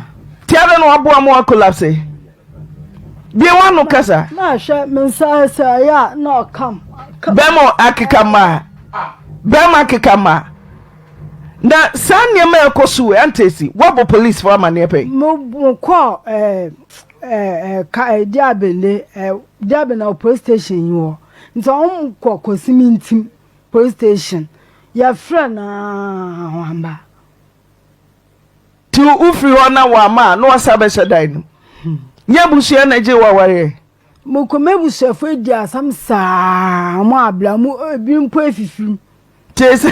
Ti adɛn na waboa ma wakolapse? Bie w'ano kasa. Na hwɛ me nsa sɛ ɛyɛ a na ɔkam. Bɛrima akeka mmaa. Bɛrima akeka mmaa. Na saa nneɛma a ɛkɔ so wei antesi woabɔ police fo amanneɛ pɛn? Mo mo kɔ ɛɛ ɛɛ ka ɛɛ Diabene ɛɛ Diabene wɔ police station yi hɔ nti wɔn kɔ kɔsi mi ntim. Police station yɛfrɛ no aa wamba. Nti wofiri hɔ na wamma a na wasa bɛhyɛ dan no mu. Nyɛ abusua na ɛgyee wo awareɛ? Mokɔ m'abusuafo adi asɛm saa ɔmo abla ɔmo ebi mpo afifiri mu. Kyerɛ sɛ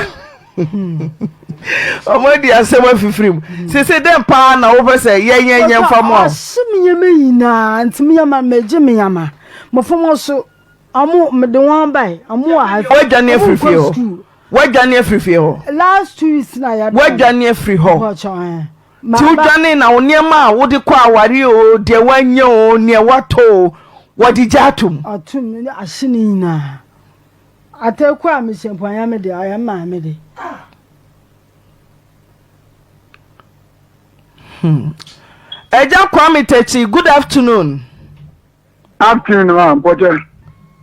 ɔmo adi asɛm afifiri mu. Sese dɛn paa na wopɛ sɛ yɛnyɛ nyɛ mfa mmoa wo? Ɔhye me nneɛma nyinaa nti me nneɛma megye me nneɛma. Mmɔframma so Ɔmo mede wɔn bae. Ɔmo wɔ ha. Wadwane afiri fie hɔ. Wadwane afiri fie hɔ. Last 2 weeks na yɛ. Wadwane afiri hɔ. Ti wodwane na wo nneɛma a wode kɔ aware o, deɛ wanya o, nea watɔ o, wɔde gya atom. Atom ahye ne nyinaa. Atɛku a mehyɛ mpo anyɛ me de, ɔyɛ me maame de. Hmm. Agya Kwame Takyi, good afternoon. Afternoon ma mpɔkyɛ.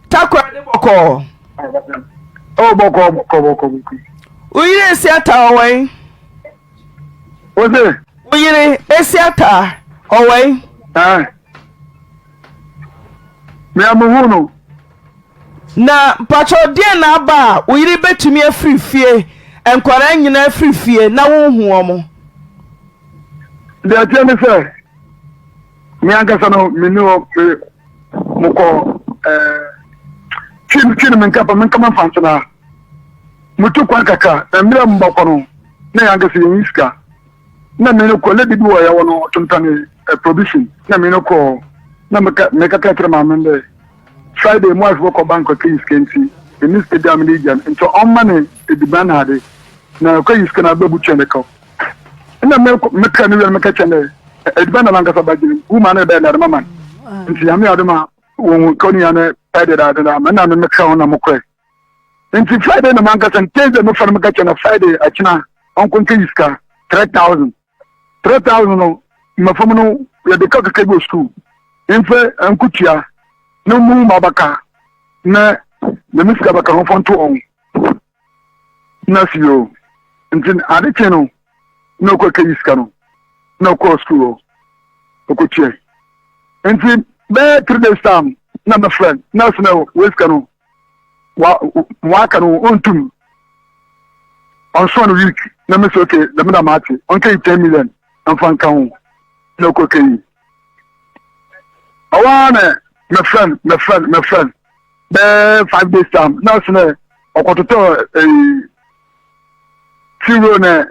Takora de bɔkɔɔ. Oh bɔkɔɔ bɔkɔɔ bɔkɔɔ bɔkɔɔ. Wo yere esi ata ɔwɔ yi? Wo se? Wo yere esi ata ɔwɔ yi? Ɛɛ. Mea mo hu no. Na mpakyɛw deɛn na aba a wo yere bɛtumi afiri fie, nkwadaa nyinaa afiri fie na wonhu wɔn? Deɛ ɛteɛ ne sɛ, me ankasa no menni hɔ me mokɔ ɛɛ twi no twi no menka pa menka ma mfa ntena mutu kwan kakra na mmerɛ mu bɔkɔ no na yɛn ankasa yɛn sika na me no kɔ lady bi wɔ yɛwɔ no ɔtontɔne eh, provision na me no kɔ na meka meka ka kyerɛ maame dɛ Friday mu afei kɔ bank kɔkɛ yi sika nti ɛni sika bi a mede gya no nti ɔmma ne ediban na ade na ɔkɔ yi sika na abɛbu kyɛn de kaw nna mekra no wie no meka kyerɛ no dɛ ediban na nankasa ba gyina mu ma no bɛyɛ dade mama no nti nyame adom a wɔhu ka onua no Friday dade da ama nna me mekra ho na mokɔɛ nti Friday na mankasa no Thursday mefa no meka kyerɛ no Friday akyena ɔnkɔ nkɛyi sika 3000 3000 no mmafam no yɛde ka kakra bi wɔ sukuu mfɛ nkotua na mu ma baka na na me sika baka ho fɔnto ɔn na si o nti ade kye no na ɔkɔ kɛyi sika no na ɔkɔɔ sukuu hɔ ɔkɔtua nti bɛyɛ 3 days time na mɛfrɛ na ɔsɛ na wei sika no wa waka no ɔntum ɔnsoa no week na mɛsɛ okay dɛm na maate ɔnkɛyi 10 million mfa nka ho na ɔkɔ kɛyi ɔwɔ ara na mɛfrɛ no mɛfrɛ no mɛfrɛ no bɛyɛ 5 days time na ɔsɛ na ɔkɔtotɔ ɛyi tiro na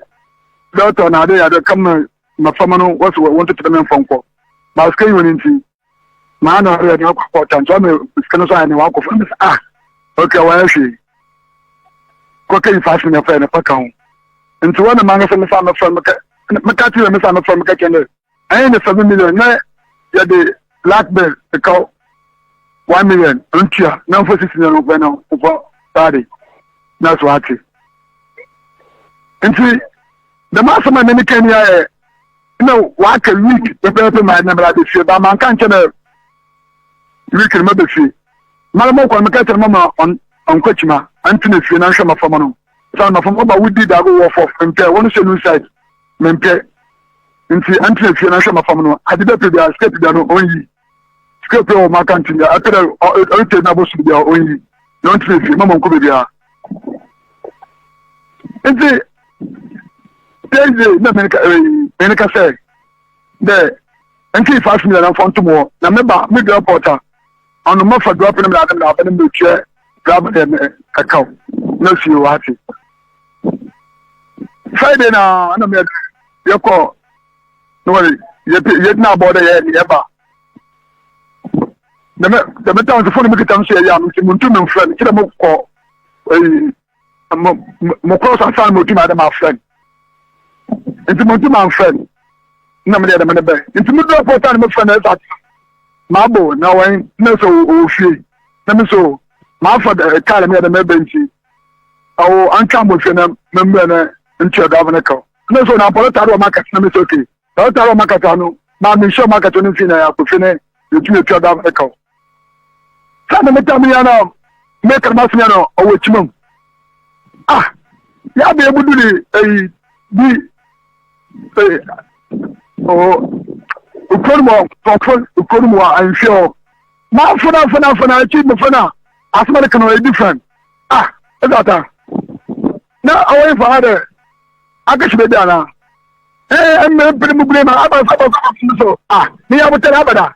dɔkta na ade ade kama mmɔframma no wɔsi wɔn tete dɛm mfa nkɔ ba sika yi wɔn nti maa na ɔyɛ ne akɔ akɔ nti ɔmo sika no so ayɛ ne wakɔ fam sɛ ah ok wɔyɛ hwee kɔkɛ yi faasi na fɛ ne fa ka ho nti wɔn na maa nkasa mesa mefrɛ meka meka kyerɛ mesa mefrɛ meka kyerɛ ne ɛyɛ ne 7 million na yɛde black bell ɛka 1 million ntua na nfa 6 million nfa na nfa baade na so ate nti dɛm asɛm a mene kan ayɛ na waka week pɛpɛɛpɛ ma na mɛra bɛfie ba manka nkyɛ dɛ week no mɛbɛfie mara mɔkɔ no meka kyerɛ mama ɔnkɔ kyima antena fie na nhwɛ mafama no sane mafama ɔba wodi dago wɔ fɔ mempɛ wɔno hyɛ no side mempɛ nti antena fie na nhwɛ mafama no ade bɛpɛ bia sika bia no ɔnyi sika pɛ wɔ maka nti bia ɛpɛ dɛ ɔretɛ na bɔso bia ɔnyi na ɔntena fie mama ɔnkɔ baabiara nti Thursday na menka sɛ dɛ nti 5 million mfa ntom hɔ na meba medu airport a ɔno mafa drop no mede mede aba no metua driver dɛ ɛkaw na fie wɔ ase Friday na na meyɛ yɛkɔ na wɔde yɛgyina abɔ dɛ yɛ yɛba dɛmɛ dɛmɛ tan so fone mi kita nso yɛ yɛ ano nti mo ntum mfrɛ no kyerɛ mo kɔ ɛyi mo mo kɔ so asan mo tum adɛ ma afrɛ no nti mo ntum amfrɛ no na mo deɛ dɛmɛ ne bɛ nti mo duro pɔtɔ na mo frɛ no ɛsɛ ati ma abo na wɔn na sɛ ɔwɔ fie na mi so ma afa kaa na mi yɛ dɛmɛ bɛ nti ɔwɔ antwa mo fie na mɛ mmerɛ na ntua driver ne kaw na so na mpɔlɔ taade wɔ market na mi sɛ okay na ɔtaade wɔ market ano maa mi nhyɛ market no mfin na akɔ fie na yɛtumi etua driver ne kaw saa na meta mi ya na meka na maso ya na ɔwɔ kyima mu ah yɛ abɛ ebu du ne eyi bi ee ɔwɔ okuro no mu ɔfɔ okuro no mu ahwehwɛ hɔ maa fona fona fona akyi mo fona asoma de kan ɔyɛ different ah ɛsɛ ata na ɔwɔ yi fa ha dɛ akɛhyɛ baabi anaa ɛɛ ɛmɛ mpere mu bere ma aba aba aba so ah ne yɛ abotare abada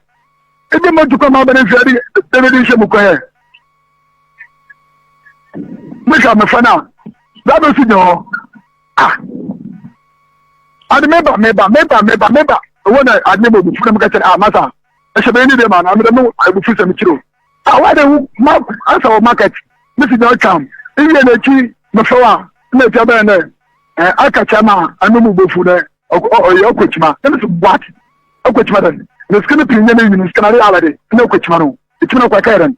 ebi mo tukɔ ma abɛn nfi ɛde ɛde de nhyɛ mu kɔ yɛ mehwɛ mefa no a baabi nso gyina hɔ ah ade meba meba meba meba meba ɛwɔ na ade ne mo ebufu na meka kyerɛ ah masa ɛhyɛ bɛyɛ ne deɛ ma na mede mo ebufu sɛ mekyerɛ o ah wade wo ma ansa wɔ market mesi gyina ɔtwam ewie n'akyi mefrɛ wa na etia bɛyɛ nɛ ɛ aka kyɛ ma ɛno mu bofu nɛ ɔyɛ ɔkɔ kyima na mesi what ɔkɔ kyima dɛ na sika no pii nyɛ ne nyini sika na de ala de na ɔkɔ kyima no ekyima no kɔ ɛkɛyɛ dɛn.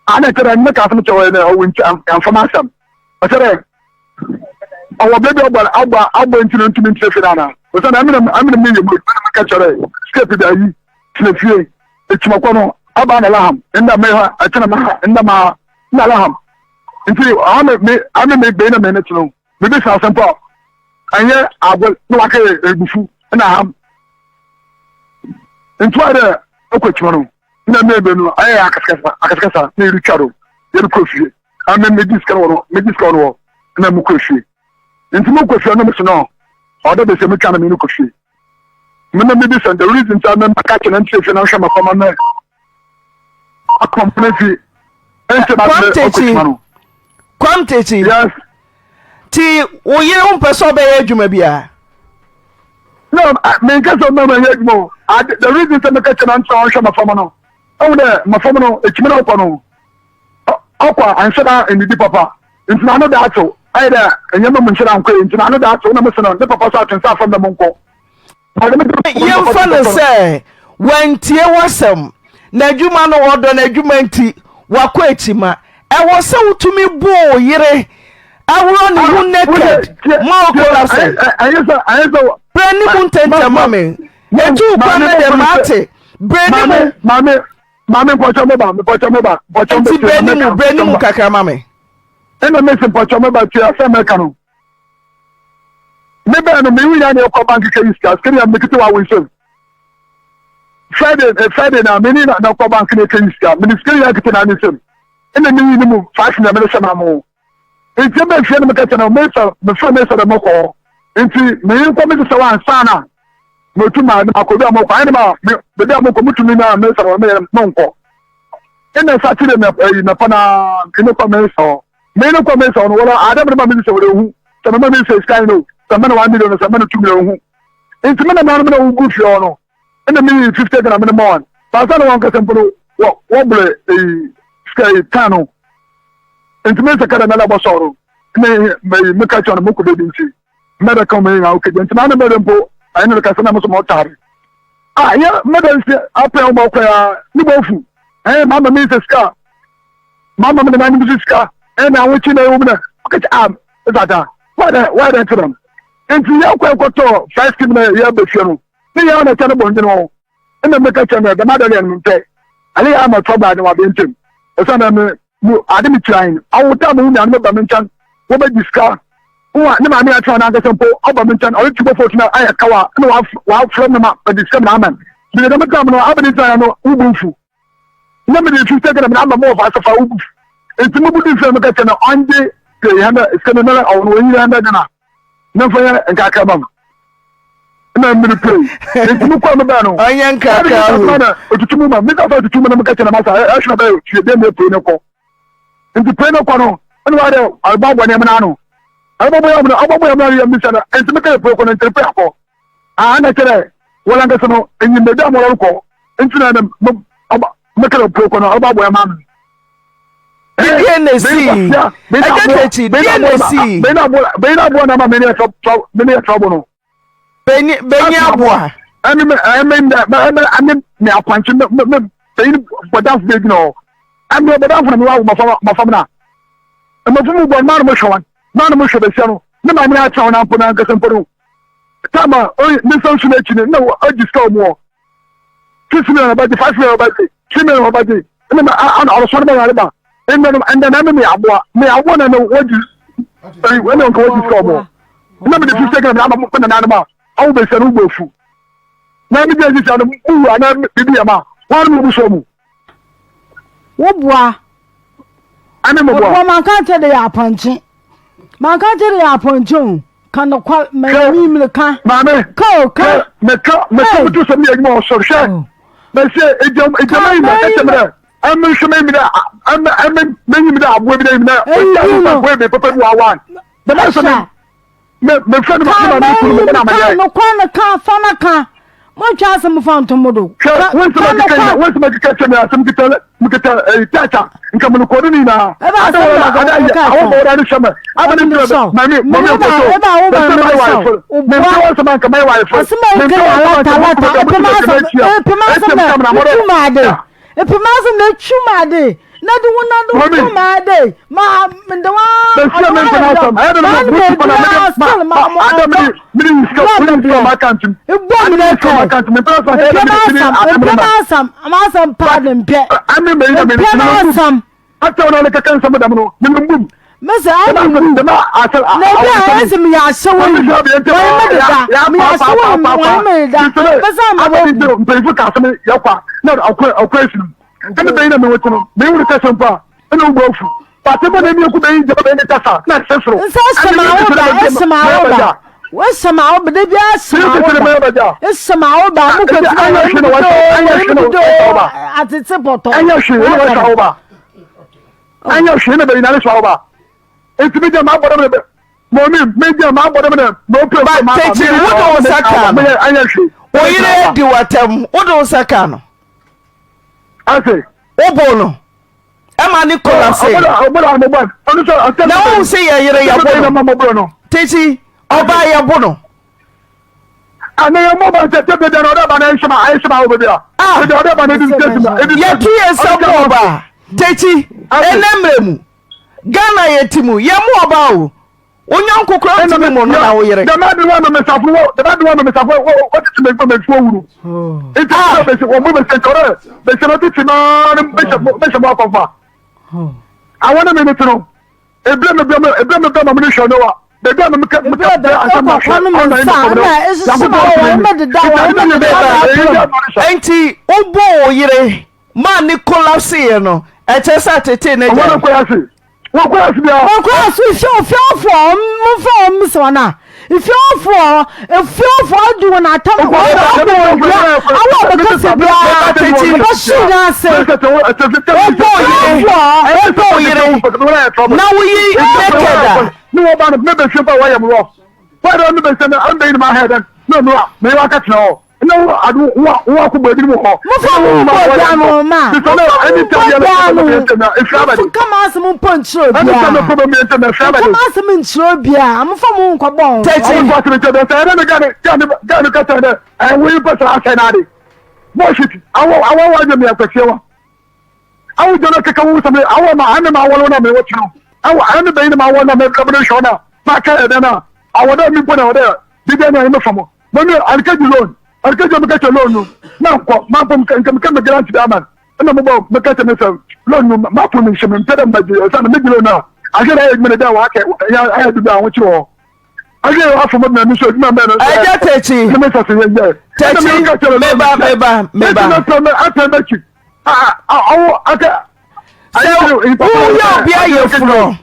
Ana kyerɛ dɛ meka asɛm kyerɛ wo dɛ ɔwo ntsi ammfa m'asɛm. Ɔkyerɛ dɛ ɔwɔ beebi a ɔbɔ abɔ abɔ ntsi na onntum nntsena fie no anaa? Osiandɛ emi na emi na meyɛ mu edwuma na meka kyerɛ dɛ sika pii ayi tsena fie. Ekyima kɔ no aba na Laham ndɛ meha ɛkyena maha ndɛ maha nna Laham. Ntsi ame me ame me bɛyi na me ne tse no mebisa asɛm mpo a ɛnyɛ agor na wakɛyɛ ebufu na aham. Ntsi ɔayɛ dɛ ɔkɔ ekyima no. Nna mebɛ no ayɛ akasakasa akasakasa na yɛretwa do yɛrekɔ fie. Ame megye sika no wɔ no megye sika wɔ no hɔ na mokɔ fie. Nti mokɔ fie no mese no ɔdɛ bɛsɛ metwa na me no kɔ fie. Me na mebisa the reason sɛ me maka kyɛ na nti fie na nhwɛ mafama no akɔm no fi ɛnkyɛ na Kwam ɔkɔ Tekyi kyima no. Kwam Tekyi Yes. Ti wo yere wo mpɛ sɛ ɔbɛyɛ adwuma biara? No, menka sɛ ɔmma manyɛ adwuma o. Ade, the reason sɛ meka kyerɛ no ankyerɛ ɔnhwɛ mmɔframma no, ɛhu dɛ mmɔframma no, ɛtumi na ɔkɔ no, ɔkɔ a anhyɛ da nnidi papa. Nti n'ano da atew. Ayɛ dɛ nneɛma mu nhyɛ da nkɔ yie, nti n'ano da atew. Na mese no, ne papa so atwe nsa afam dɛ monkɔ. Yɛmfa no sɛ wantie w'asɛm, n'adwuma no ɔdɔ n'adwuma nti wakɔ akyima. Ɛwɔ sɛ wotumi bu wo yere aworɔ ne ho naked ma ɔkolapse. Brɛ ne mu ntɛntɛm ma me. Ɛtu wo kwan no deɛ mate. Brɛ ne mu. Nti brɛ ne mu, brɛ ne mu kakra ma me. Ɛna mesi mpɔkyɛ meba tie asɛm mɛka no. Me bɛn no mewu nya ne ɛkɔ bank kɛyi sika sika ne mekete wa wo nsam Friday eh, Friday na me ne na na kɔ bank ne kɛyi sika mede sika nyinaa kete na ne nsam ɛna meyi ne mu five na mede hyɛ ma mo nti ɛbɛ fie no meka kyɛ no mesa mefrɛ mesa dɛ mɔkɔ hɔ nti meyi nkɔ mese sɛ wansa na metu ma akɔ bi a mɔkɔ ayɛ ne ma baabi a mɔkɔ mutumi na mesa no meyɛ monkɔ ɛna Saturday na ɛyi na pa na ɛne kɔ mesa hɔ Me no kɔ me sɛ ɔno wɔlɔ adam no ma me sɛ wɔlɔ ehu sɛ mama me sɛ sika no sɛ mena 1 million sɛ mena 2 million ehu nti me na nanom na wogu fie hɔ no ɛna me yi 50 ghana mene ma wɔn baasa na wɔn kasa mpo no wɔ wɔbrɛ eyi sika yi tan no nti me sɛ kada na labɔ sɔrɔ ne me yi me ka kyerɛ no mo kɔ baabi nti mɛdɛ ka wɔn nyinaa okedi nti na mɛdɛ mpo ɛne no kasa na mo so mo ɔtaare a yɛ mɛdɛ nsi apɛ wɔn ɔkɔ ya ne bɔ fu ɛn mama me sɛ sika Mama me nananom so sika ɛna awokye na ɛwɔ mu na ɔka kyɛ ah ɛsata why dɛ why dɛ nti dɛm nti yɛ kɔ ɛkɔtɔ first team na yɛ bɛ fie no ne yɛ na kyɛ no bɔ ndwene ho ɛna meka kyɛ no dɛm adɛ deɛ no mpɛ ale yɛ ama tɔ baa ne wabe ntɛm ɛsɛ na me mu ade me kyerɛ ahen awota mo nuanom ba me nkyɛn wɔbɛgye sika wa ne maame atena n'ankasa mpo ɔba me nkyɛn ɔde tubo fo na ayɛ kawa na wafrɛ me ma ɔde sika me na ama me dɛm tam no abɛde ntina no wo bu mfu na mede fi sɛ kana mede ama mo ɔfa asɛfa wo bu nti mo budi sɛ meka kyɛ no ɔngye three hundred sika no nana ɔno ɔnyi hundred Ghana na mfa yɛ nkakra ma mo na mmiri pay nti mo kɔ mo bɛn no ɔnyɛ nkakra ho na otutu mu ma meka sɛ otutu mu na meka kyɛ no masa ɛhwɛ na bɛyɛ fie dɛm na pay no kɔ nti pay no kɔ no ɛna wɔayɛ ɔbɔ abɔ nneɛma no ano ɔbɔ bɔ yɛ ɔbɔ bɔ yɛ no yɛ mbisa no nti meka yɛ pay kɔ no nti pay akɔ Ah, na kyerɛ wɔn ankasa no enyim beebi a wɔrokɔ ntsi na ɔba mekɛrɛ pue kɔ no ɔba abɔ ɛma me. Deɛ na esi ɛgya tɛkyi deɛ na esi. Bɛyin aboa na ama mene yɛ trouble no. Bɛyin aboa. Ɛmi ɛmi ɛmi ɛmi mi akwankye mi mi bɛyin bɔdanfo bɛ gyina hɔ ɛmi bɔdanfo na mi wa awo mafam na mmɔfra mu bɔ maa no mo hwɛ wɔn maa no mo hwɛ bɛsia no ne maame atena wɔn ampo na ankasa mpo no. Time a oyi ne nsa nsu n'akyi no na ɔgye sika wɔn hɔ six million ɔbɛgye five million ɔbɛgye three million ɔbɛgye ɛna ma ana ɔresɔre bɛ yare ba ɛnna no ɛnna na ɛna mi aboa mi aboa na ɛna wɔgye ɛyi ɛna nka wɔgye sika wɔn hɔ ɛna mi de fi sika na ama mo na nana ma awo bɛ sɛ no bɔ efu na mi gye sika no mu wura na bibi yɛ ma wɔn mo bu so mu. Woboa. Ɛne mo boa. Woboa manka nkyɛ de yɛ apɔnkye. Manka nkyɛ de yɛ apɔnkye o. Ka nokwar ma nyame mire ka. Maame. Ka o ka. Meka meka mo to sɛ mi yɛ adwuma wɔ sɔrɔ hwɛ. Mɛsɛ egyam egyam ayi ma kɛkyɛ mi dɛ ɛmi nhwɛ mi mi dɛ ɛmi ɛmi mi nyi mi dɛ aboa bi dɛ mi dɛ ɔsi awo aboa bi pɛpɛ bi wa wa. Mɛmɛ sɛ mi. Me me fɛ no ma me kunu me na ma yɛ. Ka nokwa no ka fa na ka. Mo ntwa asɛm fa nto mo do. Hwɛ wo nsɛm akeka nyina wo nsɛm akeka kyɛ me asɛm kita me kita ɛyi tata nka mo rekɔdo ne nyinaa. Ɛba asɛm na ada yɛ awo bɔ wɔde hyɛ me aba ne ntira ma me ma me nkɔtɔ. Ɛba awo ba me me sɛ me mpɛ wɔn nsɛm anka mɛyɛ wayɛ fɛ. Asɛm a woka yɛ alata alata epem asɛm epem asɛm na etu ma ade epem asɛm na etu ma ade. Na de wo na de wo to maa de ma de wa Bɛsia me mpɛ n'asɛm. Ɛyɛ de no ma butu pa na mede ma still ma mo ada mede mede sika mede sika ma account mu. Ebɔ mi Mede na sika ma kai. account mu. Mepɛ n'asɛm sɛ Mpɛ ɛyɛ de mede m'asɛm asɛm mpɛ no ma. m'asɛm m'asɛm paa de mpɛ. Ɛme mɛyi na mede Mpɛ mede m'asɛm. Asɛm na ne kɛkɛ nsɛm dɛm no mede mbum. Mese ɛna mu Dɛm asɛm na ebi a ɛsɛ meyɛ ahyɛwo yi wɔn me deda meyɛ ahyɛwo yi wɔn me deda mpɛ sɛ ama wɔ bu. Mpanyinfo ka asɛm yɛ kwa na ɔkɔ ɔkɔ esi no ɛna bɛyi na mewɔ ti no mewɔ no kɛse mpo a ɛna wobɔ afu pate bɛ na emi eku bɛyi gya bɛyi ne kasa na ɛsɛ soro. Nsa hyɛ ma awo ba ɛhyɛ ma awo ba ɛhyɛ ma awo ba de bi ɛhyɛ ma awo ba ɛhyɛ ma awo ba mo kɔ ti na wɔn mu do wɔn mu do atete pɔtɔ. Ɛnyɛ hwee ɛna wɔhyɛ awo ba. Anyɛ hwee na bɛyi na ne so awoba. Nti mi gyina maa bɔ dɛm dɛ mɔmi mi gyina maa bɔ dɛm dɛ mɛ opere Ba kɔ maa ba Tete, mi wode wo nsa kaa no. meyɛ anyɛ hwee. Wo yere adi w'atam, wode wo nsa kaa no. Ase. Wobo no. Ɛma ne collapse. Na wohu sɛ yɛ yere yɛbo no. Tete, ɔbaa yɛbo no. Ana yɛ mɔ ba nsɛ tɛ bɛbi ana ɔdɛ ba na ɛnhyɛ ma ɛnhyɛ ma wɔ bɛbi a. Ah. Bɛbi ɔdɛ ba na ɛdi nsɛ ma ɛdi. Yɛto yɛn nsa bɔ ɔbaa. Teti ɛnɛ mmerɛ mu Ghana yɛ ti mu yɛ mo ɔbaa o. Wo nyɔnko koraa ntumi mmɔ no na wo yere. Dɛm adi wɔn mɛmɛsafo wɔ dɛm adi wɔn mɛmɛsafo wɔ wɔ tete mɛ mɛmɛsafo wuru. Nti wɔn bɛsɛ wɔn bɛsɛ nkyɛn bɛsɛ no tete naa bɛsɛ bɛsɛ mo akɔfa. Awɔ ne mi ne ti no. Ebia me bia me ebia me bia ma me ne hwɛ no wa. Baabi a me ka me ka bia asɛm ma hwɛ. Ɔna yi ma kɔmɛ. Enti wobɔ wo yere maa ne collapse yɛ no ɛkyɛ sɛ atetee ne gya. Wɔn kɔ ase. Wɔn kɔ ase bia. Wɔn kɔ ase ifi ofiafoɔ momfa wɔn mmisa wɔn a ifiafoɔ ifiafoɔ adi wɔn atam wɔn abɔ wɔn dua awɔ ɔbɛkasa biara ɔbɛhyew n'ase. Wobɔ wo yere wobɔ wo yere na woyi naked a. Ne wɔn ba no me bɛhwɛ ba wɔyɛ mo wɔ wɔyɛ dɛ me bɛsɛ me ɛmbɛyi ne ma ahɛ dɛ na ɔno a meyɛ waka kyerɛ hɔ na wo ade wo wo akɔ bɔ ebinom hɔ. Mofa mo mbɔ obiara no ma. Mofa mo mbɔ obiara no. Mofa nka mo asɛm mpo nkyerɛ obiara. Nka mo asɛm nkyerɛ obiara. Mofa mo nkɔ bɔ ho. Tɛkyi. Ɔmo asɛm nkyerɛ obiara. Sɛ ɛdɛ no gane gane gane kasa dɛ ɛwɔ yi pɛ sɛ asɛ n'ade. Bullshit. Awɔ awɔ wɔ anyɛ mi akwasie wa. Awo jɛ no keka wo sɛm awɔ ma ɛne ma awɔ na me wɔ kyerɛ. Awɔ ɛne bɛyi ne ma awɔ na me bɛ ne hwɛ na ma ka ɛdɛ na awɔ dɛ mi mpo na ɔdɛ bibi ɛne ɛne me fam. Mami alikeji loan alikeji mi kɛkyɛ loan no na nkɔ ma mpɔ nka mi kɛ mi grant bi ama ɛna mo bɔ mi kɛkyɛ mi sɛ loan no ma po mi nhyɛ mi mpɛ dɛ ma gye ɛsɛ na mi gye loan na ahwɛ dɛ ayɛ adwuma no dɛ wakɛ ɛyɛ ayɛ bibi ahokyere wɔ ahwɛ yɛ afɔ mo na mi so adwuma mbɛ no ɛgya tɛkyi ɛna mi sɛ sɛ yɛ yɛ tɛkyi meba meba meba ɛna mi sɛ atɛn bɛ ɔwɔ akɛ sɛ woyɛ obi ayɛ furɔ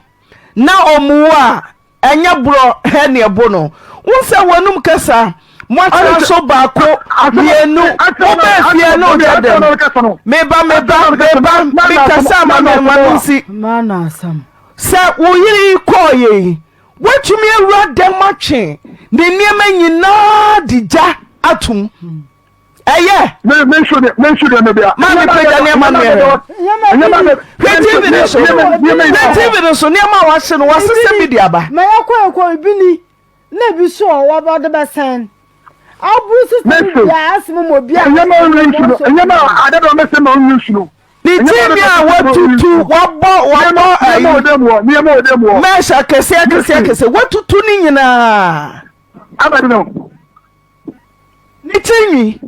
na ɔmu a Ɛnyɛ borɔ hɛ ne ɛbo no. Wo sɛ w'anum kasa moatena so baako mmienu wobɛɛ fie ne ogya dɛm meba meba meba mekasa ma me ma no nsi sɛ wo yere yi kɔɔ yɛ yi woatumi awura dɛm atwe ne nneɛma nyinaa de gya atom ɛyɛ. Me me nsu de me nsu de me bia. Maa mi pagya nneɛma no yɛ. Nneɛma bi. Hwɛ TV no so. Hwɛ TV no so nneɛma a wahye no wasesa bi de aba. Ma yɛkɔ ɛkɔ ebi ni na ebi so ɔwɔ ɔde bɛsɛn. Aburu sisi bi bia asem mu obi a. Nneɛma a ɔnwi nsu no nneɛma a adada ɔmɛsɛn ma ɔnwi nsu no. Ne tv a watutu wabɔ wabɔ ayi. Nneɛma ɔdɛm wɔ. Mesh akɛse akɛse akɛse watutu ne nyinaa. Abɛde no. Ne ti nwi.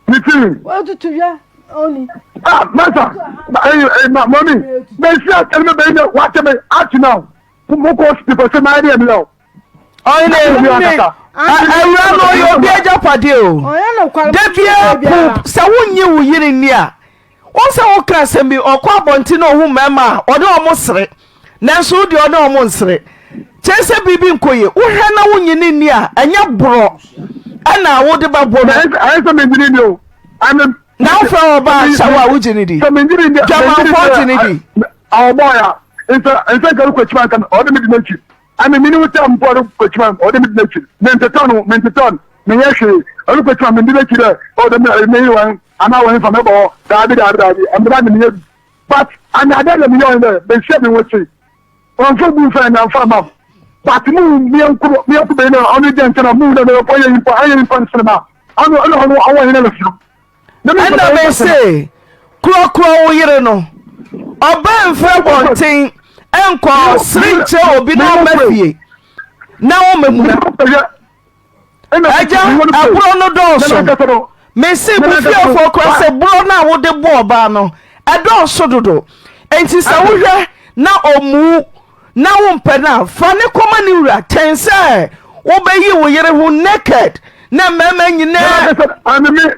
Ne ti nwi. Watutu hwɛ oni. Ah, masa, eh, eh, ma, mami, mesi atɛn mi bɛyi dɛ wakyɛ mi ati na mo kɔ nipa sɛ maa yɛ mi yɛ o. Ɔyene, awura no ɔyɛ obi agyapadeɛ o. Da biara po sɛ wonnye wo yere nni a, Wohu sɛ woka asɛm bi, ɔkɔ abɔnten na ohu mmarima a, ɔne wɔn sere. Nanso wo deɛ ɔne wɔn nsere. Kyerɛ sɛ biribi nkɔ yie. Wohwɛ na wonnye no nni a, ɛnyɛ borɔ ɛna wode bɛbo no. Ɛyɛ sɛ mennye no nni o. Na wofrɛ ɔbaa ahyɛwo a wogye no di? Dwamanfoɔ gye no di? Ɔbɔɔ ya. Nsɛ nsɛ nka rekɔ akyima nka ɔde me di n'akyi. Ɛne mene wo tam mpo ɔrekɔ akyima ɔde me di n'akyi. Mentetɔ no, mentetɔ no, menyɛ hwee. Ɔrekɔ akyima mendi n'akyi dɛ ɔde me meyi wɔn. Anaa wɔn nfa mɛbɔ hɔ daabi daabi daabi ɛmira ne meyɛ bi but ana adɛ na meyɛ ɔne dɛ mehyɛ me ho se wɔnfa bu nfa ɛna nfa ma but mu meɛnko meɛnko bɛyi na ɔno gyɛ nkyɛn na mu na meyɛ ɔyɛ nyimpa ɔyɛ nyimpa nsene ma ɔno ɔno ɔno ɔwɔ hene no fio ɛna me se korɔkorɔ wo yere no. Ɔbaa mfiri abɔnten nkɔ sere nkyerɛ obi na ɔma fie na wɔma muna. Agya, ɛborɔ no dɔɔso. Mese mo fiefoɔ kora sɛ borɔ no a wode bɔ ɔbaa no ɛdɔɔso dodo. Enti sɛ wohwɛ na ɔmmu na wompɛ no a, fa no kɔma ne wura kyɛn sɛ wobɛyi wo yere ho naked na mmarima nyinaa.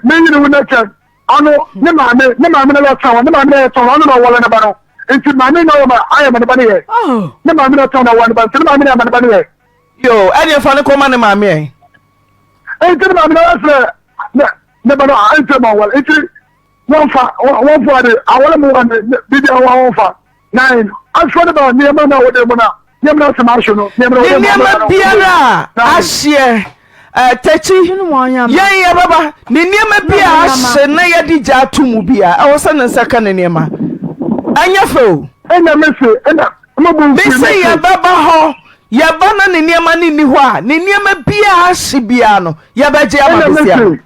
Meyi ne ho naked Ɔno ne maame ne maame na yɛtɔn wɔn ne maame na yɛtɔn wɔn ɔno na ɔwɔle ne ba no nti maame na ɔma ayɛ ma ne ba no yɛ ne maame na ɔtɔn na ɔwɔ ne ba nti ne maame na ɛma ne ba no yɛ. Yoo ɛdeɛ fa no kɔma ne maame ɛ. Nti ne maame na ɔsrɛ ne ne ba no nti ma ɔwɔle nti wɔnfa wɔnfa ade awɔle mu wɔn bibi a wɔn wɔnfa nine asɔ ne ba nneɛma na wɔde mu na nneɛma na asɛm ahye no nneɛma na wɔde mu nneɛma biara a ahyeɛ tɛkyi yɛn yɛbɛba ne nneɛma bi a ahye na yɛde gya ato mu bi a ɛwɔ sɛ ne nsa ka ne nneɛma ɛnyɛ fɛ o. Ɛna mese ɛna mese yɛbɛba hɔ yɛba na ne nneɛma no nni hɔ a ne nneɛma biara ahye biara no yɛbɛgye ama besia no.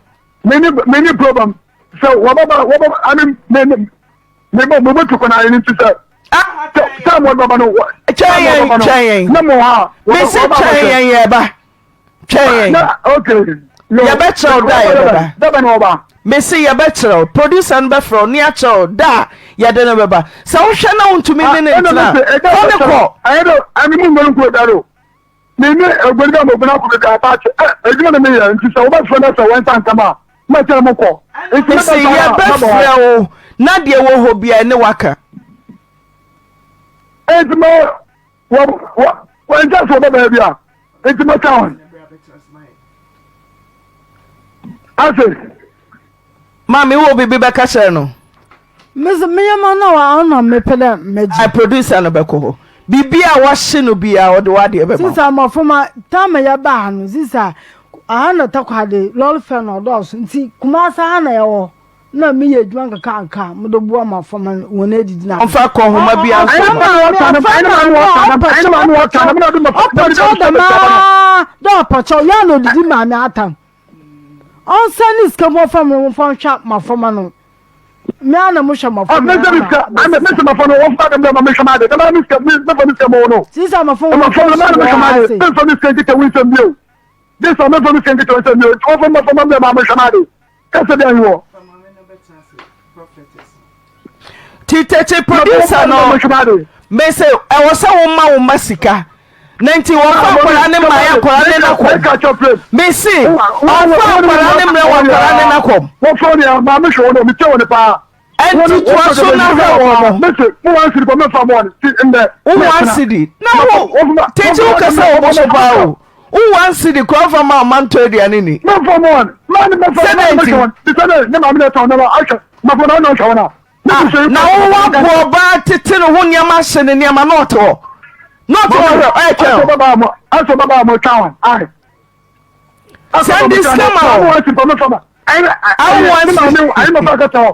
Mene mene problem sɛ wɔbɛba wɔbɛba ame mene mebɔ mebɛtu kwan ayɛ no nti sɛ sɛ mo bɛba no twɛn yɛn twɛn yɛn na mo ha mese twɛn yɛn yɛba twɛn yɛn yɛbɛkyerɛw da a yɛbɛba mese yɛbɛkyerɛw producer no bɛfrɛw ne akyerɛw da a yɛde no bɛba sɛ wohwɛ na wontumi ne ne ntena fa ne kɔ mene ogboni bɛ mɔgbona kɔ baabi a paakye ɛ adwuma na meyɛ nti sɛ wobɛfrɛ no sɛ wɔnsa nkam a mɛkyerɛ mo kɔ nti mese yɛbɛfrɛ wo na deɛ wɔ hɔ biara ne waka nti mɛ wɔ wɔ wɔnkyɛ sɛ wɔbɛ baabi a nti mɛka wɔn ase. Maame wo biribi bɛka kyerɛ no. Mese meyɛ ma na wa ɔna mepɛ dɛ mɛgye. I producer no bɛkɔ hɔ. Biribi a wahye no biara ɔde w'adeɛ bɛma wo. Sisa mmɔframma time a yɛbaa ha no sisa aha na Takoradi lɔre fɛ no ɔdɔɔso nti Kumasi ha na yɛwɔ. Na meyɛ adwuma nkakrankra a mede boa mmɔframma no wɔn adidi na. Ɔmfa kɔ nhoma biara nso ma. Ɔpɔkyɛw dɛm ara dɛ ɔpɔkyɛw yɛ na odidi maame atam. Ɔnsan ne sika mu ɔfa mu mfa nhwɛ mmɔframma no. Me ara na mohwɛ mmɔframma no. Mese sika, mese mmɔframma no wɔmfa dɛm dɛm ma mehwɛ m'ade. Dɛm ara me sika, mefa me sika ma wɔn o. Sisa mmɔframma no wɔmfa mehwɛ m'ade. Memfa me sika nkeka wo nsɛm bio. Gye sɛ memfa me sika nkeka wo nsɛm bio. Nti wɔmfa mmɔframma mbrɛ ma mehwɛ m'ade. Kasa bi ayi wɔ. Ti tete producer no mese ɛwɔ sɛ wo ma wo ma sika na nti wɔfa akwadaa ne mma yɛ akwadaa ne nakɔm mese ɔfa akwadaa ne mmerɛ wɔ akwadaa ne nakɔm. Wɔfɔ ne maame hwɛ wɔn mi kyɛ wɔn paa. Ɛnti toa so na hwɛ wɔn mo. Mese mo wɔn sidi bɔ mɛfa mo wɔn ti ndɛ. Wo wɔn sidi na wo tete wo kasa wɔ bo so paa o. Wo one cedi kura nfa ma ɔma ntɔ aduane ni. Mɛnfa mu wɔn. Maa ne mɛnfa Sɛdɛn mɛnfa nti? wɔn. Bisa ne ne maame na ɛtɔn nneɛma ahwɛ. Mɛfɔ na ɔna ɔhwɛ wɔn a. Ne Ah, busua yi na kɔ wo waboa ɔbaa tete ne ho nneɛma ahye ne nneɛma na ɔte hɔ. Na ɔte hɔ hwɛ ɛtwɛn Asɔ o. bɛba mo asɔ bɛba mo twa wɔn. Ayi. Sɛnde sika ma wɔn. o. Wɔn si pɔ mɛfa ma. Ayi Awo ayi ne one maame cedi. ayi mɛfa kata hɔ.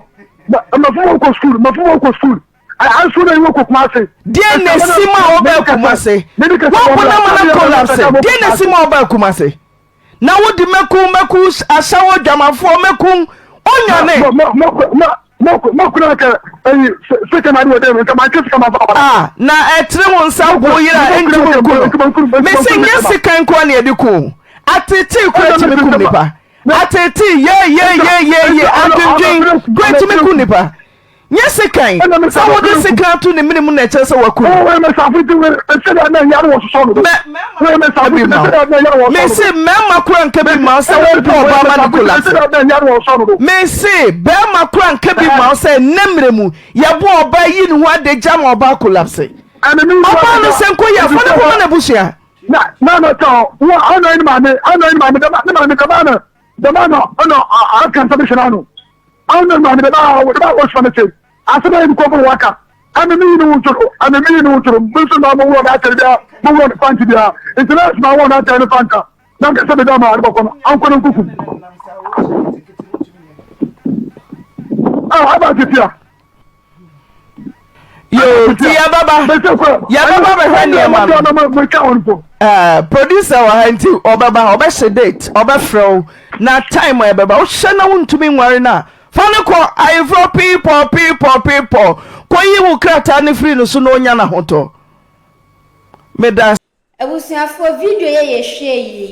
Mɛfɔ wɔn kɔ sukuu mɛfɔ wɔn kɔ sukuu. Ayi sukuu na yi wɔ kɔ Kumasi. Deɛ na esi ma ɔbaa Kumase? Woapo na ma na collapse. Deɛ na esi ma ɔbaa Kumase? Na wodi mɛku mɛku asawo dwamanfoɔ mɛku onyane. Ah, na ɛtene wo nsa bo yere a ɛntumi nku no. Mese nyɛ sekan nkoa na yɛde ku o. Atetee kora tumi kum nipa. Atetee yeyeyeyeye adwendwen kora tumi ku nipa. Nyɛ sekan. Sɛ wode sekan ato ne mene mu na ɛkyerɛ sɛ waku no. Mɛ bi ma wo. Mese mmarima kora nka bi ma wo sɛ wopɔ ɔbaa ma no kolapse. Mese barima kora nka bi ma wo sɛ nnɛ mmerɛ mu yɛbɔ ɔbaa yi ne ho adagya ma ɔbaa kolapse. Ɔbaa no sɛ nkɔ yɛ afa no kɔma n'abusua. Na na na tɔ wo ɔno ne maame ɔno ne maame dɛm ne maame dɛm na dɛm na ɔno aka nsɛm hyɛ n'ano. Ɔno maame dɛm a dɛm a wɔsoma no se asɛm a yɛde kɔkɔ waka ɛna me yi ne wo ntoro ɛna me yi ne wo ntoro me nso na mo wura n'atɛre bia mo wura ne panti bia nti na ɛsoma wɔn n'atɛre ne panta na nkasa bi da ma ade bɔkɔ no ankɔ no nkuku ah aba tetia Yoo nti yɛbɛba yɛbɛba bɛhwɛ nneɛma no. Eh, producer wɔ ha nti ɔbɛba ɔbɛhyɛ date ɔbɛfrɛ wo na time a ɛbɛba wohyɛ na wontumi nware no a. Fa no kɔ ayeforɔ piipɔɔ piipɔɔ piipɔɔ. Kɔyi wo krataa no firi no so na ɔnya n'ahotɔ. Meda. Abusuafoɔ video yi a yɛhwɛɛ yi,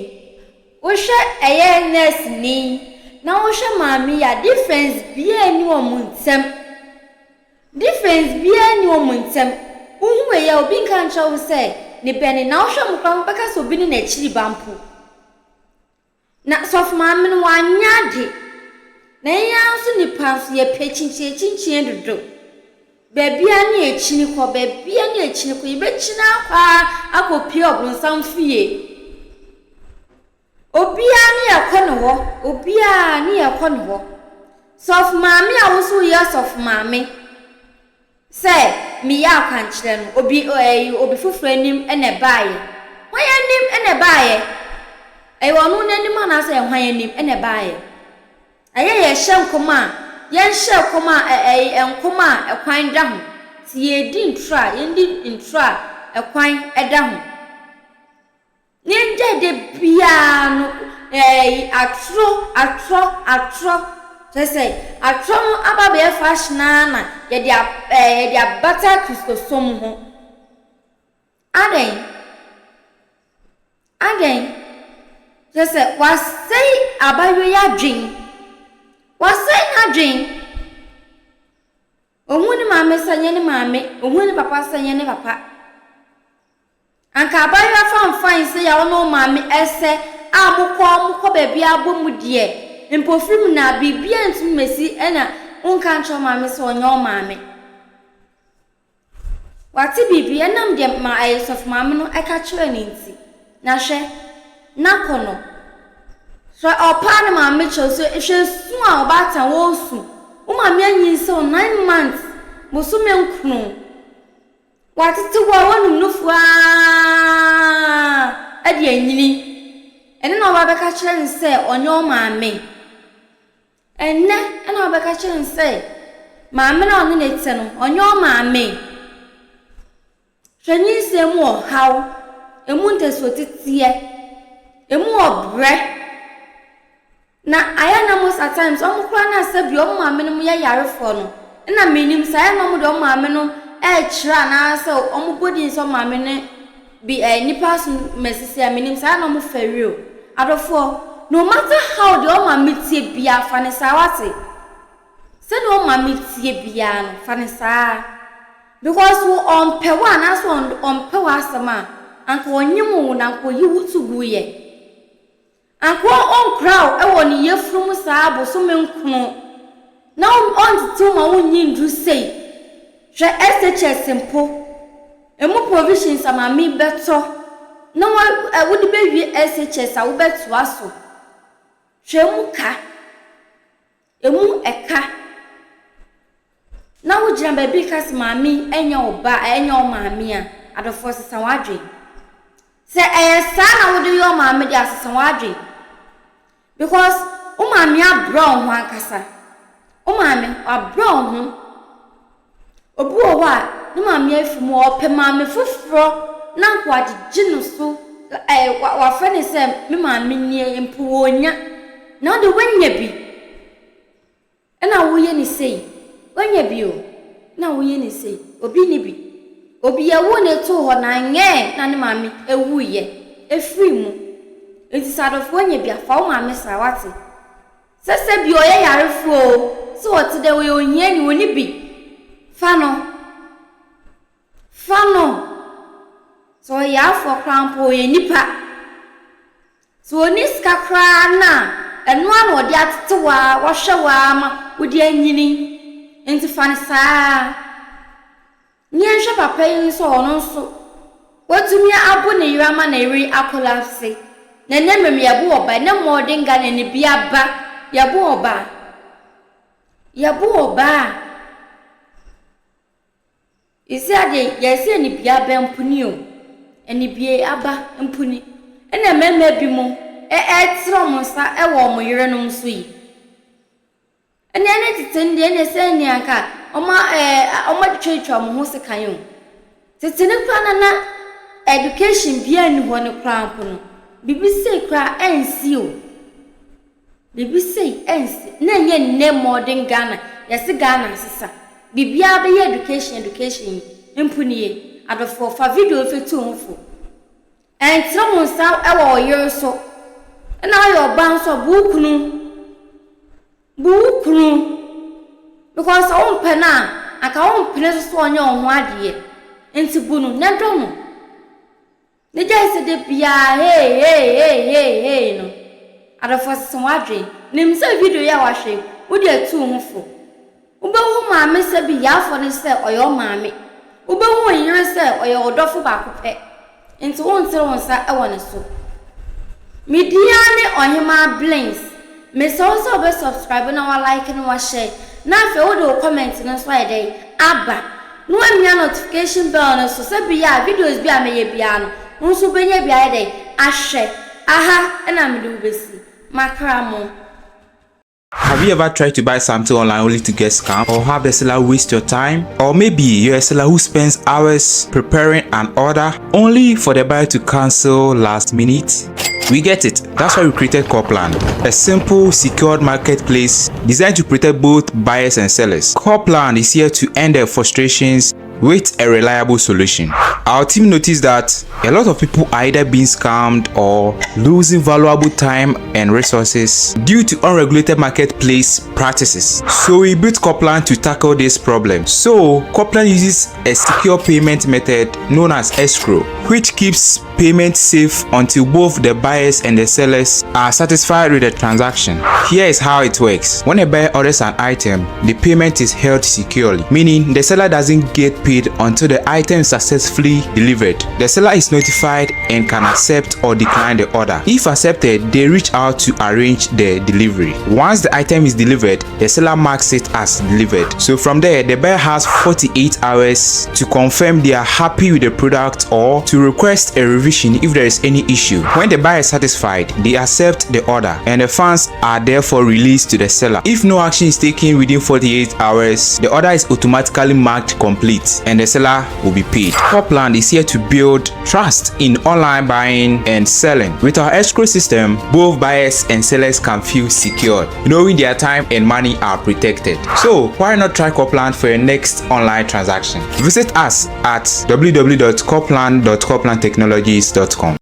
wohwɛ ɛyɛ nurse ni yi na wohwɛ maame yi a difference biaa nni wɔn ntɛm. Difference biaa nni wɔn ntɛm. Wohu wei a obi nka nkyerɛ wo sɛ ne bɛ ne na wohwɛ wɔn koraa wobɛka sɛ obi ne n'akyiri ba mpo. Na sɔfo maame no wanyɛ ade. Na yɛn ara nso nnipa nso yɛpɛ kyinkyiakyinkyia dodo. Baabiara ne yɛkyini kɔ, baabiara ne yɛkyini kɔ. Yɛbɛkyini akɔ ara akɔpue ɔbonsam fie. Obiara ne yɛkɔ ne hɔ, obiara ne yɛkɔ ne hɔ. Sɔfo maame a wo nso woyɛ sɔfo maame. Sɛ meyɛ akwankyerɛ no, obi ɛɛ obi foforɔ anim na ɛbaeɛ. Hwan anim na ɛbaeɛ? Ɛyɛ ɔno n'anim anaasɛ ɛyɛ hwan anim na ɛbaeɛ? Ɛyɛ yɛhyɛ nkɔm a, yɛnhyɛ nkɔm a ɛ ɛɛ nkɔm a ɛkwan da ho. Sɛ yɛredi ntorɔ a, yɛndi ntorɔ a ɛkwan da ho. Yɛngyae da biara no ɛɛyi atorɔ atorɔ atorɔ kyerɛ sɛ atorɔ no aba abɛyɛ fashion ara na yɛde a ɛɛ yɛde abata Kristosom ho. Adɛn? Adɛn? Kyerɛ sɛ wasɛe abayewa yi adwen. Wasɛe n'adwen. Ohun ne maame sɛ nyɛ ne maame, ohun ne papa sɛ nyɛ ne papa. Anka abaayewa fanfan sɛ ya wo ne wo maame ɛsɛ a mokɔ mokɔ baabiara bɔ mu deɛ, mpofirim na biribiara ntumi mmɛsi ɛna wonka nkyerɛ wo maame sɛ ɔnyɛ wo maame. Wate biribi ɛnam deɛ ma ɛyɛ sɔfo maame no ɛka kyerɛɛ no nti. Na hwɛ, n'akɔnnɔ. Hwɛ ɔpaa ne maame kyɛw sɛ hwɛ su a ɔbaatan ɔresu. Wo maame anyinsɛn wo 9 months, bosome nkron. Watete wo a woanum nufu ara de anyini. Ɛno na woba bɛka kyerɛ no sɛ ɔnyɛ wo maame. Ɛnnɛ na wobɛka kyerɛ no sɛ maame no a ɔne no te no, ɔnyɛ wo maame. Hwɛ nyinsɛn mu ɔhaw, emu ntasuo teteɛ, emu ɔbrɛ. Na ayɛ na most at times wɔn koraa na sɛ bi wɔn maame no yɛ yarefoɔ no, ɛna menim sɛ ayɛ na wɔn de wɔn maame no ɛrekyerɛ anaasɛ wɔn bɔ din sɛ wɔn maame no bi ɛɛ nipa so mɛsisi a menim sɛ ayɛ na wɔn fɛre o. Adɔfoɔ, no matter how deɛ wɔn maame tie biara fa ne saa wate. Sɛdeɛ wo maame teɛ biara no, fa no saa ara. Because wo ɔmpɛ wo anaasɛ ɔmpɛ w'asɛm a, anka ɔnyem wo na anka ɔyi wo to guiɛ. Anka ɔnkura wo wɔ ne yafunu mu saa bosome nkono na ɔntete wo ma wonnyi nnuru sei. Hwɛ SHS mpo, ɛmu provisions a maame yi bɛtɔ na wode bɛwie SHS a wobɛtoa so. Hwɛ ɛmu ka. Emu ɛka na wogyina baabi reka sɛ maame yi ɛnyɛ wo ba, ɛnyɛ wo maame a, adɔfoɔ sesa w'adwene. Sɛ ɛyɛ saa na wode yɛ wo maame deɛ a, sesa w'adwene. Because wo maame abrɛ wo ho ankasa. Wo maame, wabrɛ wo ho. Obi wɔ hɔ a, ne maame afi mu a, ɔpɛ maame foforɔ na anka wagyegye no so, ɛɛ wa wafrɛ no sɛ me maame nie mpo ɔnnya. Na wo deɛ woanya bi, ɛna woyɛ no sei. Woanya bi o, na woyɛ no sei. Obi nni bi. Obi yɛwoo no too hɔ na anyɛɛ na ne maame wuiɛ, ɛfirii mu. Nti sɛ adɔfo woanya bi a, fa wo maame saa, woate? Sɛ sɛ bi ɔyɛ yarefoɔ oo, sɛ ɔte dɛn, ɔyɛ ohiani, ɔnni bi, fa no. Fa no. Sɛ ɔyɛ yarefoɔ koraa mpo, ɔyɛ nipa. Sɛ ɔnni sika koraa no a, ɛno ara na ɔde atete wo ara, wahwɛ wo ara ma wode anyini. Nti fa no saa ara. Ne yɛnhwɛ papa yi nso a ɔno nso watumi abo ne yere ama ne yere akolapse na ɛnɛ mmerɛ mu yɛbo ɔba ɛnɛ mmɔɔden Ghana ni bi aba yɛbo ɔba yɛbo ɔba a ɛsi adeɛ yɛsi anibie aba mpuni o anibie aba mpuni ɛna mmarima bi mo ɛɛtrɛ wɔn nsa ɛwɔ wɔn yerenom so yi. Ɛnneɛ ne tete no deɛ ɛnneɛ sɛ ɛnneɛ anka wɔn a ɛɛ wɔn atwitwatwa wɔn ho sekan o. Tete no koraa na na education biara nni hɔ no koraa mpo no, biribi sei koraa ɛnsi o. Biribi sei ɛnsi na ɛnyɛ nnɛ modern Ghana yɛse Ghana asesa biribiara bɛyɛ education education yi mpo nie adɔfoɔ fa video yi fa tu wo ho fo ɛntene wo nsa wɔ wo yere so ɛna woyɛ ɔbaa nso a bu wo kunu bu wo kunu because sɛ wompɛ no a anka wompene so sɛ ɔnyɛ wo ho adeɛ nti bu no na dɔ no. Ne gyae sɛ da biara hey hey hey hey hey no. Adɔfoɔ sesa w'adwene. Nim sɛ video yi a wahwɛ yi, wode atu wo ho fo. Wobɛhu maame sɛ bi yafoɔ no sɛ ɔyɛ wo maame. Wobɛhu wo yere sɛ ɔyɛ wo dɔfo baako pɛ. Nti wontere wo nsa wɔ ne so. Me din ara ne Ɔhemaa Blings. Mesrɛ wo sɛ wobɛ subscribe na wa like na wa share na afei wode wo comment no nso ayɛ dɛn aba na wamia notification bell no so sɛ beyɛ a videos bi a mɛyɛ biara no wo nso wobɛnya bi ayɛ dɛn ahwɛ. Aha na mede wo bɛsi. Makra mo. Have you ever tried to buy something online only to get scammed or have the seller waste your time? Or maybe you're a seller who spends hours preparing an order only for the buyer to cancel last minute? We get it. That's why we created Corplan, a simple, secured marketplace designed to protect both buyers and sellers. Corplan is here to end their frustrations with a reliable solution. Our team noticed that a lot of people are either being scammed or losing valuable time and resources due to unregulated marketplace practices. So we built Coplan to tackle this problem. So Coplan uses a secure payment method known as escrow, which keeps payment safe until both the buyers and the sellers are satisfied with the transaction. Here is how it works. When a buyer orders an item, the payment is held securely, meaning the seller doesn't get paid until the item is successfully delivered. The seller is notified and can accept or decline the order. If accepted, they reach out to arrange the delivery. Once the item is delivered, the seller marks it as delivered. So from there, the buyer has 48 hours to confirm they are happy with the product or to request a revision if there is any issue. When the buyer is satisfied, they accept the order and the funds are therefore released to the seller. If no action is taken within 48 hours, the order is automatically marked complete and the seller will be paid. Copland is here to build trust in online buying and selling. With our escrow system, both buyers and sellers can feel secured, knowing their time and money are protected. So why not try Copland for your next online transaction? Visit us at www.copland.coplandtechnologies.com.